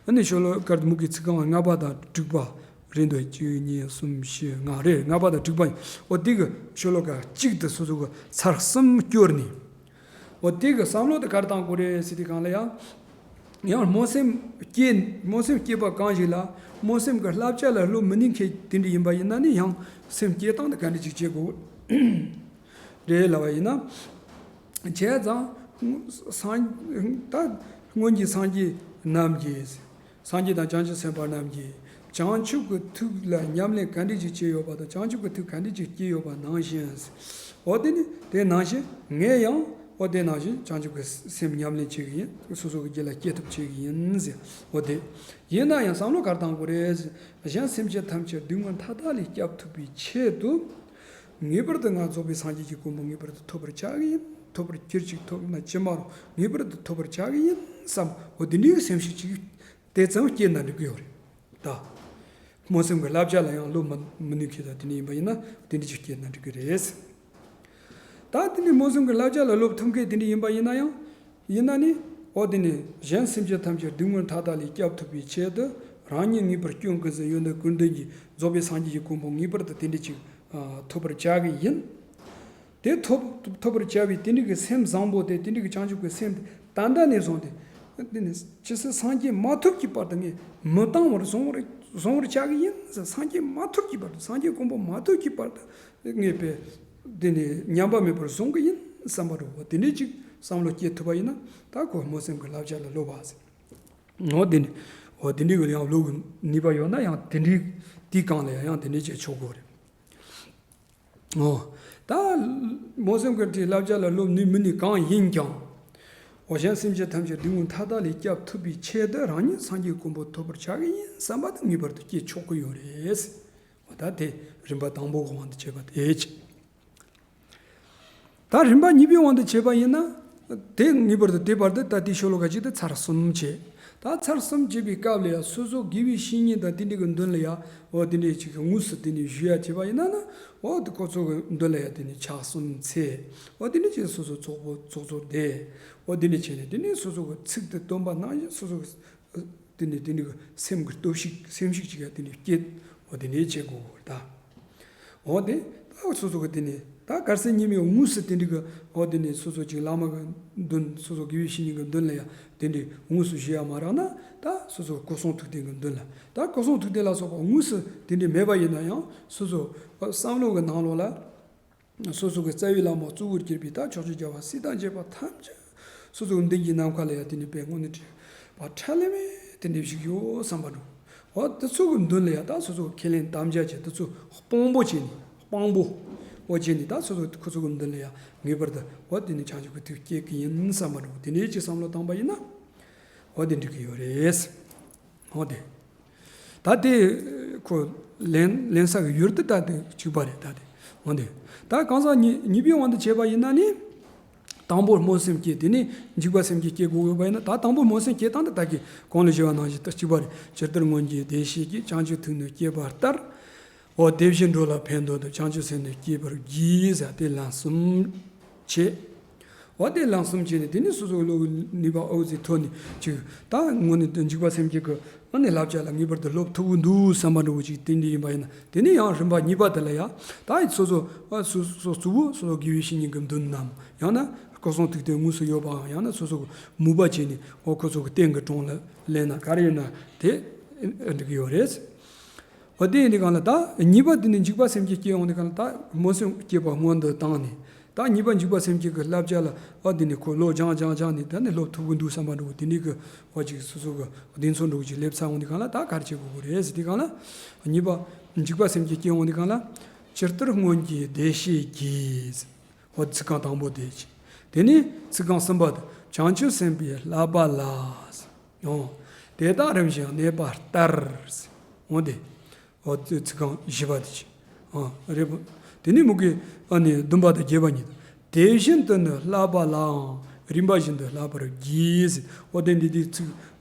ཨ་ནི་ཤོ་ལོ་ཀ་མུ་གེའི་ཚིག་རྐང་ལྔ་པ་དང་དྲུག་པ། རེད་འདུག་གཅིག་གཉིས་གསུམ་བཞི་ལྔ་རེད། ལྔ་པ་དང་དྲུག་པ་ཡིན། འོ་དེ་གི་ཤོ་ལོ་ཀ་གཅིག་ཏུ་སོ་སོ་གི་ཚར་གསུམ་སྐྱོར་ནས། འོ་དེ་གི་བསམ་བློ་དེ་ག་རེ་བཏང་དགོས་རེད་ཟེར་དུས་སྒང་ལ་ཡང་། ཡང་སྨོན་སེམས་བསྐྱེད། སྨོན་སེམས་བསྐྱེད་པ་གང་ཞིག་ལ་སྨོན་སེམས་ཀྱི་བསླབ་བྱ་ལ་སློབ་མི་ནུས་མཁན་དེ་འདྲ་ཡིན་པ་ཡིན་ན་ནི་ཡང་སེམས་བསྐྱེད་སྟངས་དེ་ག་འདྲ་ཅིག་བྱེད་དགོས་རེད་ལབ་པ་ཡིན་ན། བྱས་ཙང་། སངས། ད་སྔོན་གྱི་སངས་རྒྱས་རྣམས་ཀྱིས། སངས་རྒྱས་དང་བྱང་ཆུབ་སེམས་དཔའ་རྣམས་ཀྱིས་བྱང་ཆུབ་ཀྱི་ཐུགས་ལ་ཉམས་ལེན་ག་འདྲ་ཅིག་བྱས་ཡོད་པ་དང་། བྱང་ཆུབ་ཀྱི་ཐུགས་ག་འདྲ་ཅིག་བསྐྱེད་ཡོད་པ་ནང་བཞིན། འོ་དེ་ནི་དེ་ནང་བཞིན་ངས་ཡང་འོ་དེ་ནང་བཞིན་བྱང་ཆུབ་ཀྱི་སེམས་ཉམས་ལེན་བྱེད་ཀྱི་ཡིན། སོ་སོ་གི་རྒྱུད་ལ་སྐྱེ་ཐུབ་བྱེད་ཀྱི་ཡིན་ཟེར། འོ་དེ་ཡིན་ན་ཡང་བསམ་བློ་ག་རེ་བཏང་དགོས་རེད། གཞན་སེམས་ཅན་ཐམས་ཅད་སྡུག་བསྔལ་མཐའ་དག་ལས་བསྐྱབ་ཐུབ་པའི་ཆེད་དུ། ངེས་པར་དུ་ང་རྫོགས་པའི་སངས་རྒྱས་ཀྱི་གོ་འཕང་ངེས་པར་དུ་ཐོབ་པར་བྱ་གི་ཡིན། ཐོབ་པར་གྱུར་ཅིག་ཐོབ་ན་ཅི་མ་རུང་ངེས་པར་དུ་ཐོབ་པར་བྱ་གི་ཡིན་བསམ། འོ་དེ་འདྲའི་སེམས་ཤུགས་ཅིག་དེ་ཙམ་སྐྱེས་ན་འགྲིག་གི་ཡོད་རེད་ད། སྨོན་སེམས་ཀྱི་བསླབ་བྱ་ལ་ཡང་སློབ་མི་མི་ནུས་མཁན་དང་དེ་འདྲ་ཡིན་པ་ཡིན་ན་དེ་འདྲ་ཅིག་སྐྱེས་ན་འགྲིག་གི་རེད། ད་དེ་ནས་སྨོན་སེམས་ཀྱི་བསླབ་བྱ་ལ་སློབ་ཐུབ་མཁན་དེ་འདྲ་ཡིན་པ་ཡིན་ན་ཡང་། ཡིན་ན་ནི། འོ་དེ་ནས་གཞན་སེམས་ཅན་ཐམས་ཅད་སྡུག་བསྔལ་མཐའ་དག་ལས་སྐྱབས་ཐུབ་པའི་ཆེད་དུ་རང་ཉིད་ངེས་པར་སྐྱོན་ཀུན་ཟད་ཡོན་ཏན་ཀུན་ལྡན་གྱི་རྫོགས་པའི་སངས་རྒྱས་ཀྱི་གོ་འཕང་ངེས་པར་དུ་དེ་འདྲ་ཅིག་ཐོབ་པར་བྱ་གི་ཡིན། དེ་ཐོབ་ཐོབ་པར་བྱ་བའི་དེ་འདྲ་གི་སེམས་བཟང་པོ་དེ་དེ་འདྲ་གི་བྱང་ཆུབ་ཀྱི་སེམས་དེ་ད་ལྟ་ནས་བཟུང་སྟེ། དེ་ནས་ཇི་སྲིད་སངས་རྒྱས་མ་ཐོབ་ཀྱི་བར་དུ་ངས་མི་བཏང་བར་བཟུང་བར་བཟུང་བར་བྱ་གི་ཡིན་ཟེར། སངས་རྒྱས་མ་ཐོབ་ཀྱི་བར་དུ་སངས་རྒྱས་གོ་འཕང་མ་ཐོབ་ཀྱི་བར་དུ་ངས་པའི་དེ་ནས་ཉམས་པ་མེད་པར་བཟུང་གི་ཡིན་བསམ་པ་འདྲ་བོ་དེ་འདྲའི་ཅིག་བསམ་བློ་སྐྱེ་ཐུབ་པ་ཡིན་ན་ད་ཁོ་སྨོན་སེམས་ཀྱི་བསླབ་བྱ་ལ་སློབ་པ་ཟེར། འོ་དེ་ནས་འོ་དེ་འདྲའི་གི་ཡང་སློབ་གི་ནུས་པ་ཡོད་ན་ཡང་དེ་འདྲའི་དེའི་སྒང་ལ་ཡང་དེ་འདྲའི་བྱེད་ཆོག་གི་རེད། འོ། ད། སྨོན་སེམས་ཀྱི་བསླབ་བྱ་ལ་སློབ་ནུས་མི་ནུས་གང་ཡིན་ཀྱང་། འོ་གཞན་སེམས་ཅན་ཐམས་ཅད་སྡུག་བསྔལ་མཐའ་དག་ལས་སྐྱབས་ཐུབ་པའི་ཆེད་དུ་རང་ཉིད་སངས་རྒྱས་གོ་འཕང་ཐོབ་པར་བྱ་གི་ཡིན་བསམ་པ་དེ་ངེས་པར་དུ་སྐྱེ་ཆོག་གི་ཡོད་རེད། འོ་ད་དེ་རིམ་པ་དང་པོ་གི་དབང་དུ་བྱས་པ་དེ་ཅི། ད་རིམ་པ་གཉིས་པའི་དབང་དུ་བྱས་པ་ཡིན་ན། དེ་ངེས་པར་དུ་དེ་བར་དུ་ད་དེའི་ཤོ་ལོ་ཀ་གཅིག་དེ་ཚར་གསུམ་བྱས། ད་ཚར་གསུམ་བྱས་པའི་སྐབས་ལ་ཡང་སོ་སོ་དགེ་བའི་བཤེས་གཉེན་དང་དེ་འདྲ་གི་མདུན་ལ་ཡང་འོ་དེ་འདྲ་ཅིག་གི་དངོས་སུ་དེ་ནས་ཞུ་ཡ་བྱས་པ་ཡིན་ན་ན་འོ་དེ་ཁོ་ཚོ་གི་མདུན་ལ་ཡང་དེ་ནས་ཕྱག་གསུམ་འཚལ། འོ་དེ་འདྲ་ཅིག་སོ་སོ་ཚོགས་པོ་ཚོགས་གཙོ་བསྡད། འོ་དེ་འདྲ་བྱས་ནས་དེ་ནས་སོ་སོ་གི་ཚིག་དེ་བཏོན་པ་ནང་བཞིན་སོ་སོ་གི་དེ་ནས་དེ་འདྲ་གི་སེམས་ཀྱི་སྟོབས་ཤུགས་སེམས་ཤུགས་ཅིག་ཡང་དེ་འདྲ་སྐྱེད། འོ་དེ་འདྲ་བྱེད་དགོས་གོ་ད། འོ་དེ་ད་སོ་སོ་གི་དེ་ནས་ད་གལ་སྲིད་ཉིན་མོའི་དངོས་སུ་དེ་འདྲ་གི་འོ་དེ་ནས་སོ་སོ་ཅིག་བླ་མ་གི་མདུན་སོ་སོ་དགེ་བའི་བཤེས་གཉེན་གི་མདུན་ལ་ཡང་དེ་འདྲ་དངོས་སུ་ཞུ་ཡ་མ་རག་ན་ད་སོ་སོ་སྐུ་གསུང་ཐུགས་རྟེན་གི་མདུན་ལ་ད་སྐུ་གསུང་ཐུགས་རྟེན་ལ་སོགས་པ་དངོས་སུ་དེ་འདྲ་མེད་པ་ཡིན་ན་ཡང་སོ་སོ་བསམ་བློ་གི་ནང་ལོགས་ལ། སོ་སོ་གི་རྩ་བའི་བླ་མ་གཙོ་བོར་གྱུར་པའི་ད་ཕྱོགས་བཅུའི་རྒྱལ་བ་སྲས་དང་བཅས་པ་ཐམས་ཅད་སོ་སོའི་མདུན་གྱི་ནམ་མཁའ་ལ་ཡང་དེ་ནས་དཔེ་དངོས་གནས་དྲན་པ་ཁྲ་ལམ་མེ་དེ་འདྲ་ཞིག་ཡོད་བསམ་པ་འདྲ། འོ་དེ་ཚོ་གི་མདུན་ལ་ཡང་ད་སོ་སོ་གི་ཁས་ལེན་དམ་བཅའ་བྱས་དེ་ཚོ་དཔང་པོ་བྱས་ནས་དཔང་པོ་འོ་བྱས་ནས་ད་སོ་སོ་ཁོ་ཚོ་གི་མདུན་ལ་ཡང་ངེས་པར་དུ་འོ་དེ་ནས་བྱང་ཆུབ་ཀྱི་ཐུགས་བསྐྱེད་ཀྱི་ཡིན་བསམ་པ་འདྲ་དེ་འདྲའི་ཅིག་བསམ་བློ་བཏང་པ་ཡིན་ན་འོ་དེ་འགྲིག་གི་ཡོད་རེད། འོ་དེ། ད་དེ་ཁོ་ལེན་ལེན་ས་གི་ཡུལ་དེ་ད་དེ་གཅིག་པ་རེད་ད་དེ། འོ་དེ། ད་གང་ཟག་གཉིས་གཉིས་པའི་དབང་དུ་བྱས་པ་ཡིན་ན་ནི། དང་པོར་སྨོན་སེམས་བསྐྱེད་དེ་ནི་འཇིགས་པ་སེམས་བསྐྱེད་སྐྱེ་དགོས་པ་ཡིན་ན་ད་དང་པོར་སྨོན་སེམས་བསྐྱེད་སྟངས་དེ་ད་གི་གོང་ལ་ཞུས་པ་ནང་བཞིན་ད་གཅིག་པ་རེད། ཇི་ལྟར་སྔོན་གྱི་བདེ་གཤེགས་ཀྱིས། བྱང་ཆུབ་ཐུགས་ནི་བསྐྱེད་པ་ལྟར། འོ་དེ་བཞིན་འགྲོ་ལ་ཕན་འདོད་དུ། བྱང་ཆུབ་སེམས་ནི་བསྐྱེད་པར་བགྱི་ཟེར་དེ་ལན་གསུམ་བྱས། འོ་དེ་ལན་གསུམ་བྱས་ནས་དེ་ནས་སོ་སོའི་བློ་གི་ནུས་པ་ཨོ་ཟེ་ཐོན་ནས་ཅིག་ད་དངོས་གནས་དུ་འཇིགས་པ་སེམས་བསྐྱེད་ཀྱི་ཨ་ནི་བསླབ་བྱ་ལ་ངེས་པར་དུ་སློབ་ཐུབ་ཀྱི་འདུག་བསམ་པ་འདྲ་བོ་ཅིག་དེ་འདྲ་ཡིན་པ་ཡིན་ན་དེ་ནས་ཡང་རིམ་པ་གཉིས་པ་དེ་ལ་ཡང་ད་སོ་སོ་ཨ་སོ་སོ་གཙོ་བོ་སོ་སོ་དགེ་བའི་བཤེས་གཉེན་གྱི་མདུན་ནམ་ཡང་ན་སྐུ་གསུང་ཐུགས་རྟེན་དངོས་སུ་ཡོད་པའམ་ཡང་ན་སོ་སོ་གི་མོས་པ་བྱས་ནས་འོ་ཁོ་ཚོ་གི་རྟེན་གྱི་དྲུང་ལ་ལེན་ན་ག་རེ་ཡིན་ན་དེ་འགྲིག་གི་ཡོད་རེད། འོ་དེ་ཡིན་དུས་གང་ལ་ད་གཉིས་པ་དེ་ནི་འཇིགས་པ་སེམས་བསྐྱེད་སྐྱེ་ཡོང་དུས་གང་ལ་ད་སྨོན་སེམས་བསྐྱེད་པ་སྔོན་དུ་བཏང་ནས་ད་གཉིས་པ་འཇིགས་པ་སེམས་བསྐྱེད་ཀྱི་བསླབ་བྱ་ལ་འོ་དེ་ནི་ཁོ་བློ་སྦྱང་སྦྱང་སྦྱང་ནས་ད་ནི་སློབ་ཐུབ་ཀྱི་འདུག་བསམ་པ་འདྲ་བོ་དེ་འདྲའི་གི་འོ་ཅིག་སོ་སོ་གི་གདེང་ཚོད་འདྲ་བོ་ཅིག་སླེབས་ཚར་ཡོང་དུས་གང་ལ་ད་ག་རེ་བྱེད་དགོས་ཀྱི་རེད་ཟེར་དུས་གང་ལ་གཉིས་པ་འཇིགས་པ་སེམས་བསྐྱེད་སྐྱེ་ཡོང་དུས་གང་ལ་ཇི་ལྟར་སྔོན་གྱི་བདེ་གཤེགས་ཀྱིས། འོ་ཚིག་རྐང་དང་པོ་དེ་ཅི། དེ་ནས་ཚིག་རྐང་གསུམ་པ་དེ་བྱང་ཆུབ་སེམས་དཔའི་བསླབ་པ་ལ། འོ། དེ་དག་རིམ་བཞིན་གནས་པ་ལྟར། འོ་དེ། འོ་དེ་ཚིག་རྐང་བཞི་པ་དེ་ཅི། འོ་རེད་པ། དེ་ནས་མུ་གེ་ཨ་ནི་བདུན་པ་དང་བརྒྱད་པ་གཉིས་དང་། དེ་བཞིན་དུ་ནི་བསླབ་པ་ལའང་རིམ་པ་བཞིན་དུ་བསླབ་པར་བགྱི། འོ་དེ་འདི་དེ་ཚིག་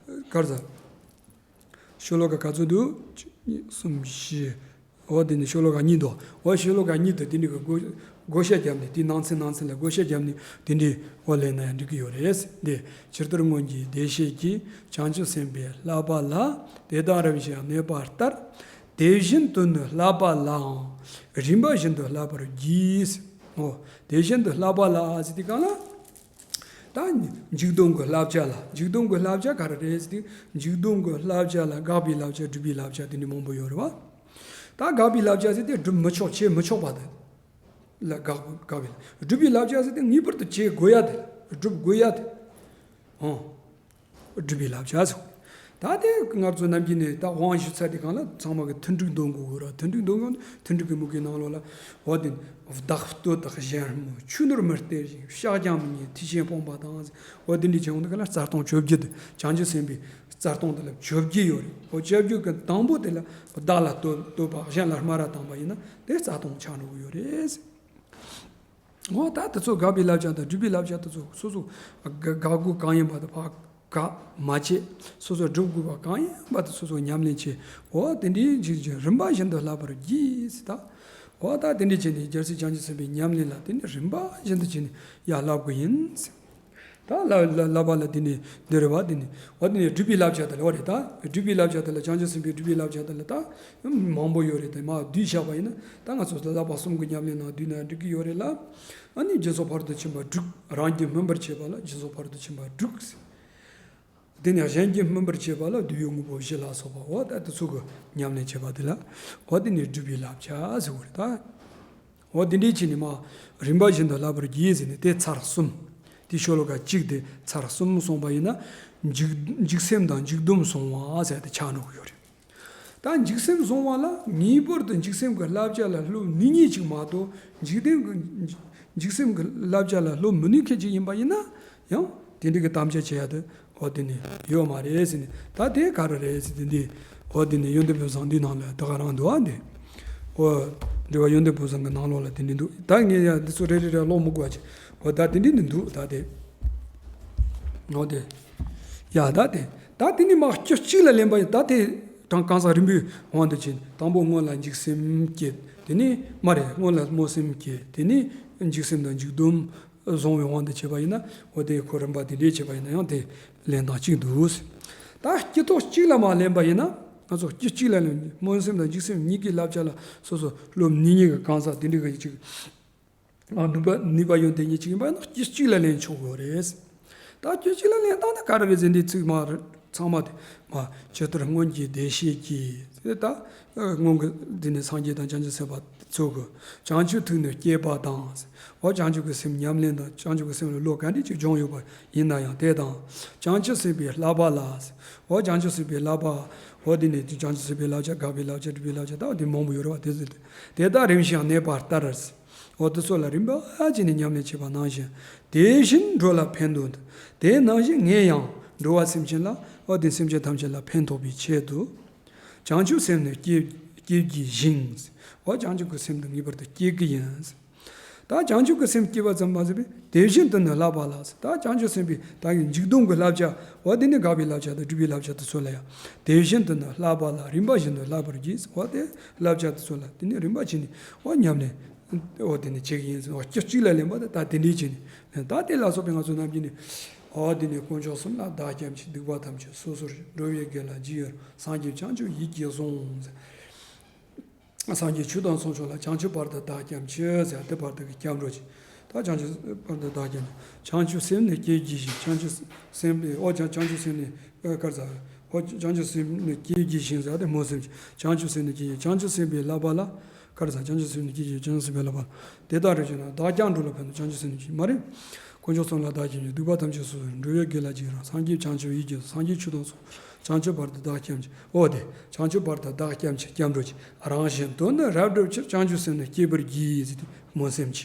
གར་ཟ། ཤོ་ལོ་ཀ་ག་ཚོད་འདུག་གཅིག་གཉིས་གསུམ་བཞི། འོ་དེ་ནི་ཤོ་ལོ་ཀ་གཉིས་འདུག་འོ་ཤོ་ལོ་ཀ་གཉིས་དུ་དེ་ནི་གི་བགོ་བགོ་བཤའ་བརྒྱབ་ནས་དེའི་ནང་ཚན་ནང་ཚན་ལ་བགོ་བཤའ་བརྒྱབ་ནས་དེ་འདྲའི་འོ་ལེན་ན་ཡང་འགྲིག་གི་ཡོད་རེད། འདི་ཇི་ལྟར་སྔོན་གྱི་བདེ་གཤེགས་ཀྱིས། བྱང་ཆུབ་སེམས་དཔའི་བསླབ་པ་ལ། དེ་དག་རིམ་བཞིན་གནས་པ་ལྟར། དེ་བཞིན་དུ་ནི་བསླབ་པ་ལའང་རིམ་པ་བཞིན་དུ་བསླབ་པར་བགྱི། འོ་དེ་བཞིན་དུ་བསླབ་པ་ལ་ཟེར་དུས་གང་ལ། ད་འཇུག་ལྡོག་གི་བསླབ་བྱ་ལ་འཇུག་ལྡོག་གི་བསླབ་བྱ་ག་རེ་རེད་ཟེར་དུས་འཇུག་ལྡོག་གི་བསླབ་བྱ་ལ་དགག་པའི་བསླབ་བྱ་སྒྲུབ་པའི་བསླབ་བྱ་དེ་འདྲ་མང་པོ་ཡོད་རེད་བ། ད་དགག་པའི་བསླབ་བྱ་ཟེར་དུས་སྒྲུབ་མི་ཆོག་བྱེད་མི་ཆོག་པ་དེ་ལ་དགག་དགག་པའི་སྒྲུབ་པའི་བསླབ་བྱ་ཟེར་དུས་ངེས་པར་དུ་བྱེད་དགོས་ཡ་དེ་སྒྲུབ་དགོས་ཡ་དེ། ཧོ། སྒྲུབ་པའི་བསླབ་བྱ་ཟེར། ད་དེ་ང་ཚོ་ནམ་རྒྱུན་ནས་ད་དབང་ཞུ་ཚར་དུས་གང་ལ་ཚང་མ་གི་ཐུན་དྲུག་འདོན་དགོས་གི་ར། ཐུན་དྲུག་འདོན་དགོས་ན་ཐུན་དྲུག་གི་མུ་གེའི་ནང་ལོགས་ལ་འོ་དེ་བདག་བསྟོད་དང་གཞན་སྨོད། ཆོས་ནོར་མི་སྟེར་ཞིང་བཤགས་ཀྱང་མི་ཉན། ཐེག་ཆེན་སྤོང་བ་དང་། འོ་དེ་འདྲའི་བྱུང་དུས་གང་ལ་རྩ་ལྟུང་བཅོ་བརྒྱད་དེ་བྱང་ཆུབ་སེམས་དཔའི་རྩ་ལྟུང་དེ་ལ་བཅོ་བརྒྱད་ཡོད་རེད། འོ་བཅོ་བརྒྱད་ཀྱི་དང་པོ་དེ་ལ་བདག་ལ་བསྟོད་བསྟོད་པ་གཞན་ལ་སྨ་ར་བཏང་བ་ཡིན་ན་དེ་རྩ་ལྟུང་ཆགས་འགྲོ་གི་ཡོད་རེད། འོ་ད་དེ་ཚོ་དགག་པའི་བསླབ་བྱ་དང་སྒྲུབ་པའི་བསླབ་བྱ་དེ་ཚོ་སོ་སོ་དགག་དགག་དགོས་གང་ཡིན་པ་དེ་ཕར་ ག་མ་བྱེད། སོ་སོ་སྒྲུབ་དགོས་པ་གང་ཡིན་པ་དེ་སོ་སོ་ཉམས་ལེན་བྱེད། འོ་དེ་འདྲའི་ཅིག་ཅིག་རིམ་པ་བཞིན་དུ་བསླབ་པར་གྱིས་ཟེར་ད། འོ་ད་དེ་འདྲའི་བྱས་ནས་རྒྱལ་སྲས་བྱང་ཆུབ་སེམས་དཔའི་ཉམས་ལེན་ལ་དེ་ནི་རིམ་པ་བཞིན་དུ་བྱས་ནས་ཡར་བསླབ་དགོས་ཡིན་ཟེར། ད་བསླབ་བསླབ་བསླབ་པ་ལ་དེ་ནི་འདི་རེད་བ། དེ་ནི་འོ་དེ་ནི་སྒྲུབ་པའི་བསླབ་བྱ་དེ་ལ་འོ་རེད་ད། སྒྲུབ་པའི་བསླབ་བྱ་དེ་ལ་བྱང་ཆུབ་སེམས་དཔའི་སྒྲུབ་པའི་བསླབ་བྱ་དེ་ལ་ད་མང་པོ་ཡོད་རེད་དེ་མར་བསྡུས་བཞག་པ་ཡིན་ན་ད་ང་ཚོ་བསླབ་པ་གསུམ་གྱི་ཉམས་ལེན་ནང་བསྡུས་ན་འགྲིག་གི་ཡོད་རེད་ལ། ཨ་ནི་སྦྱིན་སོགས་ཕ་རོལ་ཏུ་ཕྱིན་པ་དྲུག་རང་རྒྱུད་སྨིན་པར་བྱེད་པ་ལ་སྦྱིན་སོགས་ཕ་རོལ་ཏུ་ཕྱིན་པ་དྲུག་ཟེར། དེ་ནས་གཞན་རྒྱུད་སྨིན་པར་བྱེད་པ་ལ་བསྡུས་པའི་དངོས་པོ་བཞི་ལ་སོགས་པ་འོ་ད་དེ་ཚོ་གི་ཉམས་ལེན་བྱེད་པ་དེ་ལ་འོ་དེ་ནི་སྒྲུབ་པའི་བསླབ་བྱ་ཟེར་བ་རེད་ད། འོ་དེ་འདྲའི་ཕྱིར་ནི་མ་རིམ་པ་བཞིན་དུ་བསླབ་པར་གྱིས་ཟེར་ནས་དེ་ཚར་གསུམ། དེ་ཤོ་ལོ་ཀ་གཅིག་དེ་ཚར་གསུམ་སོང་པ་ཡིན་ན་འཇིགས་འཇིགས་སེམས་དང་འཇིགས་སྡོམ་བཟུང་བ་ཟེར་དེ་ཆགས་འགྲོ་གི་ཡོད་རེད། ད་འཇིགས་སེམས་བཟུང་བ་ལ་ངེས་པར་དུ་འཇིགས་སེམས་ཀྱི་བསླབ་བྱ་ལ་སློབ་ནུས་ངེས་ཅིག་མ་གཏོགས་འཇིག་རྟེན་གྱི་འཇིགས་སེམས་ཀྱི་བསླབ་བྱ་ལ་སློབ་མི་ནུས་མཁན་ཅིག་ཡིན་པ་ཡིན་ན་ཡང་དེ་འདྲ་གི་དམ་བཅའ་བྱེད་ཡ་དེ་འོ་དེ་ནི་ཡོད་མ་རེད་ཟེར་ནས། ད་དེ་ག་རེ་རེད་ཟེར་དེ་འདི་འོ་དེ་ནི་ཡོན་ཏན་ཕུན་སུམ་ཚོགས་འདི་ནང་ལ་ད་ག་རང་འདུག་ཨ། འདི་འོ་འགྲེལ་པ་ཡོན་ཏན་ཕུན་སུམ་ཚོགས་ཀྱི་ནང་ལོགས་ལ་དེ་འདྲ་འདུག་ད་ངས་ཡ་འདི་ཚོ་རེ་རེ་རེ་ཀློག་མི་དགོས་པ་ཅིག་འོ་ད་དེ་འདྲ་འདི་འདུག་ད་དེ་འོ་དེ་ཡ་ད་དེ་ད་དེ་ནི་མ་སྐྱོ་གཅིག་ལ་ལེན་པ་ཡིན། ད་དེ་གྲངས་གང་ཟག་རིམ་པའི་དབང་དུ་བྱས། དང་པོ་སྔོན་ལ་འཇིགས་སེམས་སྐྱེ། དེ་ནི་མ་རེད། སྔོན་ལ་སྨོན་སེམས་སྐྱེ། དེ་ནི་འཇིགས་སེམས་དང་འཇིགས་སྡོམ་བཟུང་བའི་དབང་དུ་བྱས་པ་ཡིན་ན། འོ་དེ་ཁོ་རིམ་པ་དེ་འདྲའི་བྱས་པ་ཡིན་ན་ཡང་དེ་ལེན་སྟངས་གཅིག་འདུག་ད་སྐྱེ་ཐོག་གཅིག་ལ་མ་ལེན་པ་ཡིན་ན། ང་ཚོ་སྐྱེ་གཅིག་ལ་ལེན། སྨོན་སེམས་དང་འཇིགས་སེམས་གཉིས་ཀྱི་བསླབ་བྱ་ལ་སོ་སོ་སློབ་ནུས་ངེས་ཀྱི་གང་ཟག་དེ་འདྲ་གི་ཅིག་ནུས་པ་ནུས་པ་ཡོན་ཏན་གཉིས་གཅིག་ཡིན་པ་ཡིན་ན་སྐྱེ་གཅིག་ལ་ལེན་ཆོག་གི་རེད། ད་སྐྱེ་གཅིག་ལ་ལེན་སྟངས་དེ་ག་རེ་རེད་ཟེར་འདི་ཚིག་མ་རེད། ཚང་མ་དེ་མ་ཇི་ལྟར་སྔོན་གྱི་བདེ་གཤེགས་ཀྱིས་ད་སྔོན་གྱི་འདི་ནི་སངས་རྒྱས་དང་བྱང་ཆུབ་སེམས་དཔའ་ཚོ་གི་བྱང་ཆུབ་ཐུགས་ནི་བསྐྱེད་པ་དང་། འོ་བྱང་ཆུབ་ཀྱི་སེམས་ཉམས་ལེན་དང་བྱང་ཆུབ་ཀྱི་སེམས་ལ་བློ་ག་འདྲ་ཅིག་སྦྱོང་ཡོད་པ་ཡིན་ན་ཡང་དེ་དང་། བྱང་ཆུབ་སེམས་དཔའི་བསླབ་པ་ལ། འོ་བྱང་ཆུབ་སེམས་དཔའི་བསླབ་པ། འོ་འདི་ནི་བྱང་ཆུབ་སེམས་དཔའི་བསླབ་བྱ་དགག་པའི་བསླབ་བྱ་སྒྲུབ་པའི་བསླབ་བྱ་ད་འོ་འདི་མང་པོ་ཡོད་རེད་བ། དེ་ཚོ་དེ་དག་རིམ་བཞིན་གནས་པ་ལྟར། འོ་དེ་ཚོ་ལ་རིམ་པ་བྱས་ནས་ཉམས་ལེན་བྱེད་པ་ནང་བཞིན། དེ་བཞིན་འགྲོ་ལ་ཕན་དོན་དུ། དེ་ནང་བཞིན་ངས་ཡང་འགྲོ་བ་སེམས་ཅན་ལ་འོ་དེ་སེམས་ཅན་ཐམས་ཅད་ལ་ཕན་ཐོགས་པའི་ཆེད་དུ། བྱང་ཆུབ་སེམས་ནི་བསྐྱེད་བསྐྱེད་བགྱི་ཞིང་། འོ་བྱང་ཆུབ་ཀྱི་སེམས་དེ་ངེས་པར་དུ་བསྐྱེད་ཀྱི་ཡིན། ད་བྱང་ཆུབ་ཀྱི་སེམས་བསྐྱེད་པ་ཙམ་མ་ཟད་པས་དེ་བཞིན་དུ་ནི་བསླབ་པ་ལ། ད་བྱང་ཆུབ་སེམས་དཔའི་ད་གི་འཇིགས་སྡོམ་གྱི་བསླབ་བྱ། འོ་དེ་ནི་དགག་པའི་བསླབ་བྱ་དང་སྒྲུབ་པའི་བསླབ་བྱ་དེ་ཚོ་ལ་ཡང་དེ་བཞིན་དུ་ནི་བསླབ་པ་ལ་རིམ་པ་བཞིན་དུ་བསླབ་པར་བགྱི། འོ་དེ་བསླབ་བྱ་དེ་ཚོ་ལ་དེ་ནི་རིམ་པ་བྱས་ནས་འོ་ཉམས་ལེན་འོ་དེ་ནི་བྱེད་ཀྱི་ཡིན། འོ་སྐྱོ་གཅིག་ལ་ལེན་པ་དེ་ད་དེ་འདྲའི་བྱས་ནས་ད་དེ་ལ་སོགས་པའི་ང་ཚོ་རྣམས་ཀྱིས་ནི་འོ་དེ་ནི་དཀོན་མཆོག་གསུམ་ལ་བདག་སྐྱབས་མཆི། སྡིག་པ་ཐམས་ཅད་སོ་སོར། འགྲོ་བའི་དགེ་ལ་རྒྱུ་ཡོད་རུང་། སངས་རྒྱས་བྱང་ཆུབ་ཡིད་ཀྱིས་བཟུང་། སངས་རྒྱས་ཆོས་དང་ཚོགས་མཆོག་ལ། བྱང་ཆུབ་བར་དུ་བདག་སྐྱབས་མཆི་ཟེར་དེ་བར་དུ་གི་སྐྱབས་འགྲོ་གྱིས། ད་བྱང་ཆུབ་བར་དུ་བདག་སྐྱབས་མཆི། བྱང་ཆུབ་སེམས་ནི་བསྐྱེད་བགྱི་ཞིང་། བྱང་ཆུབ་སེམས་དཔའི་འོ་བྱང་བྱང་ཆུབ་སེམས་ནི་ཨ་གར་ཟ། འོ་བྱང་ཆུབ་སེམས་ནི་བསྐྱེད་བགྱི་ཞིང་ཟེར་དེ་སྨོན་སེམས་ཀྱིས། བྱང་ཆུབ་སེམས་ནི་བསྐྱེད་བགྱི། བྱང་ཆུབ་སེམས་དཔའི་བསླབ་པ་ལ། གར་ཟ། བྱང་ཆུབ་སེམས་ནི་བསྐྱེད་བགྱི། བྱང་ཆུབ་སེམས་དཔའི་བསླབ་པ་ལ། དེ་ལྟར་རིམ་བཞིན་ནོ། བདག་ཀྱང་འགྲོ་ལ་ཕན་དོན། བྱང་ཆུབ་སེམས་ནི་བསྐྱེད་མ་རེད། དཀོན་མཆོག་གསུམ་ལ་བདག་སྐྱབས་མཆི། སྡིག་པ་ཐམས་ཅད་སོ་སོར། འགྲོ་བའི་དགེ་ལ་རྒྱུ་ཡོད་རུང་། སངས་རྒྱས་བྱང་ཆུབ་ཡིད་ཀྱིས་བཟུང་། སངས་རྒྱས་ཆོས་དང་ཚོགས། བྱང་ཆུབ་བར་དུ་བདག་སྐྱབས་མཆི། འོ་དེ་བྱང་ཆུབ་བར་དུ་བདག་སྐྱབས་མཆི། སྐྱབས་འགྲོ་གྱིས། རང་བཞིན་དུ་ནི་རབ་བསྒྲུབ་ཕྱིར། བྱང་ཆུབ་སེམས་ནི་བསྐྱེད་པར་བགྱི་ཟེར་དེ་སྨོན་སེམས་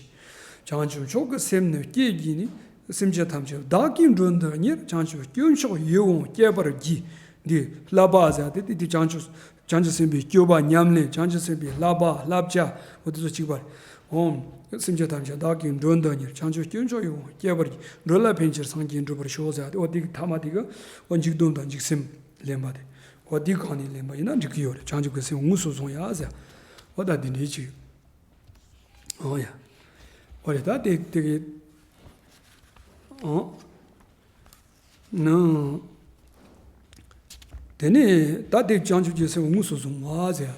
ཀྱིས། བྱང་ཆུབ་མཆོག་གི་སེམས་ནི་བསྐྱེད་བགྱིས་ནས། སེམས་ཅན་ཐམས་ཅད་བདག་གིས་མགྲོན་དུ་གཉེར། བྱང་ཆུབ་སྐྱེས་མཆོག་ཡིད་འོང་སྤྱད་པར་བགྱི། འདི་བསླབ་པ་ཟེར་དེ་དེ་དེ་བྱང་ཆུབ། བྱང་ཆུབ་སེམས་དཔའི་སྤྱོད་པ་ཉམས་ལེན། བྱང་ཆུབ་སེམས་དཔའི་བསླབ་པ་བསླབ་བྱ་འོ་དེ་ཚོ་གཅིག་པ་རེད། འོང་། སེམས་ཅན་ཐམས་ཅད་བདག་གིས་མགྲོན་དུ་གཉེར། བྱང་ཆུབ་སྐྱེས་མཆོག་ཡིད་འོང་སྤྱད་པར་བགྱི། འགྲོ་ལ་ཕན་ཕྱིར་སངས་རྒྱས་འགྲུབ་པར་ཤོག་ཟེར་ཡ་དེ་འོ་དེ་གི་ཐ་མ་དེ་གི་འོ་འཇིགས་སྡོམ་དང་འཇིགས་སེམས་ལེན་པ་དེ་འོ་དེ་གང་ནས་ལེན་པ་ཡིན་ན་འགྲིག་གི་ཡོད་རེད། བྱང་ཆུབ་ཀྱི་སེམས་དངོས་སུ་བཟུང་ཡ་ཟེར། འོ་ད་དེ་འདྲའི་ཅིག་འོ་ཡ། འོ་རེད། ད་དེ་དེ་གི་འོ། ནང་། དེ་ནས་ད་དེ་བྱང་ཆུབ་ཀྱི་སེམས་དངོས་སུ་བཟུང་བ་ཟེར།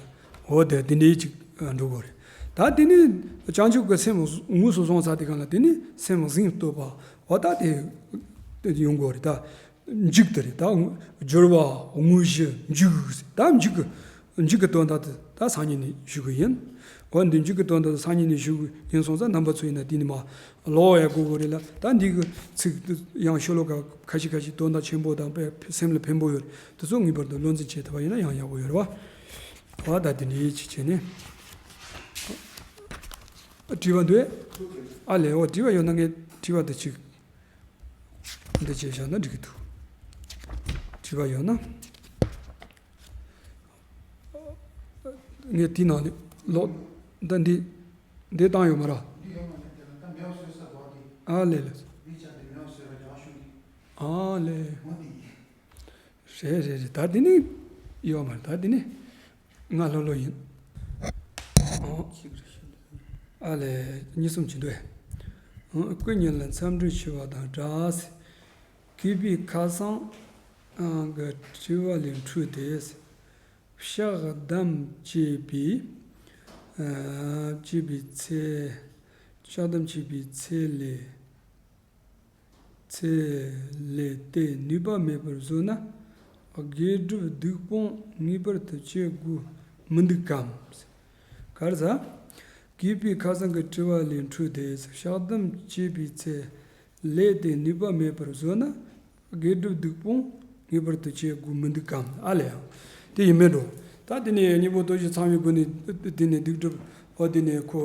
འོ་དེ་དེ་འདྲའི་ཅིག་འགྲོ་དགོས་རེད། ད་དེ་ནས་བྱང་ཆུབ་ཀྱི་སེམས་དངོས་སུ་བཟུང་ཚར་དེ་གང་ལ་དེ་ནས་སེམས་གཟེངས་བསྟོད་པ། འོ་ད་དེ་དེ་ཡོང་དགོས་རེད་ད། འཇུག་དེ་རེད་ད། སྦྱོར་བ་དངོས་གཞི་འཇུག་ཟེར། ད་འཇུག་གི་འཇུག་གི་དོན་དག་དེ་ད་སང་ཉིན་ནས་ཞུ་གི་ཡིན། འོ་འདི་འཇུག་གི་དོན་དག་དེ་སང་ཉིན་ནས་ཞུ་གི་ཡིན་སོང་ཙང་རྣམ་པ་ཚོ་ཡིན་ན་དེ་ནས་མ་ཀློག་ཡ་དགོས་དགོས་རེད་ལ། ད་འདི་གི་ཚིག་དེ་ཡང་ཤོ་ལོ་ཀ་ཁ་ཤས་ཁ་ཤས་དོན་དག་ཆེན་པོ་དང་དཔེ་སེམས་ལ་ཕན་པོ་ཡོད་རེད། དེ་ཚོ་ངེས་པར་དུ་བློ་འཛིན་བྱེད་ཐུབ་པ་ཡིན་ན་ཡང་ཡག་པོ་ཡོད་རེད་བ། འོ་ད་དེ་འདྲའི་ཅིག་བྱས་ནས་དྲི་བ་འདུག་ཨ་ལས། འོ་དྲི་བ་ཡོད་ན་ངས་དྲི་བ་དེ་ཅིག་འདི་བྱས་བཞག་ན་འགྲིག་གི་འདུག་དྲི་བ་ཡོད་ན། ངས་དེའི་ནང་ནས་ལོག་ད་འདི་འདི་བཏང་ཡོད་མ་རེད། ཨ་ལས་ལས། ཨ་ལས། རེད་རེད་རེད། ད་དེ་ནི་ཡོད་མ་རེད། ད་དེ་ནི་ང་ལྷོད་ལྷོད་ཡིན། ཨོ། ཨ་ལས་གཉིས་གསུམ་བྱེད་འདུག་ཨེ། ཨོ། སྐུ་ཉིད་ལ་འཚམས་འདྲི་ཞུ་བ་དང་སྦྲགས། མཁས་པའི་ཁ་སང་གི་དྲི་བ་ལས་འཕྲོས་ཏེ། བཤགས་སྡོམ་བཅས་པའི། ཨ། བཅས་པའི་ཚེ། བཤགས་སྡོམ་བཅས་པའི་ཚེ་ལས། ཚེ་ལས་དེ་ནུས་པ་མེད་པར་བཟོས་ན། དགེ་སྒྲུབ་སྡིག་སྤོང་ངེས་པར་དུ་བྱེད་དགོས་མི་འདུག་གམ། ག་རེ་ཟེར། མཁས་པའི་ཁ་སང་གི་དྲི་བ་ལས་འཕྲོས་ཏེ། བཤགས་སྡོམ་བྱས་པའི་ཚེ་ལས་དེ་ནུས་པ་མེད་པར་བཟོས་ན། དགེ་སྒྲུབ་སྡིག་སྤོང་ངེས་པར་དུ་བྱེད་དགོས་མི་འདུག་གམ། ཨ་ལས་ཡང་དེ་ཡིན་མིན་འགྲོ། ད་དེ་ནས་སྙིང་པོ་སྟོབས་བཞི་ཚང་བའི་སྒོ་ནས་དེ་ནས་སྡིག་སྒྲུབ། འོ། དེ་ནས་ཁོ་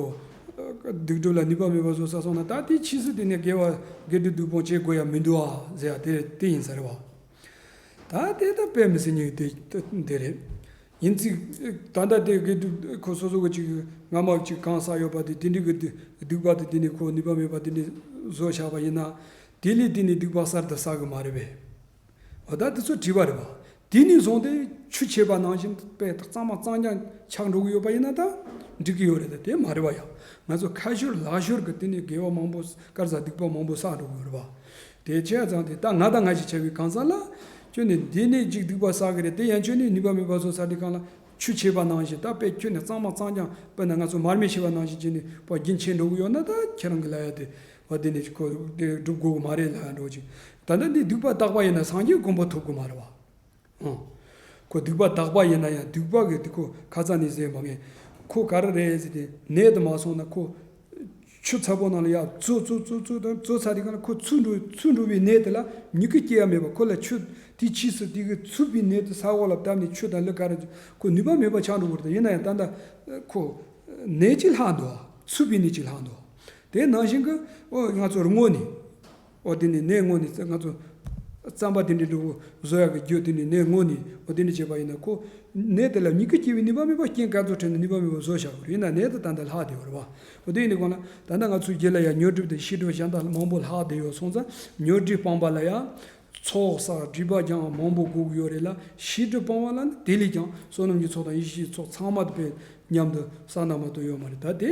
སྡིག་སྒྲུབ་ལ་ནུས་པ་མེད་པ་བཟོ་ས་སོང་ན། ད་དེ་ཕྱིས་སུ་དེ་ནས་དགེ་བ་དགེ་སྒྲུབ་སྡིག་སྤོང་བྱེད་དགོས་ཡ་མི་འདུག་ཨ་ཟེར་ཡ་དེ་དེ་ཡིན་ས་རེད་བ། ད་དེ་ད་དཔེ་མི་སྲིད་ཉིད་དེ་དེ་རེད། ཡིན་ཙི། ད་ལྟ་དེ་དགེ་སྒྲུབ་ཁོ་སོ་སོ་གི་ཅིག་སྔ་མ་ཅིག་གང་བསགས་ཡོད་པ་དེ་དེ་འདྲའི་གི་སྡིག་པ་དེ་དེ་ནས་ཁོ་ནུས་པ་མེད་པ་དེ་འདྲའི་བཟོ་བཞག་པ་ཡིན་ན། དེ་ལས་དེ་ནས་སྡིག་པ་གསར་དུ་བསགས་གི་མ་རེད་པས། འོ། ད་དེ་ཚོ་བྲིས་པ་རེད་པ། དེ་ནས་བཟུང་སྟེ་ཆུ་ཆད་པ་ནང་བཞིན་དཔེ་གཙང་མ་གཙང་རྐྱང་ཆགས་འགྲོ་གི་ཡོད་པ་ཡིན་ན་ད་འགྲིག་གི་ཡོད་རེད། ད་དེ་མ་རེད་པ་ཡ། ང་ཚོ་ཁ་ཤོར་ལག་ཤོར་གི་དེ་ནས་དགེ་བ་མང་པོ་ག་རེ་ཟ་སྡིག་པ་མང་པོ་བསགས་འགྲོ་གི་ཡོད་རེད་པ། དེ་བྱས་ཙང་དེ་ད་ང་དང་ང་ཞིག་བྱ་བའི་གང་ཟག་ལ་ཁྱོད་ནས་འདི་ནས་ཅིག་སྡིག་པ་བསགས་གི་རེད། དེ་ཡང་ཁྱོད་ནས་ནུས་པ་མེད་པ་བཟོས་ཚར་དུས་སྒང་ལ་ཆུ་ཆད་པ་ནང་བཞིན། ད་དཔེ་ཁྱོད་ནས་གཙང་མ་གཙང་རྐྱང་། དཔེར་ན་ང་ཚོ་མར་མེ་ཆད་པ་ནང་བཞིན་བྱས་ནས་པ་རྒྱུན་ཆད་འགྲོ་གི་ཡོད་ན། ད་ཁྱེད་རང་གི་ལབ་ཡ་དེ་བ་དེ་ནས་ཁོ་དེ་སྒྲུབ་དགོས་གི་མ་རེད་ལབ་ཡ་འགྲོ་ཅིག། ད་ལྟ་འདི་སྡིག་པ་དག་པ་ཡིན་ན་སངས་རྒྱས་གོ་འཕང་ཐོབ་གི་མ་རེད་བ། ཨང་། ཁོ་སྡིག་པ་དག་པ་ཡིན་ན་ཡང་སྡིག་པ་གི་དེ་ཁོ་ཁ་ཚ་ནས་ཟེར་མ་ངེས། ཁོ་ག་རེ་རེད་ཟེར་ཏེ་ནད་དུ་མ་སོང་ན་ཁོ་ཆུ་ཚ་པོ་ནང་ལ་ཡར་བཙོས་བཙོས་བཙོས་བཙོས་དང་བཙོས་ཚར་དུས་སྒང་ལ་ཁོ་ཚུར་འགྲོ་ཚུར་འགྲོ་བའི་ནད་དེ་ལ་མྱུ་གུ་སྐྱེ་ཡ་མེད་པ། ཁོ་ལ་ཆུ་དེ་ཕྱིས་སུ་དེ་གི་ཚུད་པའི་ནད་དེ་ས་འོག་ལ་བཏབ་ནས་ཆུ་དང་ལུད་ག་རེ་ཁོ་ནུས་པ་མེད་པ་ཆགས་འགྲོ་གི་རེད། ད་ཡིན་ན་ཡང་ད་ལྟ་ཁོ་ནད་ཅིག་ལྷག་འདུག། ཚུད་པའི་ནད་ཅིག་ལྷག་འདུག། དེ་ནང་བཞིན་གྱི་ཨོ་ང་ཚོ་རི་ངོ་ནས། ཨོ་དེ་ནས་ནད་ངོ་ནས་ང་ཚོ་རྩམ་པ་དེ་འདྲའི་འདྲ་བོ་བཟོ་ཡག་གི་རྒྱུ་དེ་ནས་ནད་ངོ་ནས། ཨོ་དེ་འདྲ་བྱས་པ་ཡིན་ན་ཁོ་ནད་དེ་ལ་མྱུ་གུ་སྐྱེ་བའི་ནུས་པ་མེད་པ། རྐྱེན་ག་ཚོད་འཕྲད་ན་ནུས་པ་མེད་པ་བཟོ་བཞག་གི་རེད། ཡིན་ན་ནད་དེ་ད་ལྟ་ལྷག་བསྡད་ཡོད་རེད་བ། ཨོ་དེ་ཡིན་དུས་སྒང་ལ་ད་ལྟ་ང་ཚོའི་རྒྱུད་ལ་ཡང་ཉོན་སྒྲིབ་དང་ཤེས་སྒྲིབ་གཞན་དག་མང་པོ་ལྷག་བསྡད་ཡོད་སོང་ཙང་། ཉོན་སྒྲིབ་སྤངས་པ་ལ་ཡང་ཚོགས་བསགས་སྒྲིབ་པ་སྦྱང་མང་པོ་དགོས་ཀྱི་ཡོད་རེད་ལ། ཤེས་སྒྲིབ་སྤངས་པ་ལ་ནི་དེ་ལས་ཀྱང་བསོད་ནམས་ཀྱི་ཚོགས་དང་ཡེ་ཤེས་ཀྱི་ཚོགས་ཚང་མ་དེ་དཔེ་མཉམ་དུ་བསགས་ན་མ་གཏོགས་ཡོད་མ་རེད། ད་དེ་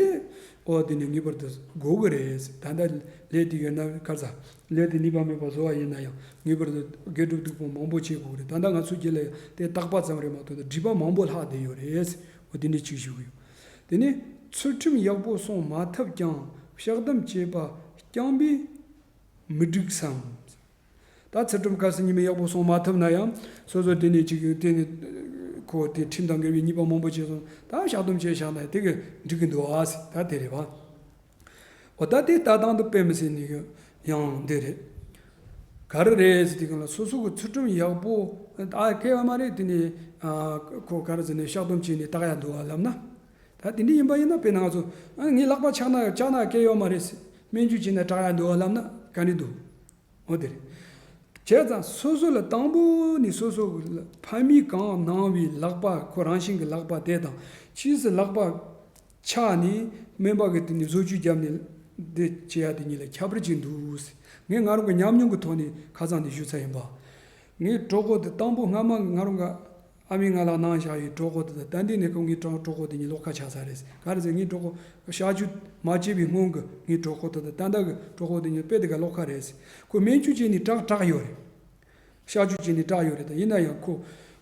ཨོ་དེ་ནི་ངེས་པར་དུ་དགོས་ཀྱི་རེད། ད་ལྟ་ལས་དེ་ཡོད་ན་ག་རེ་ཟ། ལས་དེ་ནུས་པ་མེད་པ་བཟོ་བ་ཡིན་ན་ཡང་ངེས་པར་དུ་དགེ་སྒྲུབ་སྡིག་སྤོང་མང་པོ་བྱེད་དགོས་ཀྱི་རེད། ད་ལྟ་ང་ཚོའི་རྒྱུད་ལ་ཡང་དེ་བརྟག་པ་ཙམ་རེད་མ་གཏོགས་ད་སྒྲིབ་པ་མང་པོ་ལྷག་བསྡད་ཡོད་རེད། ཨོ་དེ་འདྲ་ཅིག་ཞུ་གི་ཡོད། དེ་ནས་ཚུལ་ཁྲིམས་ཡག་པོ་སྲུང་མ་ཐུབ་ཀྱང་བཤགས་སྡོམ་བྱས་པ་རྐྱང་པས་མི་འགྲིག་བསམ། ད་ཚུལ་ཁྲིམས་གལ་སྲིད་ཉི་མ་ཡག་པོ་སྲུང་མ་ཐུབ་ན་ཡང་སོ་སོ་དེ་ནས་ཅིག་དེ་ནས་ཁོ་དེ་ཁྲིམས་དང་འགལ་བའི་ཉེས་པ་མང་པོ་བྱས་སོང་། ད་བཤགས་སྡོམ་བྱས་བཞག་ན་དེ་གི་འགྲིག་གི་འདུག་ཨ་ཟེར། ད་དེ་རེད་བ། འོ་ད་དེ་ལྟ་སྟངས་དེ་དཔེ་མི་སྲིད་ནི་གི་ཡང་འདི་རེད། ག་རེ་རེད་ཟེར་དུས་སྒང་ལ་སོ་སོ་གི་ཚུལ་ཁྲིམས་ཡག་པོ་ཨ་གལ་ཡོད་མ་རེད། དེ་ནས་ཨ་ཁོ་ག་རེ་ཟེར་ནས་བཤགས་སྡོམ་བྱས་ནས་བརྟག་ཡ་འདུག་ཨ་ལབ་ན། ད་དེ་འདྲ་ཡིན་པ་ཡིན་ན་དཔེར་ན་ང་ཚོ་ཨ་ངའི་ལག་པ་ཆག་ན་ཆག་ན་གལ་ཡོད་མ་རེད་ཟེར། སྨན་བཅོས་བྱས་ན་དྲག་ཡ་འདུག་ཨ་ལབ་ན་ག་འདྲ་འདུག། འོ་དེ་རེད། བྱས་ཙང་སོ་སོ་ལ་དང་པོ་ནས་སོ་སོ་གི་ཕ་མས་གང་གནང་བའི་ལག་པ་ཁོ་རང་བཞིན་གྱི་ལག་པ་དེ་དང་། ཕྱིས་སུ་ལག་པ་ཆག་ནས་སྨན་པ་གིས་དེ་ནས་བཟོ་བཅོས་བརྒྱབ་ནས་འདི་བྱེད་ཡ་དེ་གཉིས་ལ་ཁྱད་པར་ཅིག་འདུག་ཟེར། ངས་ང་རང་གི་ཉམས་མྱོང་གི་ཐོག་ནས་ཁ་སང་འདི་ཞུ་ཚར་ཡིན་པ། ངའི་གྲོད་ཁོག་དེ་དང་པོ་སྔ་མ་ང་རང་གི་ཨ་མས་ང་ལ་གནང་བཞག་ཡོད་གྲོད་ཁོག་དེ་དང་། ད་འདི་ནས་ཁོ་ངའི་གྲོད་གྲོད་ཁོག་དེ་གཉིས་ལོག་ཁ་ཆགས་ཚར་རེད་ཟེར། ག་རེ་ཟེར། ངའི་གྲོད་ཁོག་གཤག་བཅོས་མ་བྱས་པའི་སྔོན་གྱི་ངའི་གྲོད་ཁོག་དེ་དང་ད་ལྟ་གི་གྲོད་ཁོག་དེ་གཉིས་དཔེ་དེ་ག་ལོག་ཁ་རེད་ཟེར། ཁོ་སྨན་བཅོས་བྱས་ནས་དྲག་དྲག་ཡོད་རེད། གཤག་བཅོས་བྱས་ནས་དྲག་ཡོད་རེད། ད་ཡིན་ན་ཡང་ཁོ་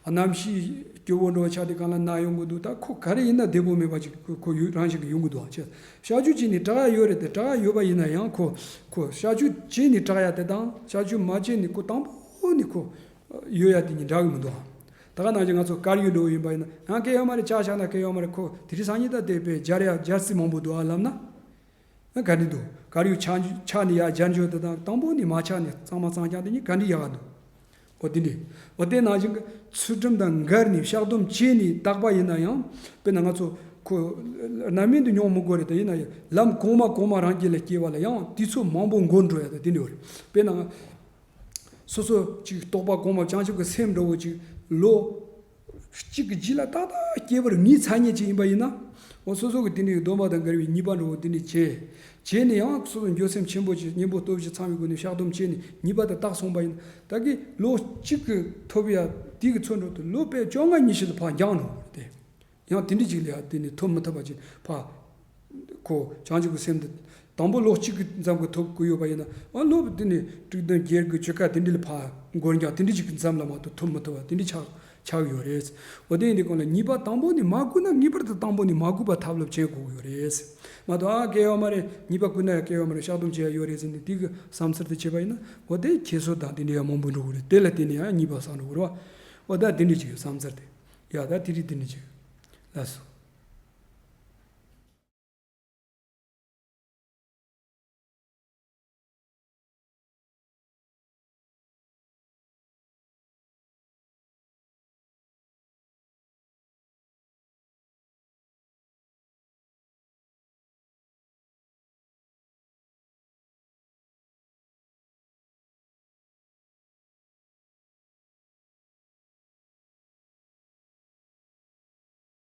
གནམ་གཤིས་སྐྱོ་བོ་འདྲ་བ་ཆགས་དུས་སྒང་ལ་ན་ཡོང་གི་འདུག། ད་ཁོ་ག་རེ་ཡིན་ན་བདེ་པོ་མེད་པ་ཅིག་ཁོ་ཁོ་ཡོད་རང་བཞིན་གྱི་ཡོང་གི་འདུག་ཨ། ཅེ་གཤག་བཅོས་བྱས་ནས་དྲག་ཡོད་རེད། དེ་དྲག་ཡོད་པ་ཡིན་ན་ཡང་ཁོ་ཁོ་གཤག་བཅོས་བྱས་ནས་དྲག་ཡ་དེ་དང་གཤག་བཅོས་མ་བྱས་ནས་ཁོ་དང་པོ་ནས་ཁོ་ཡོད་ཡ་དེ་གཉིས་འདྲ་གི་མི་འདུག་ཨ། ད་ག་ནང་བཞིན་ང་ཚོ་དཀར་ཡོལ་འདྲ་བོ་ཡིན་པ་ཡིན་ན་ཡང་གལ་ཡོད་མ་རེད། ཆ་བཞག་ན་གལ་ཡོད་མ་རེད། ཁོ་དེ་རིང་སང་ཉིན་ད་དེ་དཔེ་སྦྱར་ཡ་སྦྱར་སྲིད་མང་པོ་འདུག་ཨ་ལབ་ན། ཨ་ག་འདྲ་འདུག། དཀར་ཡོལ་ཆག་ཆག་ནས་ཡར་སྦྱར་འཇོག་དེ་དང་དང་པོ་ནས་མ་ཆག་ནས་གཙང་མ་གཙང་རྐྱང་དེ་གཉིས་ག་འདྲ་ཡག་ག་འདུག། འོ་དེ་འདྲ། འོ་དེ་ནང་བཞིན་གྱི་ཚུལ་ཁྲིམས་དང་འགལ་ནས་བཤགས་སྡོམ་བྱས་ནས་བརྟག་པ་ཡིན་ན་ཡང་། དཔེར་ན་ང་ཚོ་ཁོ་རྣམ་སྨིན་དུ་མྱོང་མི་དགོས་རེད། དེ་ཡིན་ན་ཡང་ལམ་གོང་མ་གོང་མ་རང་རྒྱུད་ལ་སྐྱེ་བ་ལ་ཡང་དུས་ཚོད་མང་པོ་འགོར་འགྲོ་ཡ་དང་དེ་འདྲ་རེད། དཔེར་ན་ང་སོ་སོ་ཅིག་རྟོགས་པ་གོང་མ་བྱང་ཆུབ་ཀྱི་སེམས་འདྲ་བོ་ཅིག་ལོ་ གཅིག་གི་རྗེས་ལ་ཏག་ཏག་སྐྱེ་བར་ངེས་ཚར་མཁན་ཅིག་ཡིན་པ་ཡིན་ན། འོ་སོ་སོ་གི་དེ་འདྲའི་སྡོམ་པ་དང་འགལ་བའི་ཉེས་པ་འདྲ་བོ་དེ་འདྲ་བྱས། བྱས་ནས་ཡང་སོ་སོ་འགྱོད་སེམས་ཆེན་པོ་ཅིག་གཉེན་པོ་སྟོབས་ཅིག་ཚང་བའི་སྒོ་ནས་བཤགས་སྡོམ་བྱས་ནས་ཉེས་པ་དེ་དག་སོང་པ་ཡིན་ན། ད་གི་ལོ་གཅིག་གི་ཐོབ་ཡ་དེ་གི་ཚོད་འགྲོ་དུས་ལོ་དཔེ་བཅོ་ལྔ་ཉི་ཤུ་ལ་ཕར་འགྱངས་འགྲོ་གི་རེད་དེ། ཡང་དེ་འདྲ་ཅིག་ལ་ཡ་དེ་ནས་ཐོབ་མི་ཐུབ་པ་ཅིག་ཕར། ཁོ་བྱང་ཆུབ་ཀྱི་སེམས་དེ་དང་པོ་ལོ་གཅིག་གི་མཚམས་ཀྱི་ཐོབ་དགོས་ཡོད་པ་ཡིན་ན། ཨ་ལོ་དེ་ནས་དྲུག་བདུན་བརྒྱད་དགུ་བཅུ་ཁ་དེ་འདྲ་ལ་ཕར་འགོར་འགྱངས་དེ་འདྲ་ཅིག་གི་མཚམས་ལ་མ་གཏོགས་ཐོབ་མི་ཐུབ་པ་དེ་འདྲ་ཆགས་ཆགས་ཡོད་རེད། འོ་དེ་ཡིན་དུས་གང་ལ་ཉེས་པ་དང་པོ་ནས་མ་གོས་ན་ངེས་པར་དུ་དང་པོ་ནས་མ་གོས་པ་ཐབས་སློབ་བྱེད་དགོས་ཀྱི་ཡོད་རེད། མ་གཏོགས་ཨ་སྐྱེ་ཡོད་མ་རེད། ཉེས་པ་གོས་ན་ཡང་སྐྱེ་ཡོད་མ་རེད། བཤགས་སྡོམ་བྱེད་ཡ་ཡོད་རེད་ཟེར་ནས་དེ་གི་བསམ་ཚུལ་དེ་བྱས་པ་ཡིན་ན། འོ་དེ་ཁྱད་གསོད་དང་དེ་འདྲ་ཡང་མང་པོ་འགྲོ་གི་རེད། དེ་ལ་བརྟེན་ནས་ཡང་ཉེས་པ་བསགས་འགྲོ་གི་རེད་བ། འོ་ད་དེ་འདྲ་ཅིག་ཡོད་བསམ་ཚུལ་དེ། ཡ་ད་དེ་རིགས་དེ་འདྲ་ཅིག་ཡོད། ལགས་སོ།